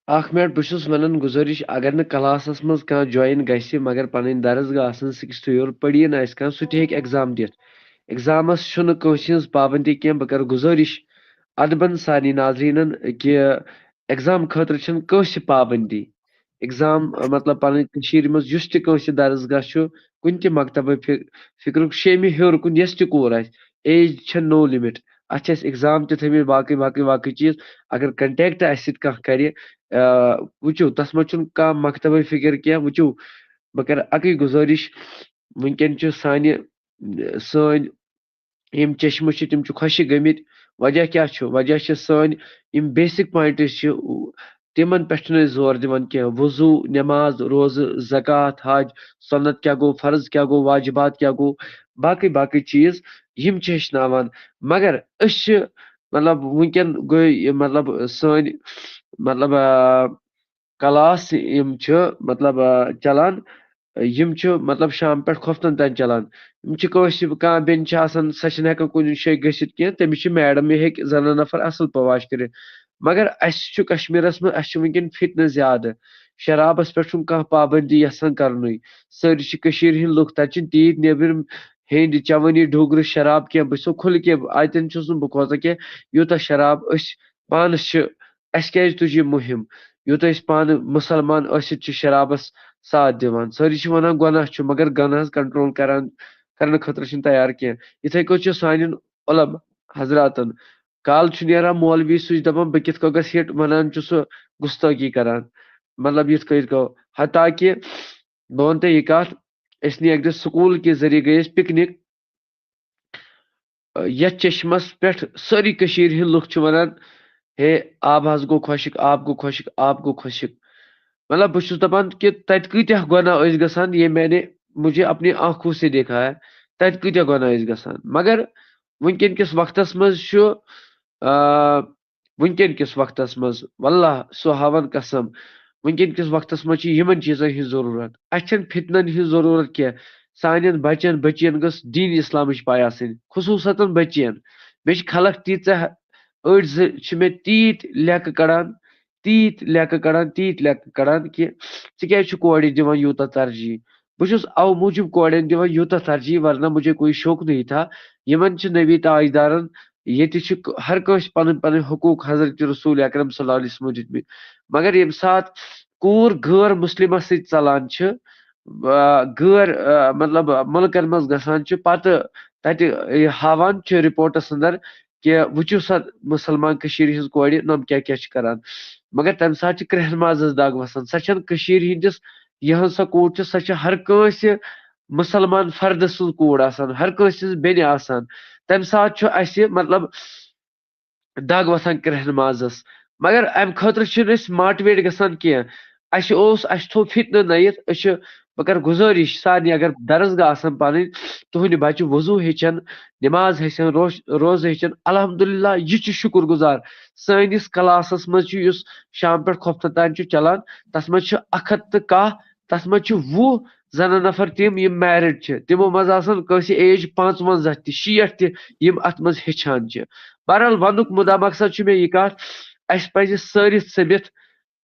اکھ منٹ، بہٕ چھُس ونان گُزٲرِش، اگر نہٕ کلاسس منٛز کانٛہہ جویِن گژھِ، مگر پنٕنۍ درسگاہ آسن سِکِس تھرٛوٗ یور پٔڑِتھ آسہِ کانٛہہ، سُہ تہِ ہیٚکہِ ایگزام دِتھ۔ ایگزامس چھُنہٕ کٲنٛسہِ ہٕنٛز پابندی کینٛہہ۔ بہٕ کرٕ گُزٲرِش ادبن سارنٕے ناظریٖنن کہِ ایگزام خٲطرٕ چھَنہٕ کٲنٛسہِ پابندی۔ ایگزام، مطلب، پنٕنۍ کٔشیٖرِ منٛز یُس تہِ کٲنٛسہِ درسگاہ چھُ، کُنہِ تہِ مکتبہٕ فِ-، فِکرُک شیٚمہِ ہیوٚر کُن یۄس تہِ کوٗر آسہِ، ایج چھَنہٕ no limit۔ اتھ چھِ اَسہِ ایگزام تہِ تھٲومٕتۍ، باقٕے، باقٕے، باقٕے چیٖز۔ اگر کنٹیکٹ اَسہِ سۭتۍ کانٛہہ کرِ، آ، وٕچھِو، تَتھ منٛز چھُنہٕ کانٛہہ مکتبٕے فِکِر کینٛہہ۔ وٕچھِو، بہٕ کرٕ اَکٕے گُزٲرِش، وٕنکیٚن چھُ سانہِ، سٲنۍ یِم چشمہٕ چھِ، تِم چھِ خۄشِک گٔمٕتۍ۔ وجہ کیٛاہ چھُ؟ وجہ چھِ سٲنۍ یِم بیسک پوینٹٕس چھِ، تِمن پٮ۪ٹھ چھِنہٕ أسۍ زور دِوان کینٛہہ۔ وضو، نٮ۪ماز، روزٕ، زکوٰۃ، حج، سنت کیٛاہ گوٚو، فرض کیٛاہ گوٚو، واجبات کیٛاہ گوٚو، باقٕے باقٕے چیٖز، یِم چھِ ہیٚچھناوان۔ مگر أسۍ چھِ، مطلب، وٕنکٮ۪ن گٔے یہِ، مطلب، سٲنۍ، مطلب، آ، کلاس یِم چھِ، مطلب، آ، چلان، یِم چھِ، مطلب، شام پٮ۪ٹھ خۄفتن تام چلان۔ یِم چھِ کٲنٛسہِ، کانٛہہ بیٚنہِ چھِ آسان، سۄ چھِنہٕ ہٮ۪کان کُنہِ جایہِ گٔژھِتھ کینٛہہ، تٔمِس چھِ میڈم یہِ ہیٚکہِ زنان نفر اصل پٲٹھۍ واش کٔرِتھ۔ مگر اَسہِ چھُ کشمیٖرس منٛز، اَسہِ چھُ وٕنکٮ۪ن فتنہٕ زیادٕ۔ شرابس پٮ۪ٹھ چھُنہٕ کانٛہہ پابندی یژھان کرنُے۔ سٲری چھِ کٔشیٖرِ ہٕنٛدۍ لُکھ، تَتہِ چھِنہٕ تیٖتۍ نیٚبرِم ہیٚنٛدۍ چٮ۪وٲنی ڈوٗگرٕ شراب کینٛہہ۔ بہٕ چھُسو کھُلہٕ کینٛہہ، اَتٮ۪ن چھُس نہٕ بہٕ کھوژان کینٛہہ، یوٗتاہ شراب أسۍ پانس چھِ، اَسہِ کیٛازِ تُج یہِ مُہِم؟ یوٗتاہ أسۍ پانہٕ مُسلمان ٲسِتھ چھِ شرابس ساتھ دِوان۔ سٲری چھِ وَنان گۄناہ چھُ، مگر گۄناہس کنٹرول کران، کرنہٕ خٲطرٕ چھِنہٕ تیار کینٛہہ۔ یِتھے کٔنۍ چھُ سانٮ۪ن علماء حضراتن، کالہٕ چھُ نیران مولوی، سُہ چھُ دَپان، "بہٕ کِتھ کٔنۍ گژھٕ ہِٹ؟" وَنان چھُ سُہ گُستٲخی کران، مطلب، یِتھ کٔنۍ گوٚو۔ حتیٰ کہِ بہٕ وَنہٕ تۄہہِ یہِ کَتھ، أسۍ نی اَکہِ دۄہ سکوٗل کہِ ذٔریعہٕ گٔے أسۍ پِکنِک، یَتھ چشمَس پٮ۪ٹھ سٲری کٔشیٖرِ ہِنٛدۍ لُکھ چھِ وَنان، "ہے، آب حظ گوٚو خۄشِک، آب گوٚو خۄشِک، آب گوٚو خۄشِک۔" مطلب، بہٕ چھُس دَپان کہِ تَتہِ کۭتیٛاہ گۄناہ ٲسۍ گژھان، یہِ میٛانہِ مُجھے اپنی آنکھوں سے دیکھا ہے، تَتہِ کۭتیٛاہ گۄناہ ٲسۍ گژھان۔ مگر وٕنکٮ۪ن کِس وقتَس منٛز چھُ، آ، وٕنکٮ۪ن کِس وقتَس منٛز، واللہ سُہ ہاوَن قسم، وٕنکٮ۪ن کِس وقتَس منٛز چھِ یِمَن چیٖزَن ہِنٛز ضروٗرت۔ اَسہِ چھَنہٕ فتنَن ہِنٛز ضروٗرت کینٛہہ۔ سانٮ۪ن بَچَن، بٔچِیَن گٔژھ دیٖن اِسلامٕچ پَے آسٕنۍ، خصوٗصاً بٔچِیَن۔ مےٚ چھِ خلق تیٖژاہ، أڑۍ زٕ چھِ مےٚ تیٖتۍ لٮ۪کہٕ کَڑان، تیٖتۍ لٮ۪کہٕ کَڑان، تیٖتۍ لٮ۪کہٕ کَڑان کہِ ژٕ کیٛازِ چھُکھ کورِ دِوان یوٗتاہ ترجیح؟ بہٕ چھُس اَوٕ موٗجوٗب کورٮ۪ن دِوان یوٗتاہ ترجیح، ورنہ مجھے کوئی شوق نہیں تھا۔ یِمَن چھِ نبی تاجدارَن ییٚتہِ چھِ ک-، ہر کٲنٛسہِ پَنٕنۍ پَنٕنۍ حقوٗق حضرت رسول اکرم صلی اللہ علیہ وسلم دِتمٕتۍ۔ مگر ییٚمہِ ساتہٕ کوٗر غٲر مُسلِمَس سۭتۍ ژَلان چھِ، آ، غٲر، آ، مطلب، مُلکَن منٛز گژھان چھِ، پَتہٕ تَتہِ یہِ ہاوان چھِ رِپورٹَس اندر کہِ وٕچھِو سا مُسلمان کٔشیٖرِ ہِنٛز کورِ، نۄم کیٛاہ کیٛاہ چھِ کَران۔ مگر تَمہِ ساتہٕ چھِ کرٛٮ۪ہن مازَس دَگ وَسان۔ سۄ چھَنہٕ کٔشیٖرِ ہِنٛدِس، یِہٕنٛز سۄ کوٗر چھِ، سۄ چھِ ہر کٲنٛسہِ مُسلمان فردٕ سٕنٛز کوٗر آسان، ہر کٲنٛسہِ ہٕنٛز بیٚنہِ آسان۔ تَمہِ ساتہٕ چھُ اَسہِ، مطلب، دَگ وۄتھان کرٛٮ۪ہن مازَس۔ مگر اَمہِ خٲطرٕ چھِنہٕ أسۍ motivate گژھان کینٛہہ۔ اَسہِ اوس، اَسہِ تھوٚو فتنہٕ نٔیِتھ۔ أسۍ چھِ، بہٕ کَرٕ گُزٲرِش سارنٕے، اگر درسگاہ آسَن پَنٕنۍ، تُہٕنٛدِ بَچہِ وضوٗ ہیٚچھَن، نٮ۪ماز ہیٚچھَن، روش-، روزٕ ہیٚچھَن، الحمدللہ، یہِ چھُ شُکُر گُزار۔ سٲنِس کلاسَس منٛز چھُ، یُس شام پٮ۪ٹھ خۄفتَن تام چھُ چَلان، تَتھ منٛز چھِ اَکھ ہَتھ تہٕ کاہ، تَتھ منٛز چھِ وُہ زنان نفر تِم، یِم married چھِ، تِمو منٛز آسَن کٲنٛسہِ age پانٛژوَنٛزاہ تہِ، شیٹھ تہِ، یِم اَتھ منٛز ہیٚچھان چھِ۔ بہرحال، وَنُک مُدا مقصد چھُ مےٚ یہِ کَتھ، اَسہِ پَزِ سٲرِتھ سٔمِتھ،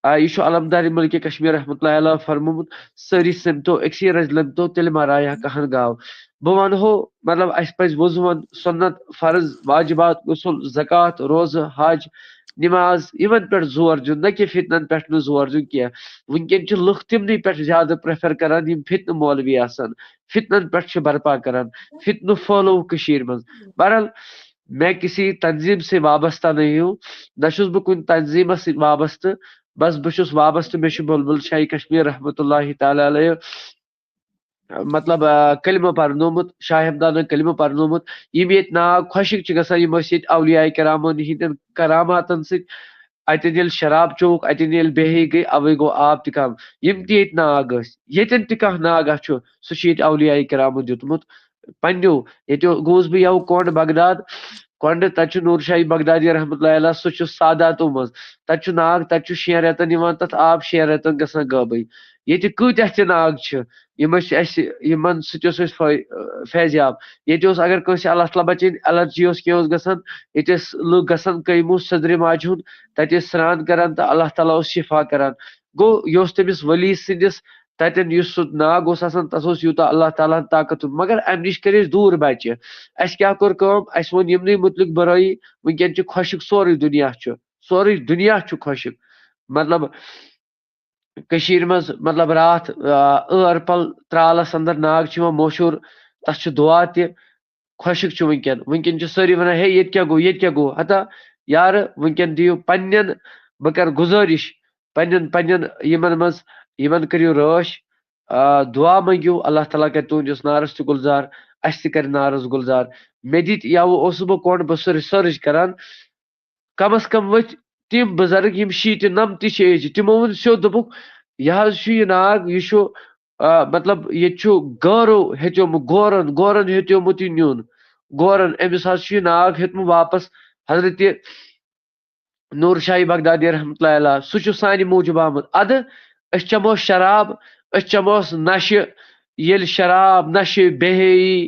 آ، یہِ چھُ علمدار ملکہ کشمیر رحمتہ اللہ علیہ فرمومُت، سٲری سٔمتو أکسٕے رَزِ لٔمتو، تیٚلہِ ما رایہ کہن گاو۔ بہٕ وَنہو، مطلب، اَسہِ پَزِ وضوٗوَن، سُنت، فرض، واجبات، غسل، زکوٰۃ، روزٕ، حج، نماز، یِمن پٮ۪ٹھ زور دیُن، نہ کہِ فتنن پٮ۪ٹھ نہٕ زور دیُن کینٛہہ۔ وٕنکٮ۪ن چھِ لُکھ تِمنٕے پٮ۪ٹھ زیادٕ prefer کران، یِم فتنہٕ مولوی آسان، فتنن پٮ۪ٹھ چھِ برپا کران، فتنہٕ پھٲلوو کٔشیٖرِ منٛز۔ بہرحال، میں کسی تنظیم سے وابستہ نہیں ہوں، نہ چھُس بہٕ کُنہِ تنظیٖمس سۭتۍ وابستہٕ، بس بہٕ چھُس وابستہٕ، مےٚ چھُ بلبل شاہی کشمیر رحمتہ اللہ تعالیٰ علیہ مطلب، آ، کلمہٕ پرنومُت، شاہ ہمدانن کلمہٕ پرنومُت۔ یِم ییٚتہِ ناگ خۄشِک چھِ گژھان، یِم ٲسۍ ییٚتہِ اولیاء کرامن ہٕنٛدٮ۪ن کراماتن سۭتۍ، اتٮ۪ن ییٚلہِ شراب چووُکھ، اتٮ۪ن ییٚلہِ بے حیٲیی گٔے، اوے گوٚو آب تہِ کم۔ یِم تہِ ییٚتہِ ناگ ٲسۍ، ییٚتٮ۪ن تہِ کانٛہہ ناگا چھُ، سُہ چھُ ییٚتہِ اولیاء کرامن دیُتمُت۔ پننیو، ییٚتہِ گوٚوُس بہٕ یَوٕ کۄنٛڈ بغداد، کۄنٛڈٕ، تَتہِ چھُ نوٗر شاہی بغدادی رحمتہ اللہ علیہ، سُہ چھُ ساداتو منٛز۔ تَتہِ چھُ ناگ، تَتہِ چھُ شٮ۪ن رٮ۪تن یِوان تَتھ آب، شٮ۪ن رٮ۪تن گژھان غٲبٕے۔ ییٚتہِ کۭتیٛاہ تہِ ناگ چھِ، یِم ٲسۍ اَسہِ، یِمن سۭتۍ اوس اَسہِ فٲ-، فیض یاب۔ ییٚتہِ اوس اگر کٲنٛسہِ اللہ تعالیٰ بچٲیِن، allergy اوس، کینٛہہ اوس گژھان، ییٚتہِ ٲسۍ لُکھ گژھان کٔیموٗ سٔدرِ ماجہِ ہُنٛد، تَتہِ ٲسۍ سرٛان کران تہٕ اللہ تعالیٰ اوس شفا کران۔ گوٚو، یہِ اوس تٔمِس ؤلی سٕنٛدِس تَتٮ۪ن یُس سُہ ناگ اوس آسان، تَتھ اوس یوٗتاہ اللہ تعالیٰ ہَن طاقت دیُتمُت۔ مگر اَمہِ نِش کٔرۍ أسۍ دوٗر بَچہِ۔ اَسہِ کیٛاہ کوٚر کٲم؟ اَسہِ ووٚن یِمنٕے مُتعلِق بُرٲیی، وٕنکٮ۪ن چھُ خۄشِک سورُے دُنیا چھُ، سورُے دُنیا چھُ خۄشِک۔ مطلب، کٔشیٖرِ منٛز، مطلب، راتھ، آ، ٲر پَل ترٛالَس اندر ناگ چھُ یِوان مشہوٗر، تَتھ چھُ دُعا تہِ۔ خۄشِک چھُ وٕنکٮ۪ن۔ وٕنکٮ۪ن چھِ سٲری وَنان، "ہے، ییٚتہِ کیٛاہ گوٚو، ییٚتہِ کیٛاہ گوٚو؟" ہتا یارٕ، وٕنکٮ۪ن دِیِو پنٛنٮ۪ن، بہٕ کَرٕ گُزٲرِش، پنٛنٮ۪ن، پنٛنٮ۪ن یِمَن منٛز، یِمَن کٔرِو رٲچھ، آ، دُعا مٔنٛگِو، اللہ تعالیٰ کَرِ تُہٕنٛدِس نارَس تہِ گُلزار، اَسہِ تہِ کَرِ نارَس گُلزار۔ مےٚ دِتۍ، یا اوسُس بہٕ کۄنٛڈ، بہٕ سُہ ریسرچ کران، کم از کم ؤتھۍ تِم بُزرگ یِم شیٖتہِ نمتہِ چھِ ایجہِ، تِمو ووٚن سیوٚد، دوٚپُکھ، یہِ حظ چھُ یہِ ناگ، یہِ چھُ، آ، مطلب، ییٚتہِ چھُ گورو ہیٚتیومُت، گورن، گورن ہیٚتیومُت یہِ نیُن، گورن، أمِس حظ چھُ یہِ ناگ ہیوٚتمُت واپس حضرت نور شاہی بغدادی رحمتہ اللہ علیہ، سُہ چھُ سانہِ موٗجوٗب آمُت۔ اَدٕ أسۍ چمو شراب، أسۍ چموس نشہِ، ییٚلہِ شراب، نشہِ، بے حیٲیی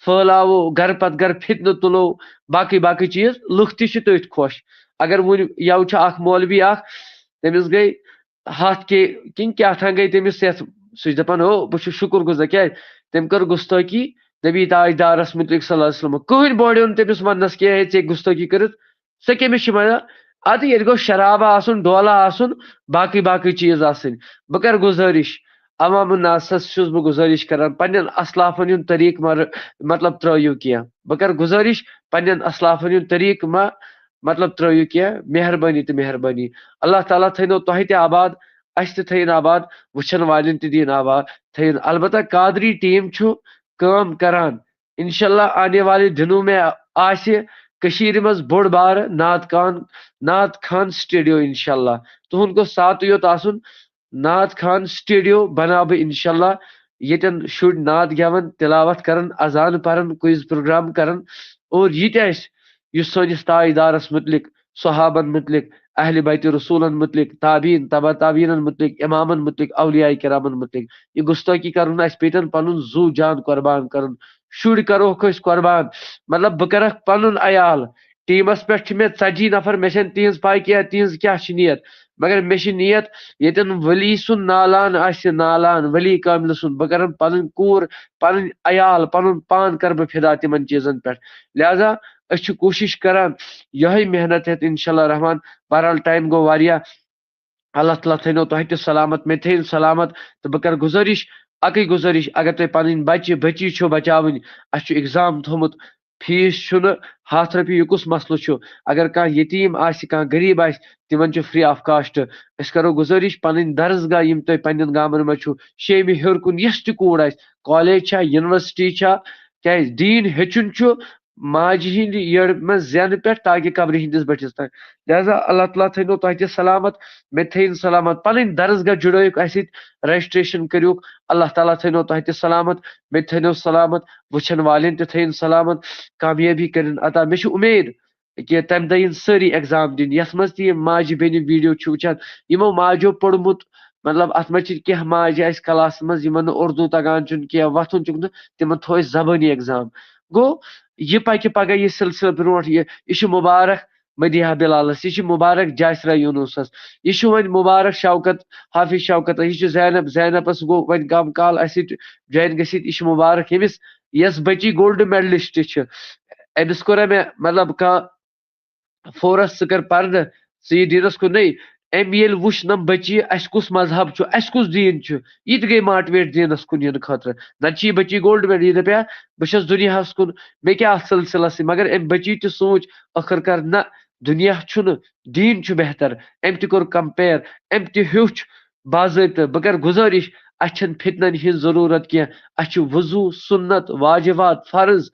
پھٲلاوو گرٕ پتہٕ گرٕ، فتنہٕ تُلو، باقٕے باقٕے چیٖز، لُکھ تہِ چھِ تٔتھۍ خۄش۔ اگر وُنہِ یَوٕ چھُ اکھ مولوی اکھ، تٔمِس گٔے ہتھ کے کِنہٕ کیٛاہ تام گٔے تٔمِس یَتھ، سُہ چھُ دَپان، ہو، بہٕ چھُس شُکُر گُزار، کیٛازِ؟ تٔمۍ کٔر گُستٲخی نبی تاجدارس مُتعلق صلی اللہ علیہ وسلم۔ کٕہٕنۍ بوڈیو نہٕ تٔمِس وننس کینٛہہ، ہے، ژےٚ گُستٲخی کٔرٕتھ، ژےٚ کٔمِس چھِ وَنان؟ اَدٕ ییٚلہِ گوٚو شرابہ آسُن، ڈولہ آسُن، باقٕے باقٕے چیٖز آسٕنۍ۔ بہٕ کَرٕ گُزٲرِش، عوام الناسَس چھُس بہٕ گُزٲرِش کران، پننٮ۪ن اسلافن ہُنٛد طریٖقہٕ مر-، مطلب ترٲیِو کینٛہہ۔ بہٕ کَرٕ گُزٲرِش، پننٮ۪ن اسلافن ہُنٛد طریٖقہٕ مہ-، مطلب ترٲیِو کینٛہہ۔ مہربٲنی تہٕ مہربٲنی۔ اللہ تعالیٰ تھٲینو تۄہہِ تہِ آباد، اَسہِ تہِ تھٲیِن آباد، وٕچھن والٮ۪ن تہِ دِیِن آباد، تھٲیِن۔ البتہ قادری ٹیٖم چھُ کٲم کران۔ انشاءاللہ آنے والے دنوں میں آسہِ کٔشیٖرِ منٛز بوٚڑ بارٕ نعت خان، نعت خان سٹوڈیو۔ انشاءاللہ تُہُنٛد گوٚژھ ساتہٕ یوت آسُن۔ نعت خان سٹوڈیو بناو بہٕ انشاءاللہ، ییٚتٮ۪ن شُرۍ نعت گٮ۪وَن، تلاوت کرن، اذان پرن، کوئز پروگرام کرن، اور یہِ تہِ آسہِ، یُس سٲنِس تاجدارس مُتعلق، صحابن مُتعلق، اہل بیت رسولن مُتعلق، تابعین، تبع تابعینن مُتعلق، امامن مُتعلق، اولیاء کرامن مُتعلق۔ یہِ گُستٲخی کرُن اَسہِ پیٚتن پنُن زُو جان قربان کرُن۔ شُرۍ کرہوکھ أسۍ قربان۔ مطلب، بہٕ کرکھ پنُن عیال۔ ٹیٖمس پٮ۪ٹھ چھِ مےٚ ژتجی نفر، مےٚ چھَنہٕ تِہنٛز پَے کینٛہہ، تِہنٛز کیٛاہ چھِ نیت۔ مگر مےٚ چھِ نیت، ییٚتٮ۪ن ولی سُنٛد نالان آسہِ، نالان ولی کاملہٕ سُنٛد، بہٕ کرن پنٕنۍ کوٗر، پنٕنۍ عیال، پنُن پان کرٕ بہٕ فدا تِمن چیٖزن پٮ۪ٹھ۔ لہذا أسۍ چھِ کوٗشِش کران یِہوٚے محنت ہٮ۪تھ، انشاءاللہ رحمان۔ بہرحال، ٹایم گوٚو واریاہ۔ اللہ تعالیٰ تھٲینو تۄہہِ تہِ سلامت، مےٚ تھٲیِن سلامت۔ تہٕ بہٕ کرٕ گُزٲرِش، اَکٕے گُزٲرِش، اگر تۄہہِ پنٕنۍ بچہِ، بچی چھو بچاوٕنۍ، اَسہِ چھُ exam تھوٚمُت، فیٖس چھُنہٕ، ہَتھ رۄپیہِ یہِ کُس مسلہٕ چھُ؟ اگر کانٛہہ یتیٖم آسہِ، کانٛہہ غریٖب آسہِ، تِمن چھُ free of cost۔ أسۍ کرو گُزٲرِش، پنٕنۍ درسگاہ یِم تۄہہِ پننٮ۪ن گامن منٛز چھُو، شیٚیمہِ ہیوٚر کُن یۄس تہِ کوٗر آسہِ، کالج چھا، یونیورسٹی چھا، کیٛازِ دیٖن ہیٚچھُن چھُ ماجہِ ہِنٛدِ یٔڑ منٛز زینہٕ پٮ۪ٹھ تاکہِ قبرِ ہِنٛدِس بٔٹھِس تام۔ لہذا اللہ تعالیٰ تھٲینو تۄہہِ تہِ سلامت، مےٚ تھٲیِن سلامت۔ پنٕنۍ درسگاہ جُڑٲیِکھ اَسہِ سۭتۍ، registration کٔرِو۔ اللہ تعالیٰ تھٲینو تۄہہِ تہِ سلامت، مےٚ تہِ تھٲینو سلامت، وٕچھن والٮ۪ن تہِ تھٲیِن سلامت، کامیٲبی کٔرِن عطا۔ مےٚ چھِ اُمید کہِ تَمہِ دۄہ یِن سٲری exam دِنہِ، یَتھ منٛز تہِ یِم ماجہِ بیٚنہِ video چھِ وٕچھان، یِمو ماجو پوٚرمُت، مطلب، اَتھ منٛز چھِ کینٛہہ ماجہِ اَسہِ class منٛز، یِمن نہٕ اردو تگان چھُنہٕ کینٛہہ، وۄتھُن چھُکھ نہٕ، تِمن تھوٚو اَسہِ زبٲنی exam۔ گوٚو، یہِ پکہِ پگاہ یہِ سلسلہٕ برونٛٹھ، یہِ، یہِ چھُ مبارک مدیحہ بلالس، یہِ چھُ مبارک جاسرہ یونسس، یہِ چھُ وۄنۍ مبارک شوکت، حافظ شوکت، یہِ چھُ زینب، زینبس گوٚو وۄنۍ کم کال اَسہِ سۭتۍ join گٔژھِتھ، یہِ چھُ مبارک ییٚمِس، یۄس بچی gold medalist چھِ، أمِس کوٚر مےٚ، مطلب، کانٛہہ force، ژٕ کر پردٕ، ژٕ یہِ دیٖنس کُن۔ أمۍ ییٚلہِ وُچھ نہ بچی، اَسہِ کُس مذہب چھُ، اَسہِ کُس دیٖن چھُ، یہِ تہِ گٔے motivate دیٖنس کُن یِنہٕ خٲطرٕ۔ نتہٕ چھِ یہِ بچی gold medal، یہِ دپیا، بہٕ چھَس دُنیاہس کُن، مےٚ کیٛاہ اَتھ سلسلس سۭتۍ؟ مگر أمۍ بچی تہِ سوٗنٛچ، ٲخٕر کار نہ، دُنیا چھُنہٕ، دیٖن چھُ بہتر۔ أمۍ تہِ کوٚر compare، أمۍ تہِ ہیوٚچھ۔ باضٲبطہٕ بہٕ کرٕ گُزٲرِش، اَسہِ چھَنہٕ فتنن ہٕنٛز ضروٗرت کینٛہہ، اَسہِ چھُ وضوٗ، سُنت، واجبات، فرض،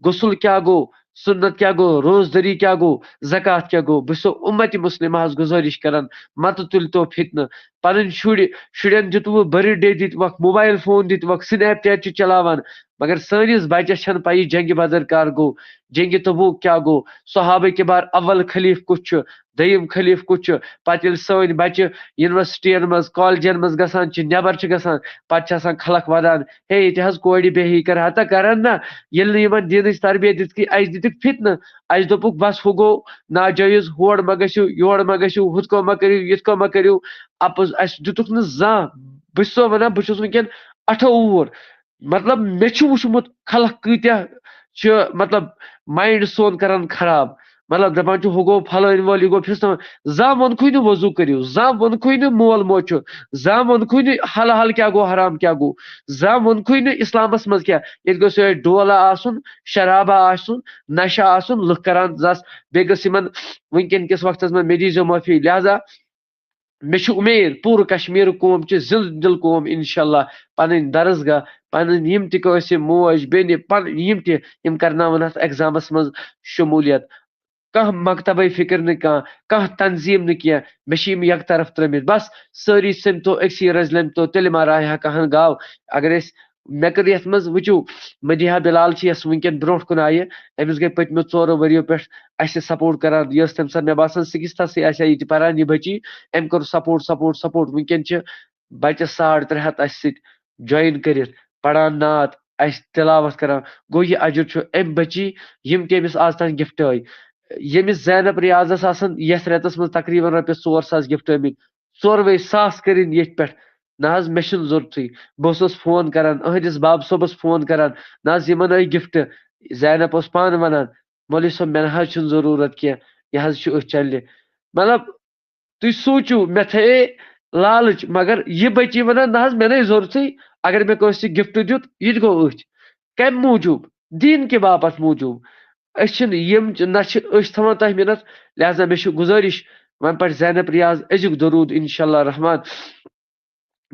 غسل کیٛاہ گوٚو، سُنت کیٛاہ گوٚو، روزدٔری کیٛاہ گوٚو، زکوٰۃ کیٛاہ گوٚو۔ بہٕ چھُسو اُمتِ مُسلِمہس گُزٲرِش کران، متہٕ تُلۍ تو فتنہٕ۔ پنٕنۍ شُرۍ، شُرٮ۪ن دیُتوٕ birthday، دِتوکھ mobile phone، دِتوکھ Snapchat چھِ چلاوان، مگر سٲنِس بچس چھَنہٕ پَیی جنگِ بدر کر گوٚو، جنگِ تبوک کیٛاہ گوٚو، صحابہ کبار اول خلیف کُس چھُ، دوٚیِم خلیف کُس چھُ۔ پتہٕ ییٚلہِ سٲنۍ بچہِ یونیورسٹین منٛز، کالجن منٛز گژھان چھِ، نٮ۪بر چھِ گژھان، پتہٕ چھِ آسان خلق ودان، ہے، ییٚتہِ حظ کورِ بے حیٲیی کر ہتا کرن نہ، ییٚلہِ نہٕ یِمن دیٖنٕچ تربیت دِژٕکھٕے، اَسہِ دِتُکھ فتنہٕ۔ اَسہِ دوٚپُکھ، بس، ہُہ گوٚو ناجٲیز، ہور مہ گٔژھِو، یور مہ گٔژھِو، ہُتھ کٔنۍ مہ کٔرِو، یِتھ کٔنۍ مہ کٔرِو۔ اَپُز، اَسہِ دِتُکھ نہٕ زانٛہہ۔ بہٕ چھُسو وَنان، بہٕ چھُس وٕنکٮ۪ن اَٹھووُہ وُہُر۔ مطلب، مےٚ چھُ وٕچھمُت خلق کۭتیٛاہ چھِ، مطلب، mind سون کران خراب۔ مطلب، دَپان چھُ، ہُہ گوٚو پھلٲنۍ وول، یہِ گوٚو فِستٲنۍ۔ زانٛہہ ووٚنکھٕے نہٕ وضوٗ کٔرِو، زانٛہہ ووٚنکھٕے نہٕ مول موج چھُ، زانٛہہ ووٚنکھٕے نہٕ حلال کیٛاہ گوٚو، حرام کیٛاہ گوٚو، زانٛہہ ووٚنکھٕے نہٕ اِسلامس منٛز کیٛاہ۔ ییٚتہِ گوٚژھ یِہوٚے ڈولہ آسُن، شرابہ آسُن، نشہ آسُن، لُکھ کران زس، بیٚیہِ گٔژھ یِمن وٕنکیٚن کِس وقتس منٛز، مےٚ دیٖزیو معٲفی، لہذا مےٚ چھِ اُمید پوٗرٕ کشمیٖرُک قوم چھِ زِندٕ دِل قوم، انشاءاللہ پنٕنۍ درسگاہ، پنٕنۍ یِم تہِ کٲنٛسہِ موج بیٚنہِ، پنٕنۍ یِم تہِ یِم کرناوَن اَتھ ایگزامَس منٛز شموٗلیت۔ کانٛہہ مکتبے فکر نہٕ کانٛہہ، کانٛہہ تنظیٖم نہٕ کینٛہہ، مےٚ چھِ یِم یکطرف ترٲمٕتۍ۔ بس سٲری سٔمتو أکسٕے رٔزۍ لٔمۍ تو، تیٚلہِ ما راے ہا کانٛہہ گاو۔ اگر أسۍ مےٚ کٔر یَتھ منٛز وٕچھِو، مدیحہ بلال چھِ یۄس وٕنکیٚن برونٛٹھ کُن آیہِ، أمِس گٔے پٔتمیو ژورو ؤریو پٮ۪ٹھ اَسہِ سپورٹ کران۔ یہِ ٲس تَمہِ ساتہٕ مےٚ باسان سِکِستھَسٕے آسہِ ہا یہِ تہِ پران، یہِ بٔچی۔ أمۍ کوٚر سپورٹ، سپورٹ، سپورٹ۔ وٕنکیٚن چھِ بچہِ ساڑ ترٛےٚ ہَتھ اَسہِ سۭتۍ جویِن کٔرِتھ پران نعت، اَسہِ تلاوت کران۔ گوٚو یہِ اجر چھُ أمۍ بٔچی، یِم تہِ أمِس آز تام گفٹ آیہِ۔ ییٚمِس زینب ریاضس آسن یتھ رٮ۪تس منٛز تقریباً رۄپیس ژور ساس گفٹ آمٕتۍ، ژوروے ساس کٔرِن ییٚتھۍ پٮ۪ٹھ۔ نہ حظ، مےٚ چھُنہٕ ضروٗرتھٕے۔ بہٕ اوسُس فون کران، أہنٛدِس باب صٲبس فون کران، نہ حظ، یِمن آے گفٹ۔ زینب اوس پانہٕ ونان، "مولوی صٲب، مےٚ نہ حظ چھُنہٕ ضروٗرت کینٛہہ، یہِ حظ چھُ أتھۍ چنلہِ۔" مطلب، تُہۍ سوٗنٛچِو، مےٚ تھایے لالٕچ، مگر یہِ بٔچی ونان، "نہ حظ، مےٚ نے ضروٗرتھٕے، اگر مےٚ کٲنٛسہِ گفٹ دیُت، یہِ تہِ گوٚو أتھۍ۔" کمہِ موٗجوٗب؟ دیٖن کہِ باپتھ موٗجوٗب۔ أسۍ چھِنہٕ یِم چہِ-، نہ چھِ أسۍ تھاوان تۄہہِ مِنت، لہذا مےٚ چھِ گُزٲرِش، وۄنۍ پَرِ زینب ریاض أزیُک درود انشاءاللہ الرحمن۔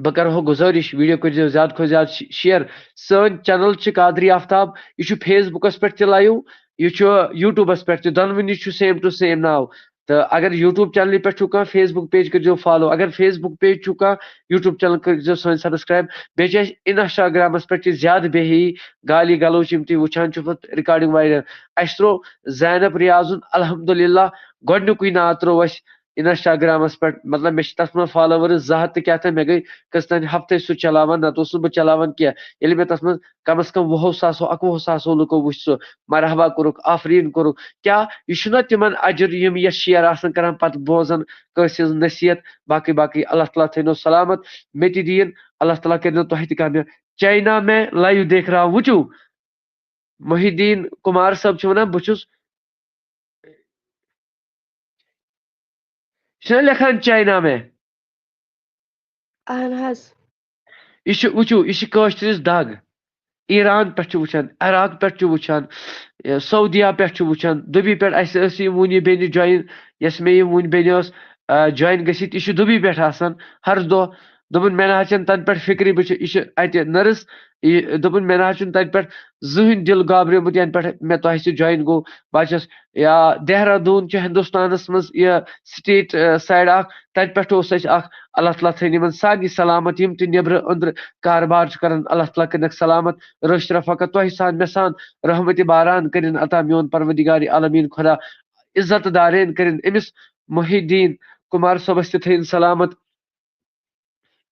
بہٕ کرہو گُزٲرِش، ویڈیو کٔرۍزیو زیادٕ کھۄتہٕ زیادٕ شی-، شیئر۔ سٲنۍ چینل چھِ قادری آفتاب، یہِ چھُ فیس بُکس پٮ۪ٹھ تہِ لایِو، یہِ چھُ یوٗٹیوٗبس پٮ۪ٹھ تہِ، دۄنوٕنی چھُ same to same ناو۔ تہٕ اگر یوٗٹیوٗب چینلہِ پٮ۪ٹھ چھُو کانٛہہ، فیس بُک پیج کٔرۍزیو فالو، اگر فیس بُک پیج چھُو کانٛہہ، یوٗٹیوٗب چینل کٔرۍزیو سٲنۍ سبسکرایب۔ بیٚیہِ چھِ اَسہِ انسٹاگرامس پٮ۪ٹھ تہِ زیادٕ بے ہیی، گالی گلوچ یِم تُہۍ وٕچھان چھِو پتہٕ ریکارڈنگ وغیرہ۔ اَسہِ ترٛوو زینب ریاضُن الحمدللہ گۄڈٕنیُکُے ناو ترٛوو اَسہِ انسٹاگرامس پٮ۪ٹھ، مطلب، مےٚ چھِ تتھ منٛز فالوورٕز زٕ ہتھ تہٕ کیٛاہ تام، مےٚ گٔے کٔژ تام ہفتَے سُہ چلاوان، نتہٕ اوسُس نہٕ بہٕ چلاوان کینٛہہ۔ ییٚلہِ مےٚ تتھ منٛز کم از کم وُہو ساسو، اکوُہو ساسو لُکو وٕچھ سُہ، مرحبا کوٚرُکھ، آفریٖن کوٚرُکھ۔ کیٛاہ، یہِ چھُنہ تِمن اجر، یِم یتھ شیئر آسان کران، پتہٕ بوزان کٲنٛسہِ ہٕنٛز نصیحت، باقٕے باقٕے۔ اللہ تعالیٰ تھٲینو سلامت، مےٚ تہِ دِیِن، اللہ تعالیٰ کٔرِنو تۄہہِ تہِ کامیاب۔ چاینا میں لایِو دیکھ رہا ہوں، وٕچھِو، محی الدین کمار صٲب چھِ ونان، بہٕ چھُس، یہِ چھُنہ لیکھان چاینا میں۔ اہن حظ۔ یہِ چھُ، وٕچھِو، یہِ چھِ کٲشرِس دگ۔ ایران پٮ۪ٹھ چھُ وٕچھان، عراق پٮ۪ٹھ چھُ وٕچھان، یہِ سعودیہ پٮ۪ٹھ چھُ وٕچھان، دُبی پٮ۪ٹھ۔ اَسہِ ٲس یہِ وٕنہِ یہِ بیٚنہِ جویِن، یۄس مےٚ یہِ وٕنہِ بیٚنہِ ٲس، آ، جویِن گٔژھِتھ، یہِ چھُ دُبی پٮ۪ٹھ آسان ہر دۄہ۔ دوٚپُن، مےٚ نہ حظ چھَنہٕ تَنہٕ پٮ۪ٹھ فِکرٕے، بہٕ چھُ، یہِ چھُ اَتہِ نٔرٕس۔ یہِ، دوٚپُن، مےٚ نہ حظ چھُنہٕ تَتہِ پٮ۪ٹھ زٕہٕنۍ دِل گابریومُت، یَنہٕ پٮ۪ٹھ مےٚ تۄہہِ سۭتۍ جویِن گوٚو۔ بہٕ حظ چھَس، یا دہرادوٗن چھُ ہِندُستانَس منٛز یہِ سٹیٹ، آ، سایڈ اَکھ، تَتہِ پٮ۪ٹھ اوس اَسہِ اَکھ۔ اللہ تعالیٰ تھٲیِن یِمَن سارنٕے سلامت، یِم تہِ نیٚبرٕ أنٛدرٕ کاربار چھِ کَران، اللہ تعالیٰ کٔرِنَکھ سلامت۔ رٲچھ رفاقت تۄہہِ سان، مےٚ سان، رحمتِ باران کٔرِن عطا میون پروردگار عالمیٖن خۄدا۔ عزت دارین کٔرِن أمِس محی الدین کمار صٲبَس تہِ تھٲیِن سلامت۔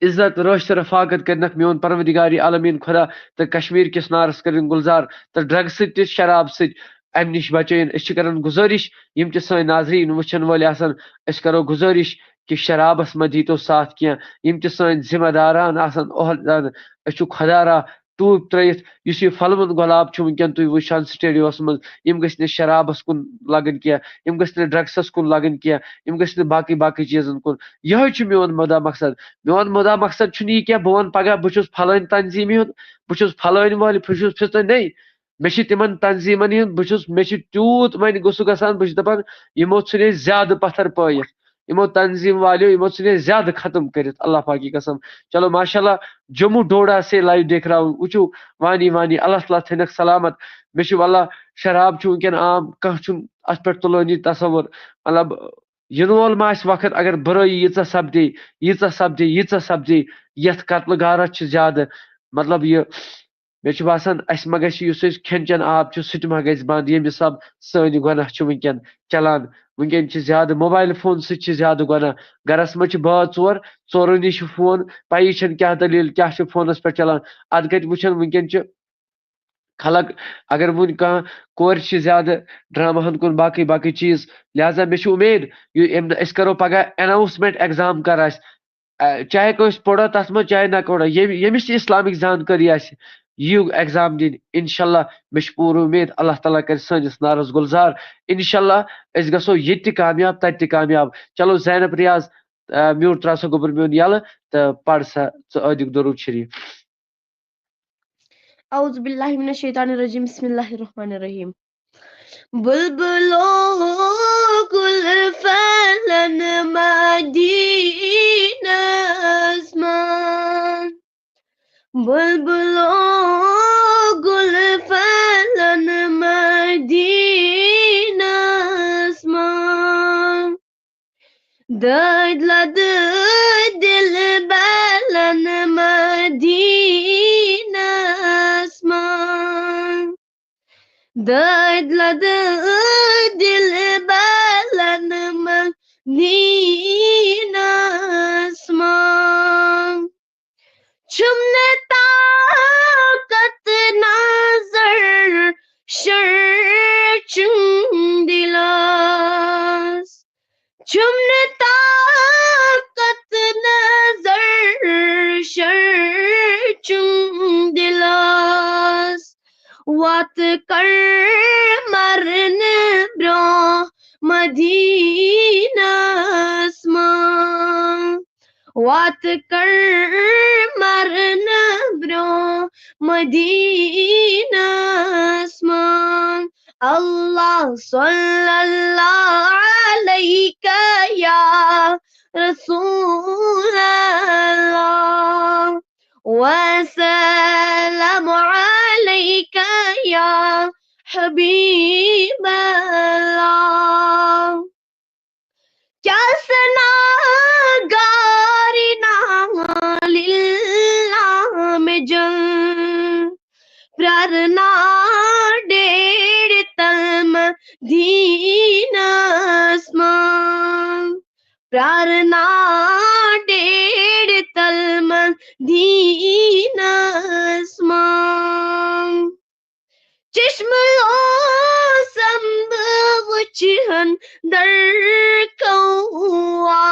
عزت، رٲچھ تہٕ رفاقت کٔرِنَکھ میون پروردگار عالمیٖن خۄدا، تہٕ کشمیٖر کِس نارَس کٔرِن گُلزار، تہٕ ڈرگہٕ سۭتۍ تہِ شراب سۭتۍ اَمہِ نِش بچٲیِن۔ أسۍ چھِ کران گُزٲرِش، یِم تہِ سٲنۍ ناظریٖن وٕچھَن وٲلۍ آسَن، أسۍ کرو گُزٲرِش کہِ شرابَس مہ دیٖتو ساتھ کینٛہہ۔ یِم تہِ سٲنۍ ذمہ داران آسَن، عہدیدار، أسۍ چھِ خۄدا را ٹوٗپۍ ترٲیِتھ، یُس یہِ پھۄلوُن گۄلاب چھُ وٕنکیٚن تُہۍ وٕچھان سٹیڈیوَس منٛز، یِم گٔژھۍ نہٕ شرابَس کُن لگٕنۍ کینٛہہ، یِم گٔژھۍ نہٕ ڈرگسَس کُن لگٕنۍ کینٛہہ، یِم گٔژھۍ نہٕ باقٕے باقٕے چیٖزَن کُن۔ یِہوٚے چھُ میون مُدا مقصد۔ میون مُدا مقصد چھُنہٕ یہِ کینٛہہ، بہٕ وَنہٕ پگاہ بہٕ چھُس پھلٲنۍ تنظیٖمہِ ہُنٛد، بہٕ چھُس پھلٲنۍ والہِ، بہٕ چھُس پھِستٲنۍ۔ نَے، مےٚ چھِ تِمَن تنظیٖمَن ہُنٛد، بہٕ چھُس، مےٚ چھِ تیوٗت وۄنۍ غُصہٕ گژھان، بہٕ چھُس دَپان، یِمو ژھٕنۍ أسۍ زیادٕ پَتھَر پٲیِتھ، یِمو تنظیٖم والیو، یِمو ژھٕنۍ أسۍ زیادٕ ختم کٔرِتھ، اللہ پاکہِ قسم۔ چلو، ماشاء اللہ، جموں ڈوڈا سے لایِو دیکھ رہا ہوں، وٕچھِو، وانی وانی، اللہ تعالیٰ تھٲینَکھ سلامت۔ مےٚ چھُ واللہ شراب چھُ وٕنکیٚن عام، کانٛہہ چھُنہٕ اَتھ پٮ۪ٹھ تُلٲنی تصوُر۔ مطلب، یِنہٕ وول ما آسہِ وقت، اگر بُرٲیی ییٖژاہ سپدے، ییٖژاہ سپدے، ییٖژاہ سپدے، یَتھ قتلہٕ غارت چھِ زیادٕ، مطلب، یہِ، مےٚ چھُ باسان، اَسہِ ما گژھِ، یُس أسۍ کھٮ۪ن چٮ۪ن آب چھُ، سُہ تہِ ما گژھِ بنٛد، ییٚمہِ حساب سٲنۍ یہِ گۄناہ چھِ وٕنکیٚن چلان۔ وٕنکیٚن چھِ زیادٕ موبایل فون سۭتۍ چھِ زیادٕ گۄناہ۔ گرس منٛز چھِ بٲژ ژور، ژورؤنی چھِ فون، پَیی چھَنہٕ کیٛاہ دٔلیٖل، کیٛاہ چھُ فونس پٮ۪ٹھ چلان۔ اَدٕ کَتہِ وٕچھن وٕنکیٚن چھِ خلق، اگر وٕنہِ کانٛہہ کورِ چھِ زیادٕ ڈراماہن کُن، باقٕے باقٕے چیٖز۔ لہذا مےٚ چھِ اُمید، یہِ، أمۍ، أسۍ کرو پگاہ اناؤنسمنٹ، ایگزام کر آسہِ، اَ، چاہے کٲنٛسہِ پوٚرا تَتھ منٛز، چاہے نہ پوٚرا، ییٚمہِ، ییٚمِس تہِ اِسلامِک زانکٲری آسہِ، یِیِو ایگزام دِنہِ۔ انشاءاللہ، مےٚ چھِ پوٗرٕ اُمید، اللہ تعالیٰ کَرِ سٲنِس نارَس گُلزار۔ انشاءاللہ، أسۍ گژھو ییٚتہِ تہِ کامیاب، تَتہِ تہِ کامیاب۔ چلو، زینب ریاض، اَ، میوٗٹ ترٛاو سا گوٚبُر میون یَلہٕ تہٕ پَر سا ژٕ عٲدیُک درود شریٖف۔ اعوذ باللہ من الشیطان الرجیم، بسم اللہ الرحمن الرحیم۔ بلبلو گُل پھۄلن مدینس منٛز۔ بلبلو گُل پھۄلن مدینس منٛز۔ دٲدۍ لدٕ دِل بلن مدینس منٛز۔ دٲدۍ لدٕ دِل بلن مدینس منٛز۔ چھُم نہٕ طاقت نظر شرچُن دِلس۔ چھُم نہٕ طاقت نظر شرچُن دِلس۔ وَتھ کر مرنہٕ برٛونٛہہ مدینس منٛز۔ وَتھ کر مرنہٕ برٛونٛہہ مدینس منٛز۔ اللہ صلی اللہ علیک یا رسول اللہ، وسلم علیک یا حبیب اللہ۔ کیٛاہ سنا گارِ نالہِ لامہِ جل، پرٛارنا ڈیڑِ تل مدینس منٛز۔ پرٛارنا ڈیڑِ تل مدینس منٛز۔ چشمہٕ اوسم بہٕ وٕچھِ ہن درکوا۔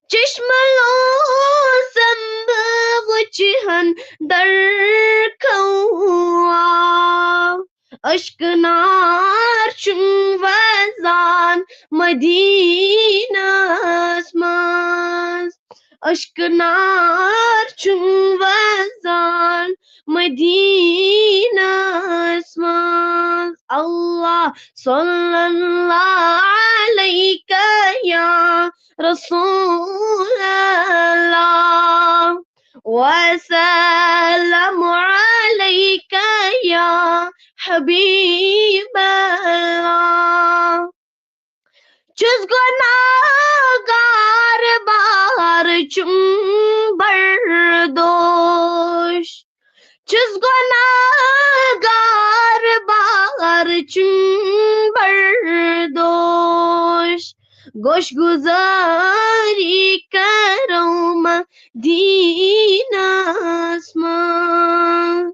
چشمہٕ اوسم بہٕ وٕچھِ ہن درکوا۔ اشکہٕ نار چھُم وزان مدینس منٛز۔ اشکہٕ نار چھُم وزان مدینس منٛز۔ اللہ صلی اللہ علیک یا رسول اللہ، وسلم علیک یا حبیب اللہ۔ چھُس گۄناہگار بار چھُم بردوش۔ چھُس گۄناہگار بار چھُم بردوش۔ گوش گُزٲری کرو مدینس منٛز۔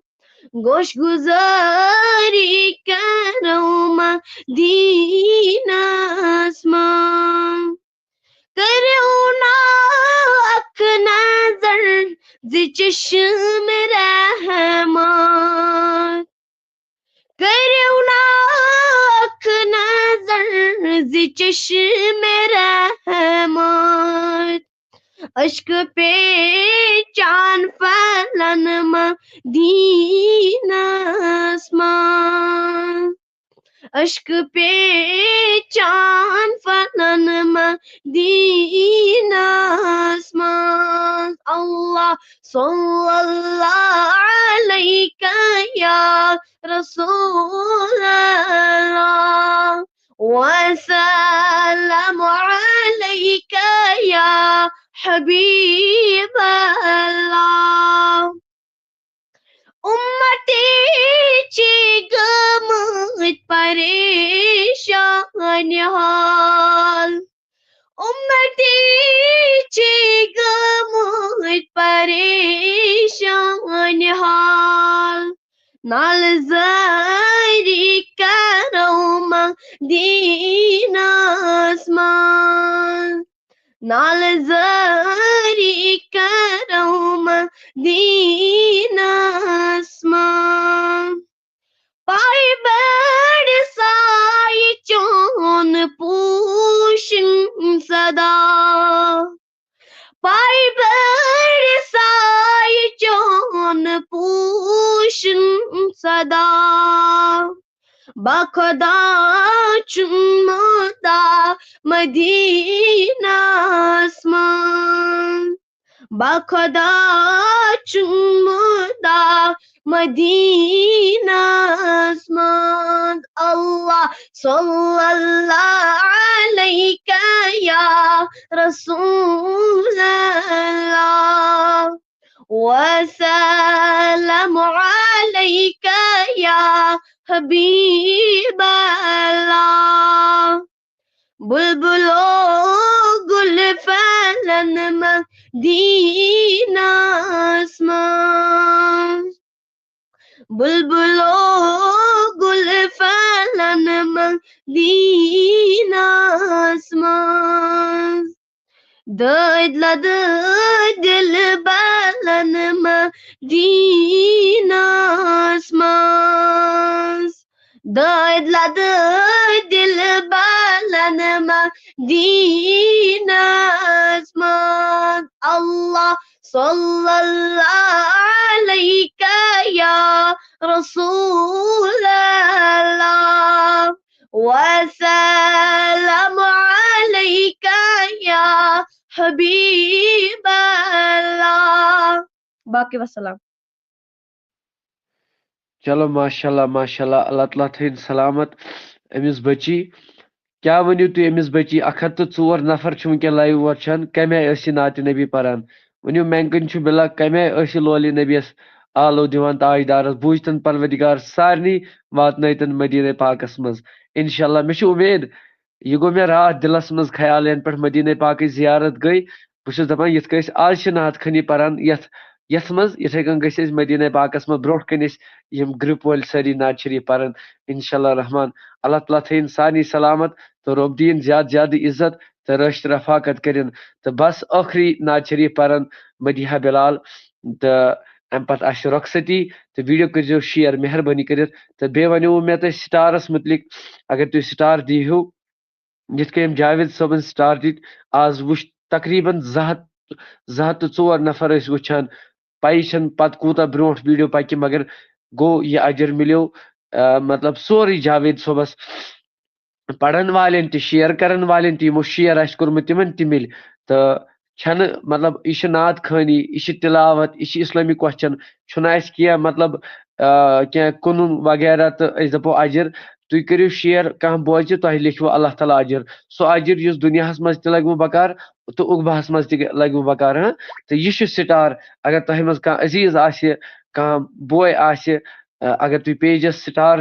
گوش گُزٲری کرو مدینس منٛز۔ کٔرِو نا اکھ نظر زِ چشم رحمت۔ کٔرِو نا اکھ نظر زِ چشم رحمت۔ اشکہٕ پیچان پھۄلن مدینس منٛز۔ اشکہٕ پیچان پھۄلن مدینس منٛز۔ اللہ صلی اللہ علیک یا رسول اللہ، وسلم علیک یا حبیب اللہ۔ اُمتی چھِ گٔمٕتۍ پریشان حال۔ اُمتی چھِ گٔمٕتۍ پریشان حال۔ نالہٕ زٲری کرو مدینس منٛز۔ نالہٕ زٲری کرو مدینس منٛز۔ پاے بٔڑ سایہِ چون پوشن صدا۔ پاے بٔڑ سایہِ چون پوشن صدا۔ با خۄدا چھُم مُدا مدیٖنس منٛز۔ با خۄدا چھُم مُدا مدیٖنس منٛز۔ اللہ صلی اللہ علیک یا رسول اللہ، وسلام علیک یا حبیب اللہ۔ بلبلو گُل پھۄلن مدیٖنس منٛز۔ بلبلو گُل پھۄلن مدیٖنس منٛز۔ دٲدۍ لدٲدۍ دِل بالن مدیٖنس منٛز۔ دٲدۍ لدٲدۍ دِل بالن مدیٖنس منٛز۔ اللہ صلی اللہ علیک یا رسول اللہ، وسلام علیک یا حبیب اللہ۔ باقی وسلام۔ چلو، ماشاءاللہ، ماشاءاللہ، اللہ تعالیٰ تھٲیِن سلامت أمِس بٔچی۔ کیٛاہ ؤنِو تُہۍ أمِس بٔچی؟ اَکھ ہَتھ تہٕ ژور نفر چھِ وٕنکٮ۪ن live وٕچھان، کَمہِ آیہِ ٲسۍ یہِ نعتِ نبی پَران؟ ؤنِو مینگن چھُ بِلا، کَمہِ آیہِ ٲسۍ یہِ لولہِ نبیَس آلو دِوان تاجدارَس؟ بوٗزتَن پروردگار سارنٕے، واتنٲیتَن مدیٖنہ پاکَس منٛز۔ انشاءاللہ، مےٚ چھِ اُمید، یہِ گوٚو مےٚ راتھ دِلَس منٛز خیال، یَنہٕ پٮ۪ٹھ مدیٖنہ پاکٕچ زیارت گٔے۔ بہٕ چھُس دَپان، یِتھ کٔنۍ أسۍ آز چھِ نعت خوٲنی پَران یَتھ، یَتھ منٛز، یِتھَے کٔنۍ گٔژھۍ أسۍ مدیٖنہ پاکَس منٛز برونٛٹھ کَنہِ أسۍ یِم group وٲلۍ سٲری نعت شریٖف پَران۔ انشاءاللہ الرحمن، اللہ تعالیٰ تھٲیِن سارنٕے سلامت تہٕ رۄب دِیِن زیادٕ زیادٕ عزت تہٕ رٲچھ تہٕ رفاقت کٔرِن۔ تہٕ بس ٲخری نعت شریٖف پَران مدیحہ بلال تہٕ اَمہِ پَتہٕ آسہِ رۄخصتی۔ تہٕ video کٔرۍزیو share مہربٲنی کٔرِتھ۔ تہٕ بیٚیہِ وَنیوُ مےٚ تۄہہِ stars مُتعلِق، اگر تُہۍ star دیٖہِو، یِتھ کٔنۍ أمۍ جاوید صٲبن star دِتۍ، آز وٕچھ تقریباً زٕ ہَتھ، زٕ ہَتھ تہٕ ژور نفر ٲسۍ وٕچھان۔ پَیی چھَنہٕ پَتہٕ کوٗتاہ برونٛٹھ video پَکہِ، مگر گوٚو یہِ اجر مِلیو، آ، مطلب سورُے جاوید صٲبَس، پَرَن والٮ۪ن تہِ، share کَرَن والٮ۪ن تہِ، یِمو share آسہِ کوٚرمُت تِمَن تہِ مِلہِ۔ تہٕ چھَنہٕ، مطلب، یہِ چھِ نعت خٲنی، یہِ چھِ تِلاوت، یہِ چھِ اِسلٲمی question، چھُنہٕ اَسہِ کینٛہہ، مطلب، آ، کینٛہہ کٕنُن وغیرہ تہٕ أسۍ دَپو اجر۔ تُہۍ کٔرِو share، کانٛہہ بوزِ، تۄہہِ لیکھِوٕ اللہ تعالیٰ اجر۔ سُہ اجر یُس دُنیاہَس منٛز تہِ لَگِوٕ بکار تہٕ عُقباہَس منٛز تہِ لَگِوٕ بکار، ہاں۔ تہٕ یہِ چھُ star، اگر تۄہہِ منٛز کانٛہہ عزیٖز آسہِ، کانٛہہ بوے آسہِ، آ، اگر تُہۍ pageس star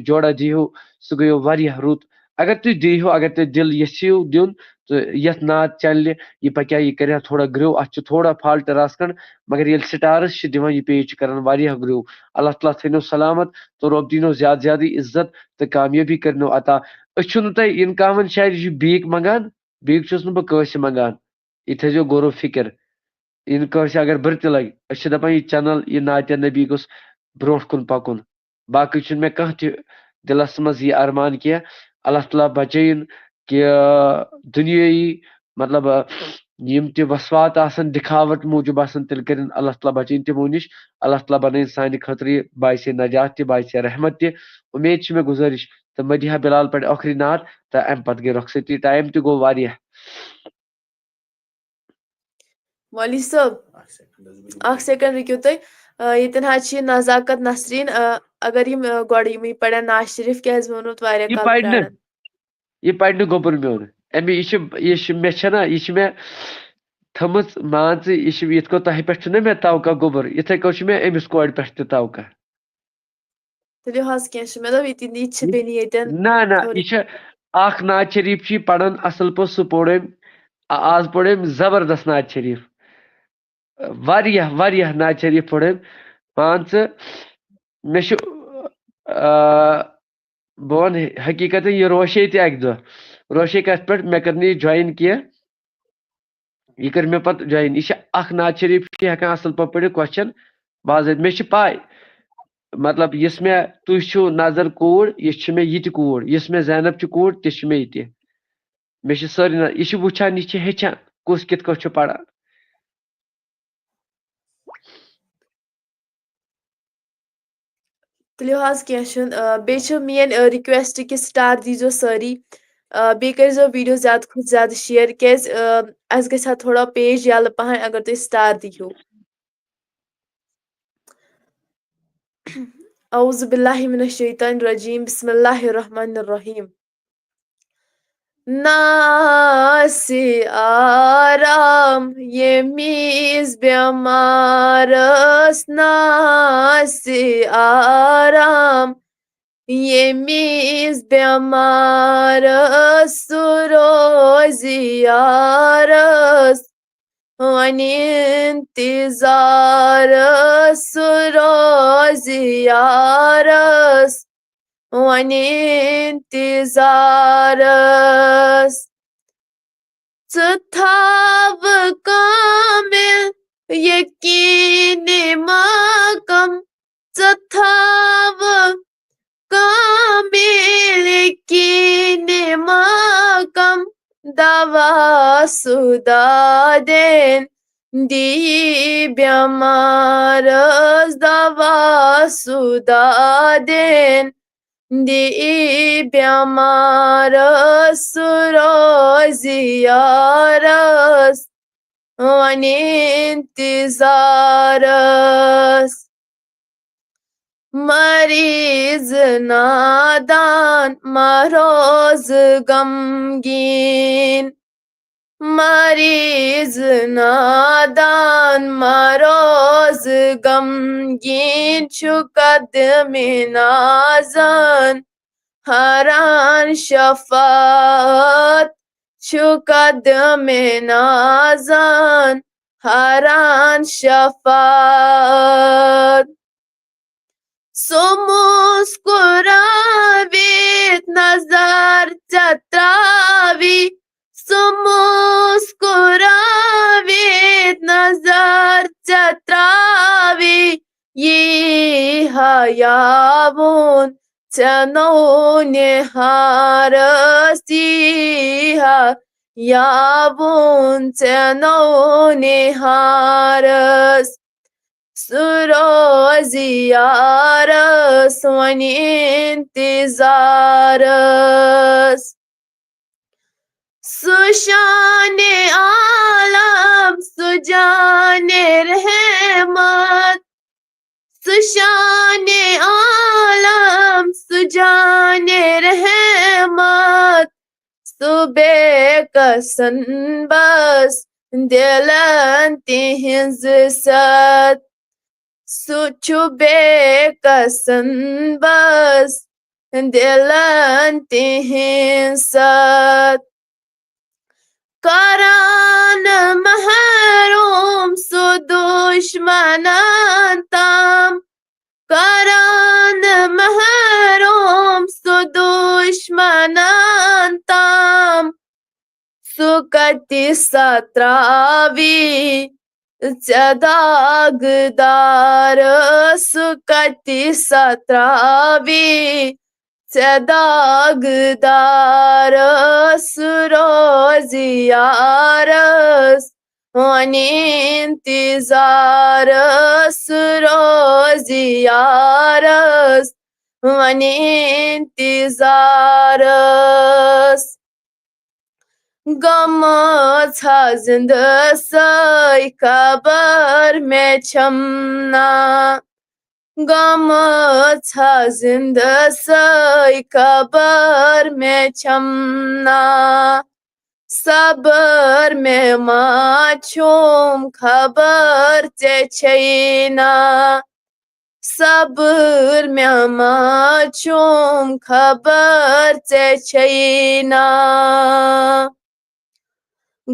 جوڑا دیٖہِو، سُہ گٔیو واریاہ رُت۔ اگر تُہۍ دیٖہِو، اگر تُہۍ دِل یژھِو دیُن، تہٕ یَتھ نعت channelہِ یہِ پَکہِ ہا، یہِ کَرِ ہا تھوڑا grow، اَتھ چھُ تھوڑا fault رَژھ کھنٛڈ، مگر ییٚلہِ stars چھِ دِوان، یہِ page چھُ کَران واریاہ grow۔ اللہ تعالیٰ تھٲینو سلامت تہٕ رۄب دیٖنو زیادٕ زیادٕ عزت تہٕ کامیٲبی کٔرنو عطا۔ أسۍ چھِنہٕ تۄہہِ یِنہٕ کانٛہہ وَنہِ شاید یہِ چھُ بیٖک منٛگان، بیٖک چھُس نہٕ بہٕ کٲنٛسہِ منٛگان، یہِ تھٲیزیو غور و فِکر۔ یِنہٕ کٲنٛسہِ اگر بٕرٕ تہِ لَگہِ، أسۍ چھِ دَپان یہِ channel، یہِ نعتِ نبی گوٚژھ برونٛٹھ کُن پَکُن۔ باقٕے چھُنہٕ مےٚ کانٛہہ تہِ دِلَس منٛز یہِ ارمان کینٛہہ۔ اللہ تعالیٰ بَچٲیِن کہِ دُنیٲیی، مطلب، یِم تہِ وسوات آسَن، دِکھاوَٹ موٗجوٗب آسَن، تیٚلہِ کٔرِن اللہ تعالیٰ بَچٲیِن تِمو نِش۔ اللہ تعالیٰ بَنٲیِن سانہِ خٲطرٕ یہِ باعثِ نجات تہِ، باعثِ رحمت تہِ۔ اُمید چھِ مےٚ گُزٲرِش تہٕ مدیحہ بلال پَرِ ٲخری نعت تہٕ اَمہِ پَتہٕ گٔے رۄخصتی۔ Time تہِ گوٚو واریاہ۔ مولوی صٲب، اکھ second رُکِو تُہۍ۔ آ، ییٚتٮ۪ن حظ چھِ نزاکت نسریٖن، آ، اگر یِم، آ، گۄڈٕ یِمٕے پرن ناز شریف، کیٛازِ ووٚنُتھ واریاہ یہِ کال پرِ نہٕ۔ پرارن؟ یہِ پرِ نہٕ گوٚبُر میون۔ أمۍ، یہِ چھِ، یہِ چھِ، مےٚ چھَنا، یہِ چھِ مےٚ تھٲمٕژ، مان ژٕ، یہِ چھِ یِتھ کٔنۍ تۄہہِ پٮ۪ٹھ چھُنہ مےٚ توقع گوٚبُر، یِتھَے کٔنۍ چھُ مےٚ أمِس کورِ پٮ۪ٹھ تہِ توقع۔ تُلِو حظ، کینٛہہ چھُنہٕ۔ مےٚ دوٚپ، ییٚتہِ، ییٚتہِ چھِ بیٚنہِ ییٚتٮ۪ن نہ، نہ، خبرٕ۔ یہِ چھِ اکھ نعت شریٖف چھِ یہِ پران اَصٕل پٲٹھۍ، سُہ پوٚر أمۍ آ-، آز پوٚر أمۍ زبردست نعت شریٖف۔ واریاہ، واریاہ نعت شریٖف پوٚر أمۍ۔ مان ژٕ، مےٚ چھُ، آ، بہٕ وَنہٕ حقیٖقتاً، یہِ روشے تہِ اَکہِ دۄہ۔ روشے کَتھ پٮ۪ٹھ؟ مےٚ کٔر نہٕ یہِ join کینٛہہ۔ یہِ کٔر مےٚ پَتہٕ join۔ یہِ چھِ اَکھ نعت شریٖف چھِ ہٮ۪کان اَصٕل پٲٹھۍ پٔرِتھ، question باضٲبطہٕ۔ مےٚ چھِ پَے، مطلب، یُس مےٚ تُہۍ چھِو نظر کوٗر، یہِ چھِ مےٚ یہِ تہِ کوٗر۔ یُس مےٚ زینب چھِ کوٗر، تہِ چھِ مےٚ یہِ تہِ۔ مےٚ چھِ سٲرٕے نہ-، یہِ چھِ وٕچھان، یہِ چھِ ہیٚچھان، کُس کِتھ کٲٹھۍ چھُ پَران۔ تُلِو حظ، کینٛہہ چھُنہٕ۔ آ، بیٚیہِ چھِ میٛٲنۍ، آ، request کہِ star دیٖزیو سٲری۔ آ، بیٚیہِ کٔرۍزیو video زیادٕ کھۄتہٕ زیادٕ share، کیٛازِ، آ، اَسہِ گژھِ ہا تھوڑا page یَلہٕ پَہَن اگر تُہۍ star دیٖہِو۔ اعوذ باللہ من الشیطان الرجیم، بسم اللہ الرحمن الرحیم۔ ناسہِ آرام ییٚمِس بٮ۪مارس، ناسہِ آرام ییٚمِس بٮ۪مارس، سُہ روزِ یارس وۄنۍ انتظارس، سُہ روزِ یارس وۄنۍ انتظارس۔ ژٕ تھاو کامل یقین مقام، ژٕ تھاو کامل یقین مقام، دوا سُدا دِن دی بٮ۪مارس، دوا سُدا دِن دی بٮ۪مارس، سُہ روزِ یارس وۄنۍ انتظارس۔ مریض نادان مہ روز غمگین، مریض نادان مہ روز غمگین، چھُ قدمِ نازن ہران شفاعت، چھُ قدمِ نازن ہران شفاعت۔ سُہ مسکراوِتھ نظر ژےٚ تراوِ، سُہ مسکراوِتھ نظر ژےٚ تراوِ، یی ہا یاوُن ژےٚ نوٚو نِہارس، یی ہا یاوُن ژےٚ نوٚو نِہارس۔ سُہ روزِ یارس وۄنۍ انتظارس۔ سُہ شانِ عالم، سُہ جانِ رحمت، سُہ شانِ عالم، سُہ جانِ رحمت، سُہ بے کسن بس دِلن تِہنٛز ست۔ سُہ چھُ بے کسن بس دِلن تِہنٛز ست۔ کران محروم سُہ دُشمنن تام، کران محروم سُہ دُشمنن تام، سُہ کتہِ ستراوِ ژےٚ داغدار، سُہ کتہِ ستراوِ ژےٚ داغدار، سُہ روزِ یارس وۄنۍ انتظارس، سُہ روزِ یارس وۄنۍ انتظارس۔ گٔمٕژ ہا زِندٕ سٲے خبر مےٚ چھَم نا، گٔمٕژ ہا زِندٕ سٲے خبر مےٚ چھَم نا۔ صبر مےٚ ما چھُم خبر ژےٚ چھے نا، صبر مےٚ ما چھُم خبر ژےٚ چھے نا۔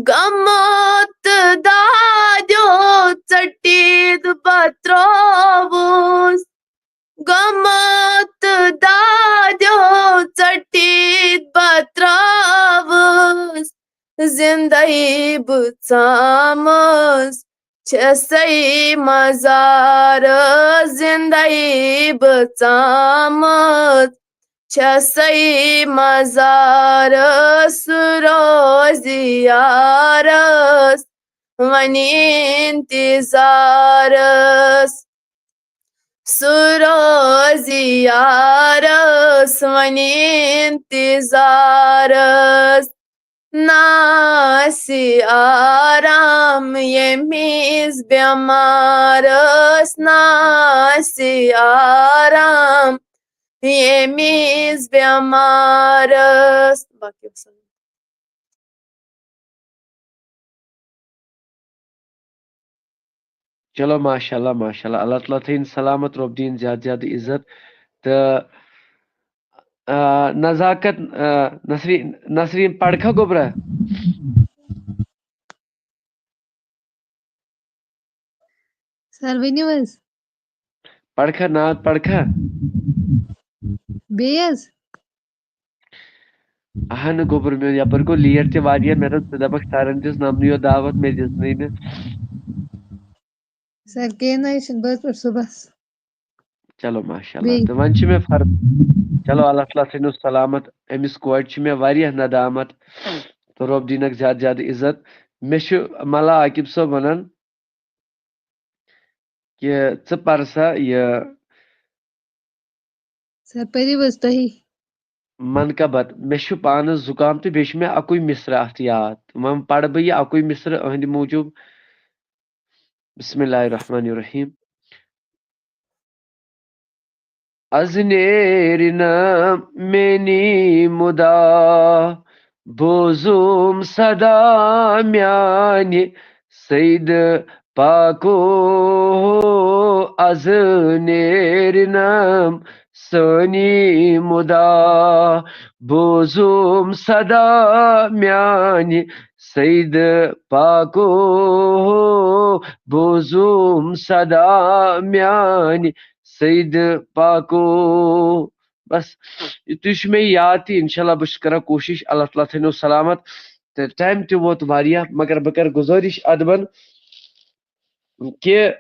غمو تہٕ دادیو ژٔٹِتھ بہٕ ترٛووُس، غمو تہٕ دادیو ژٔٹِتھ بہٕ ترٛووُس۔ زِندَے بہٕ ژامٕژ چھَسَے مَزارَس، زِندَے بہٕ ژامٕژ چھَسَے مَزارَس، سُہ روزِ یارَس وۄنۍ اِنتِظارَس۔ سُہ روزِ یارس وۄنۍ انتظارس۔ نہ آسہِ آرام ییٚمِس بٮ۪مارس، نہ آسہِ آرام ییٚمِس بٮ۪مارس۔ باقٕے وسلام۔ چلو، ماشاء اللہ، ماشاء اللہ، اللہ تعالیٰ تھٲیِن سلامت، رۄب دِیِن زیادٕ زیادٕ عزت۔ تہٕ آ، نزاکت، آ، نسریٖن نسریٖن پڑکھا گوٚبرا؟ سر ؤنِو حظ۔ پڑکھا ناد پڑکھا؟ بیٚیہِ حظ؟ اہن گوٚبُر، مےٚ یپٲرۍ گوٚو لیٹ تہِ واریاہ، مےٚ دوٚپ ژٕ دپکھ سرن دِژ نمنٕے یوت دعوت، مےٚ دِژ نٕے نہٕ۔ سر کینٛہہ نہ حظ چھُنہٕ، بہٕ حظ پٮ۪ٹھ صُبحس۔ چلو ماشاء اللہ، بیٚیہِ؟ تہٕ وۄنۍ چھِ مےٚ فرض۔ چلو، اللہ تعالیٰ تھٲینو سلامت، أمِس کورِ چھِ مےٚ واریاہ ندامت، تہٕ رۄب دِنکھ زیادٕ زیادٕ عزت۔ مےٚ چھُ ملا عاقب صٲب ونان کہِ ژٕ پر سا یہِ سر پٔرِو حظ تُہی۔ منقبت، مےٚ چھُ پانس زُکام تہٕ بیٚیہِ چھُ مےٚ اکُے مصرع اتھ یاد، وۄنۍ پرٕ بہٕ یہِ اکُے مصرع أہنٛدِ موٗجوٗب۔ بسم اللہ الرحمن الرحیم۔ از نیرِ نہٕ میٛٲنی مُدا، بوزُم صدا میٛانہِ سید پاکو۔ از نیرِ نہٕ سٲنی مُدا، بوزُم صدا میٛانہِ سید پاکو، بوزُم صدا میٛانہِ سید پاکو۔ بس، یُتُے چھُ مےٚ یاد تہِ، انشاءاللہ بہٕ چھُس کران کوٗشِش، اللہ تعالیٰ تھٲینو سلامت۔ تہٕ ٹایم تہِ ووت واریاہ، مگر بہٕ کرٕ گُزٲرِش ادبن کہِ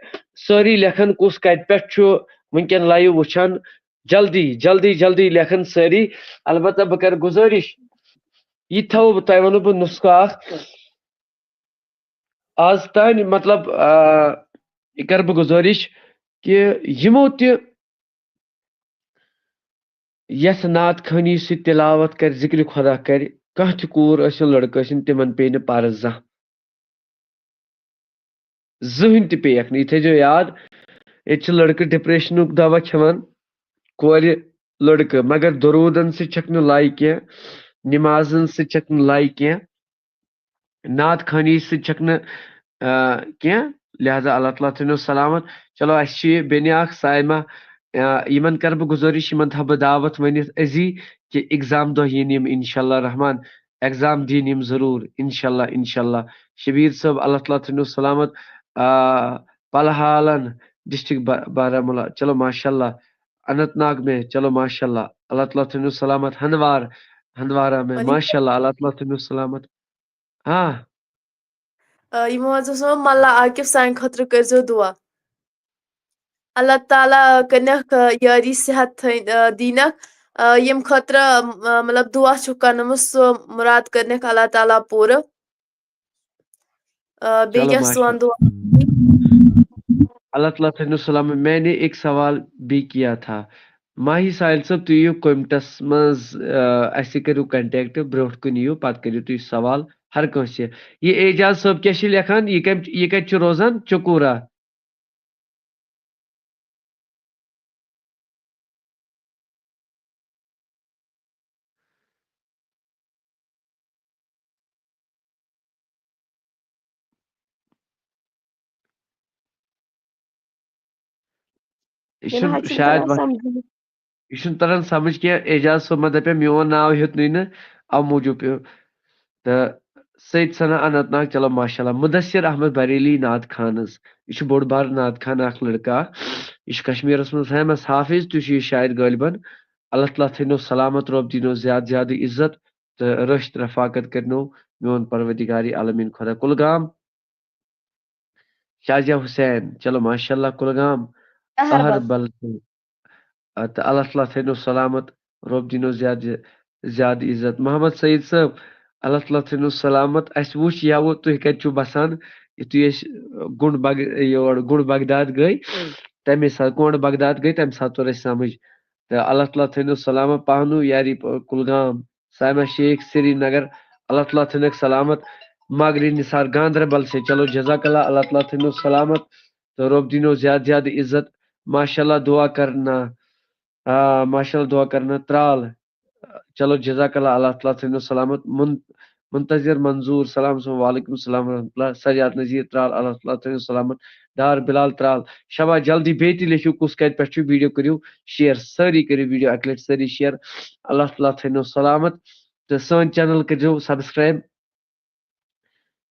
سٲری لیکھن کُس کتہِ پٮ۪ٹھ چھُ وٕنکیٚن لایِو وٕچھان، جلدی جلدی جلدی لیکھن سٲری۔ البتہ بہٕ کرٕ گُزٲرِش، یہِ تہِ تھاوو بہٕ، تۄہہِ ونو بہٕ نُسخہٕ اکھ۔ آز تانۍ، مطلب، آ، یہِ کرٕ بہٕ گُزٲرِش کہِ یِمو تہِ یَتھ نعت خٲنی سۭتۍ تِلاوت کرِ، ذِکرِ خۄدا کرِ، کانٛہہ تہِ کوٗر ٲسِن، لٔڑکہٕ ٲسِن، تِمن پیٚیہِ نہٕ پرٕ زانٛہہ۔ زٕہٕنۍ تہِ پیٚیَکھ نہٕ۔ یہِ تھٲیزیو یاد، ییٚتہِ چھِ لٔڑکہٕ ڈپریشنُک دوا کھٮ۪وان، کورِ لٔڑکہٕ، مگر دروٗدن سۭتۍ چھکھ نہٕ لَے کینٛہہ، نمازن سۭتۍ چھکھ نہٕ لَے کینٛہہ، نعت خٲنی سۭتۍ چھکھ نہٕ، آ، کینٛہہ۔ لہذا اللہ تعالیٰ تھٲینو سلامت۔ چلو، اَسہِ چھِ یہِ بیٚنہِ اکھ صایمہ، آ، یِمن کرٕ بہٕ گُزٲرِش، یِمن تھاوٕ بہٕ دعوت ؤنِتھ أزی کہِ ایگزام دۄہ یِن یِم انشاءاللہ رحمان، ایگزام دِن یِم ضروٗر، انشاءاللہ، انشاءاللہ۔ شبیر صٲب، اللہ تعالیٰ تھٲینو سلامت۔ آ، پلہالن، ڈسٹرکٹ با-، بارہمولہ، چلو ماشاءاللہ۔ اننت ناگ میں، چلو ماشاءاللہ، اللہ تعالیٰ تھٲینو سلامت۔ ہندوار، ہندوارہ میں، وعلیکم۔ ماشاءاللہ، اللہ تعالیٰ تھٲینو سلامت۔ ہاں۔ آ، یِمو حظ اوس وَنان، ملا عاقب، سانہِ خٲطرٕ کٔرۍزیو دُعا۔ اللہ تعالیٰ کٔرنَکھ، آ، یٲری صحت تھٲے-، آ، دیٖنَکھ، آ، ییٚمہِ خٲطرٕ، آ، مطلب، دُعا چھُکھ کَرنومُت، سُہ مُراد کٔرنَکھ اللہ تعالیٰ پوٗرٕ۔ آ، بیٚیہِ چلو، کیٛاہ چھُ سون ماشاءاللہ۔ دُعا؟ اللہ تعالیٰ تھٲینو سلامت۔ میں نے ایک سوال بھی کیا تھا۔ ماہی ساحل صٲب، تُہۍ یِیِو کومٹس منٛز، آ، اَسہِ کٔرِو contact، برٛونٛٹھ کُن یِیِو، پتہٕ کٔرِو تُہۍ سوال ہر کٲنٛسہِ۔ یہِ اعجاز صٲب کیٛاہ چھِ لیکھان؟ یہِ کَمہِ، یہِ کَتہِ چھُ روزان؟ چکورا۔ یہِ مےٚ نہ چھُنہٕ حظ چھُنہٕ شاید تران وۄتھ-، سمجھے۔ یہِ چھُنہٕ تران سمجھ کینٛہہ، اعجاز صٲب ما دَپہِ میون ناو ہیوٚتنُے نہٕ، اَمہِ موٗجوٗب پیوٚو۔ تہٕ سید ثنا اننت ناگ، چلو ماشاءاللہ۔ مدثر احمد بریلی نعت خان حظ، یہِ چھُ بوٚڑ بار نعت خان اکھ لڑکہٕ اکھ۔ یہِ چھُ کشمیرس منٛز famous حافظ تہِ چھُ یہِ شاید غٲلبن۔ اللہ تعالیٰ تھٲینو سلامت، رۄب دِنو زیادٕ زیادٕ عزت تہٕ رٔچھۍ رفاقت کٔرنو میون پروردگار عالمین خۄدا۔ کُلگام، شازیہ حسین، چلو ماشاءاللہ۔ کُلگام، اہربل۔ اہربل۔ آ، تہٕ اللہ تعالیٰ تھٲینو سلامت، رۄب دِنو زیادٕ زیادٕ عزت۔ محمد سعید صٲب، اللہ تعالیٰ تھٲینو سلامت۔ اَسہِ وُچھ یَوٕ تُہۍ کَتہِ چھِو بسان، یُتھُے أسۍ گُنٛڈ بگ-، یور گُنٛڈ بغداد گٔے، تَمے ساتہٕ کونٛڈ بغداد گٔے، تَمہِ ساتہٕ توٚر اَسہِ سَمٕجھ۔ تہٕ اللہ تعالیٰ تھٲینو سلامت پہنو یاری پ-، کُلگام، سایمہ شیخ، سرینگر، اللہ تعالیٰ تھٲینکھ سلامت۔ مغرِ نثار گاندربل سے، چلو جزاک اللہ، اللہ تعالیٰ تھٲینو سلامت۔ تہٕ رۄب دِنو زیادٕ زیادٕ عزت۔ ماشاء اللہ دعا کرنا، آ، ماشاء اللہ دعا کرنا ترال۔ چلو جزاک اللہ، اللہ تعالیٰ تھٲینو سلامت۔ من-، منتظر منظور سلام سو، وعلیکم السلام ورحمۃ اللہ۔ سجاد نذیر ترال، اللہ تعالیٰ تھٲینو سلامت۔ ڈار بلال ترال، شبا جلدی بیٚیہِ تہِ لیکھِو کُس کتہِ پٮ۪ٹھ چھُ، ویڈیو کٔرِو شیئر، سٲری کٔرِو ویڈیو اکہِ لٹہِ سٲری شیئر۔ اللہ تعالیٰ تھٲینو سلامت۔ تہٕ سٲنۍ چینل کٔرزیو سبسکرائب۔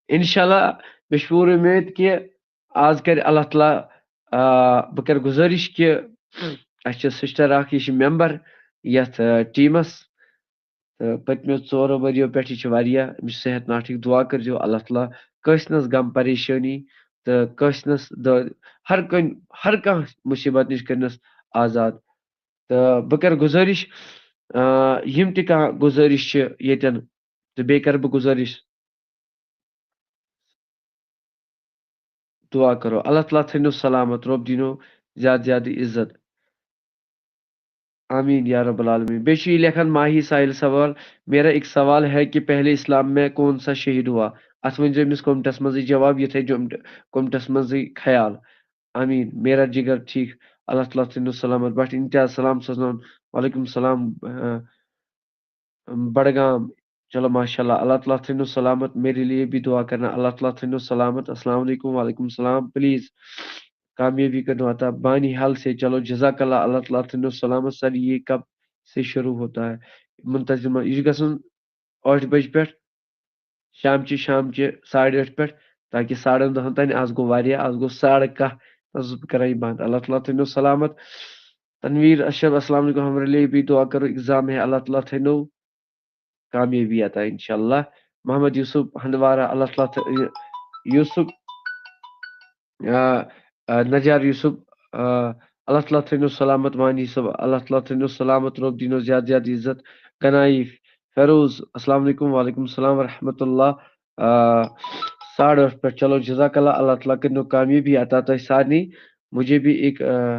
انشاءاللہ، مےٚ چھِ پوٗرٕ اُمید کہِ آز کرِ اللہ تعالیٰ، آ، بہٕ کرٕ گُزٲرِش کہِ اَسہِ چھِ سسٹر اکھ، یہِ چھِ ممبر یتھ، آ، ٹیمس۔ تہٕ پٔتمیو ژورو ؤرِیو پٮ۪ٹھ یہِ چھِ واریاہ، أمِس چھِ صحت ناٹھیک، دعا کٔرزیو اللہ تعالیٰ کٲنٛسہِ نس غم پریشٲنی تہٕ کٲنٛسہِ نس دٲ-، ہر کُنہِ، ہر کانٛہہ مُصیبت نِش کٔرنس آزاد۔ تہٕ بہٕ کرٕ گُزٲرِش، آ، یِم تہِ کانٛہہ گُزٲرِش چھِ ییٚتٮ۪ن، تہٕ بیٚیہِ کرٕ بہٕ گُزٲرِش، دعا کرو، اللہ تعالیٰ تھٲینو سلامت، رۄب دِنو زیادٕ زیادٕ عزت۔ آمین یا رب العالمین۔ بیٚیہِ چھُ یہِ لیکھان ماہی ساحل سوال، میرا ایک سوال ہے کہ پہلے اسلام میں کون سا شہید ہوا؟ اتھ ؤنۍ زیو أمِس کومنٹس منٛزٕے جواب، یِتھے کومنٹس منٛزٕے خیال۔ آمین۔ میرا جگر ٹھیک۔ اللہ تعالیٰ تھٲینو سلامت۔ بٹ امتیاز سلام سوزناوان۔ وعلیکم السلام۔ آ، بڈگام۔ چلو ماشاءاللہ، اللہ تعالیٰ تھٲینو سلامت۔ میرے لیے بھی دعا کرنا، اللہ تعالیٰ تھٲینو سلامت۔ السلام علیکم، وعلیکم السلام۔ پلیز کامیابی کٔرنو عطا۔ بانی حال سے، چلو جزاک اللہ، اللہ تعالیٰ تھٲینو سلامت۔ سر، یہ کب سے شروع ہوتا ہے؟ منتظم، یہِ چھُ گژھُن ٲٹھِ بجہِ پٮ۪ٹھ شامچہِ، شامچہِ ساڑِ ٲٹھِ پٮ۪ٹھ، تاکہِ ساڑن دہن تام۔ آز گوٚو واریاہ، آز گوٚو ساڑٕ کاہ، بس بہٕ کران یہِ بند۔ اللہ تعالیٰ تھٲینو سلامت۔ تنویر اشرف، السلام علیکم، ہمارے لیے بھی دعا کرو، ایگزام ہے، اللہ تعالیٰ تھٲینو کامیٲبی عطا انشاءاللہ۔ محمد یوسف ہندوارہ، اللہ تعالیٰ تھٲ-، یوسف، آ، آ، نجار یوسف، آ، اللہ تعالیٰ تھٲینو سلامت۔ وانی صٲب، اللہ تعالیٰ تھٲینو سلامت، رۄب دِنو زیادٕ زیادٕ عزت۔ غنائی فیروز، السلام علیکم۔ وعلیکم السلام ورحمۃ اللہ۔ آ، ساڑٕ ٲٹھ پٮ۪ٹھ، چلو جزاک اللہ، اللہ تعالیٰ کٔرنو کامیٲبی عطا تۄہہِ سارنٕے۔ مجھے بھی ایک، آ،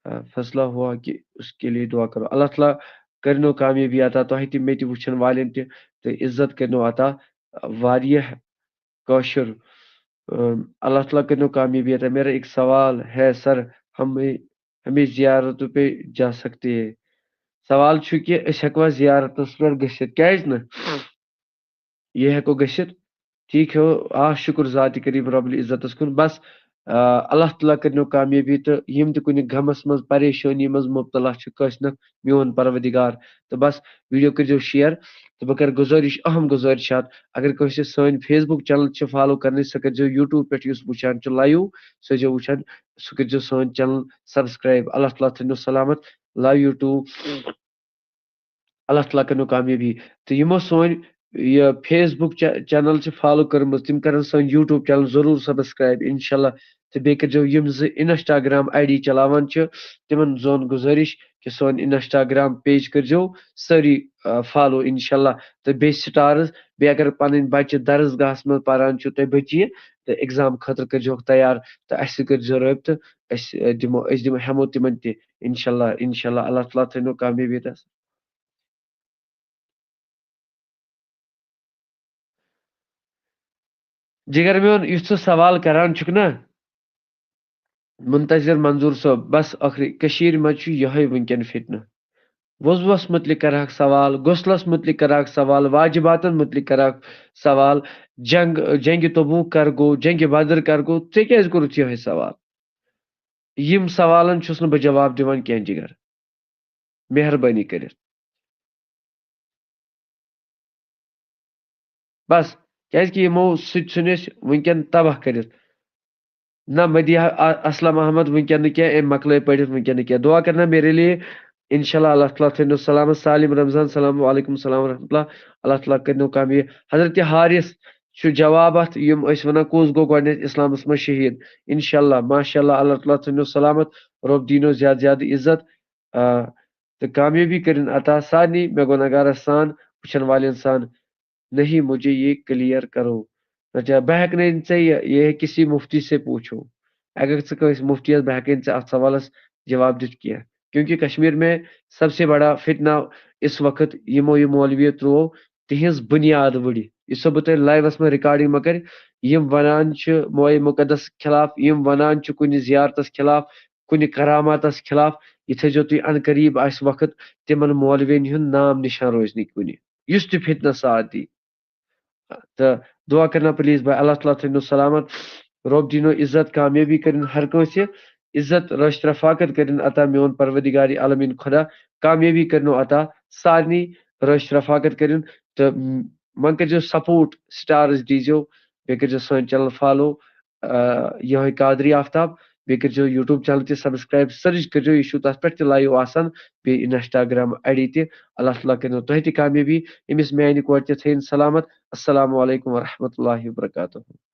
آ، فیصلہ ہوا کہ اس کے لیے دعا کرو۔ اللہ تعالیٰ کٔرنو کامیٲبی عطا تۄہہِ تہِ، مےٚ تہِ، وٕچھن والٮ۪ن تہِ، تہٕ عزت کٔرنو عطا۔ واریاہ کٲشُر، آ، اللہ تعالیٰ کٔرنو کامیٲبی عطا۔ میرا ایک سوال ہے سر، ہم ہمیں زیارتوں پہ جا سکتے ہیں؟ سوال چھُ کہِ أسۍ ہٮ۪کوا زیارتس پٮ۪ٹھ گٔژھِتھ؟ کیازِ نہٕ؟ یہِ ہٮ۪کو گٔژھِتھ۔ ٹھیٖک ہو، آ، شُکُر ذاتِ کریٖم رب العزتس کُن۔ بس، آ، اللہ تعالیٰ کٔرنو کامیٲبی، تہٕ یِم تہِ کُنہِ غمس منٛز، پریشٲنی منٛز مُبتلا چھِ کٲنٛسہِ نفر، میون پروردگار۔ تہٕ بس، ویڈیو کٔرزیو شیئر۔ تہٕ بہٕ کرٕ گُزٲرِش، اہم گُزٲرِشات، اگر کٲنٛسہِ سٲنۍ فیس بُک چینل چھِ فالو کرنٕچ، سُہ کٔرزیو یوٗٹیوب پٮ۪ٹھ، یُس وٕچھان چھُ لایو، سُہ ٲسۍزیو وٕچھان، سُہ کٔرزیو سٲنۍ چینل سبسکرائب۔ اللہ تعالیٰ تھٲینو سلامت۔ Love you too۔ اللہ تعالیٰ کٔرنو کامیٲبی۔ تہٕ یِمو سٲنۍ یہِ فیس بُک چے-، چینل چھِ فالو کٔرمٕژ، تِم کرن سٲنۍ یوٗٹیوب چینل ضروٗر سبسکرائب انشاءاللہ۔ تہٕ بیٚیہِ کٔرزیو یِم زٕ انسٹاگرام آئی ڈی چلاوان چھِ، تِمن زون گُزٲرِش کہِ سون انسٹاگرام پیج کٔرزیو سٲری، آ، فالو انشاءاللہ۔ تہٕ بیٚیہِ سٹارز، بیٚیہِ اگر پنٕنۍ بچہِ درس گاہس منٛز پران چھِ، تُہۍ بچی تہٕ ایگزام خٲطرٕ کٔرزیوکھ تیار، تہٕ اسہِ سۭتۍ کٔرزیو رٲبطہٕ، أسۍ، آ، دِمو، أسۍ دِمو، ہٮ۪مو تِمن تہِ انشاءاللہ، انشاءاللہ۔ اللہ تعالیٰ تھٲینو کامیٲبی تس۔ جگر میون، یُس ژٕ سوال کران چھُکھ نا، منتظر منظور صٲب، بس ٲخری، کٔشیٖرِ منٛز چھُ یِہوٚے وٕنکٮ۪ن فتنہٕ۔ وضوٗوَس مُتعلِق کرہکھ سوال، غسلَس مُتعلِق کرہکھ سوال، واجباتن مُتعلِق کرہکھ سوال، جنگ، جنگِ تبوک کر گوٚو، جنگِ بدر کر گوٚو، ژےٚ کیازِ کوٚرُتھ یِہوٚے سوال؟ یِم سوالن چھُس نہٕ بہٕ جواب دِوان کینٛہہ، جگر۔ مہربٲنی کٔرِتھ۔ بس، کیازِ کہِ یِمو سۭتۍ ژھُنۍ أسۍ وٕنکٮ۪ن تباہ کٔرِتھ۔ نہ، مدیحہ ا-، اسلم احمد وٕنکٮ۪ن نہٕ کینٛہہ، أمۍ مۄکلٲے پٔرِتھ وٕنکٮ۪ن نہٕ کینٛہہ۔ دعا کرنا میرے لیے، انشاءاللہ، اللہ تعالیٰ تھٲینو سلامت۔ سالم رمضان، سلام علیکم، سلام ورحمۃ اللہ، اللہ تعالیٰ کٔرنو کامیاب۔ حضرت حارث چھُ جواب اتھ، یِم ٲسۍ ونان کُس گوٚو گۄڈٕنیتھ اسلامس منٛز شہیٖد۔ انشاءاللہ، ماشاءاللہ، اللہ تعالیٰ تھٲینو سلامت، رۄب دیٖنو زیادٕ زیادٕ عزت۔ آ، تہٕ کامیٲبی کٔرِن عطا سارنٕے مےٚ گۄناہگارس سان، وٕچھن والٮ۪ن سان۔ نہیں، مجھے یہ کلیئر کرو۔ اچھا، بہٕ ہٮ۪کہٕ نہٕ ژےٚ یہِ، یہ ہے کسی مفتی سے پوچھو۔ اگر ژٕ کٲنٛسہِ مُفتیَس، بہٕ ہٮ۪کَے نہٕ ژےٚ اَتھ سوالَس جواب دِتھ کینٛہہ، کیونکہ کشمیر میں سب سے بڑا فتنہ اس وقت یِمو یہِ مولوی ترٛوو، تِہِنٛز بُنیاد وٕڑِ۔ یُس سا بہٕ تۄہہِ لایوَس منٛز ریکارڈنگ مہ کَرِ، یِم وَنان چھِ موئے مُقدس خلاف، یِم وَنان چھِ کُنہِ زیارتَس خلاف، کُنہِ کراماتَس خلاف، یہِ تھٲیزیو تُہۍ، عن قریب آسہِ وقت تِمَن مولوین ہُنٛد نام نِشان روزِ نہٕ کُنہِ، یُس تہِ فتنہ ساتھ دی۔ تہٕ دعا کرنا پلیز بھائی، اللہ تعالیٰ تھٲینو سلامت، رۄب دِنو عزت، کامیٲبی کٔرِن ہر کٲنٛسہِ، عزت، رٲچھ رفاقت کٔرِن عطا میون پروردگار عالمین خدا، کامیٲبی کٔرِنو عطا سارنٕے، رٲچھ رفاقت کٔرِن۔ تہٕ م-، وۄنۍ کٔرۍزیو سپورٹ، سٹارز دیٖزیو، بیٚیہِ کٔرۍزیو سٲنۍ چینل فالو، آ، یِہوٚے قادری آفتاب، بیٚیہِ کٔرۍزیو یوٗٹیوب چینل تہِ سبسکرایب، سٔرٕچ کٔرۍزیو، یہِ چھُو تَتھ پٮ۪ٹھ تہِ لایِو آسان، بیٚیہِ انسٹاگرام آی ڈی تہِ۔ اللہ تعالیٰ کٔرِنو تۄہہِ تہِ کامیٲبی، أمِس میانہِ کورِ تہِ تھٲیِن سلامت۔ السلام علیکم ورحمۃ اللہ وبرکاتہ۔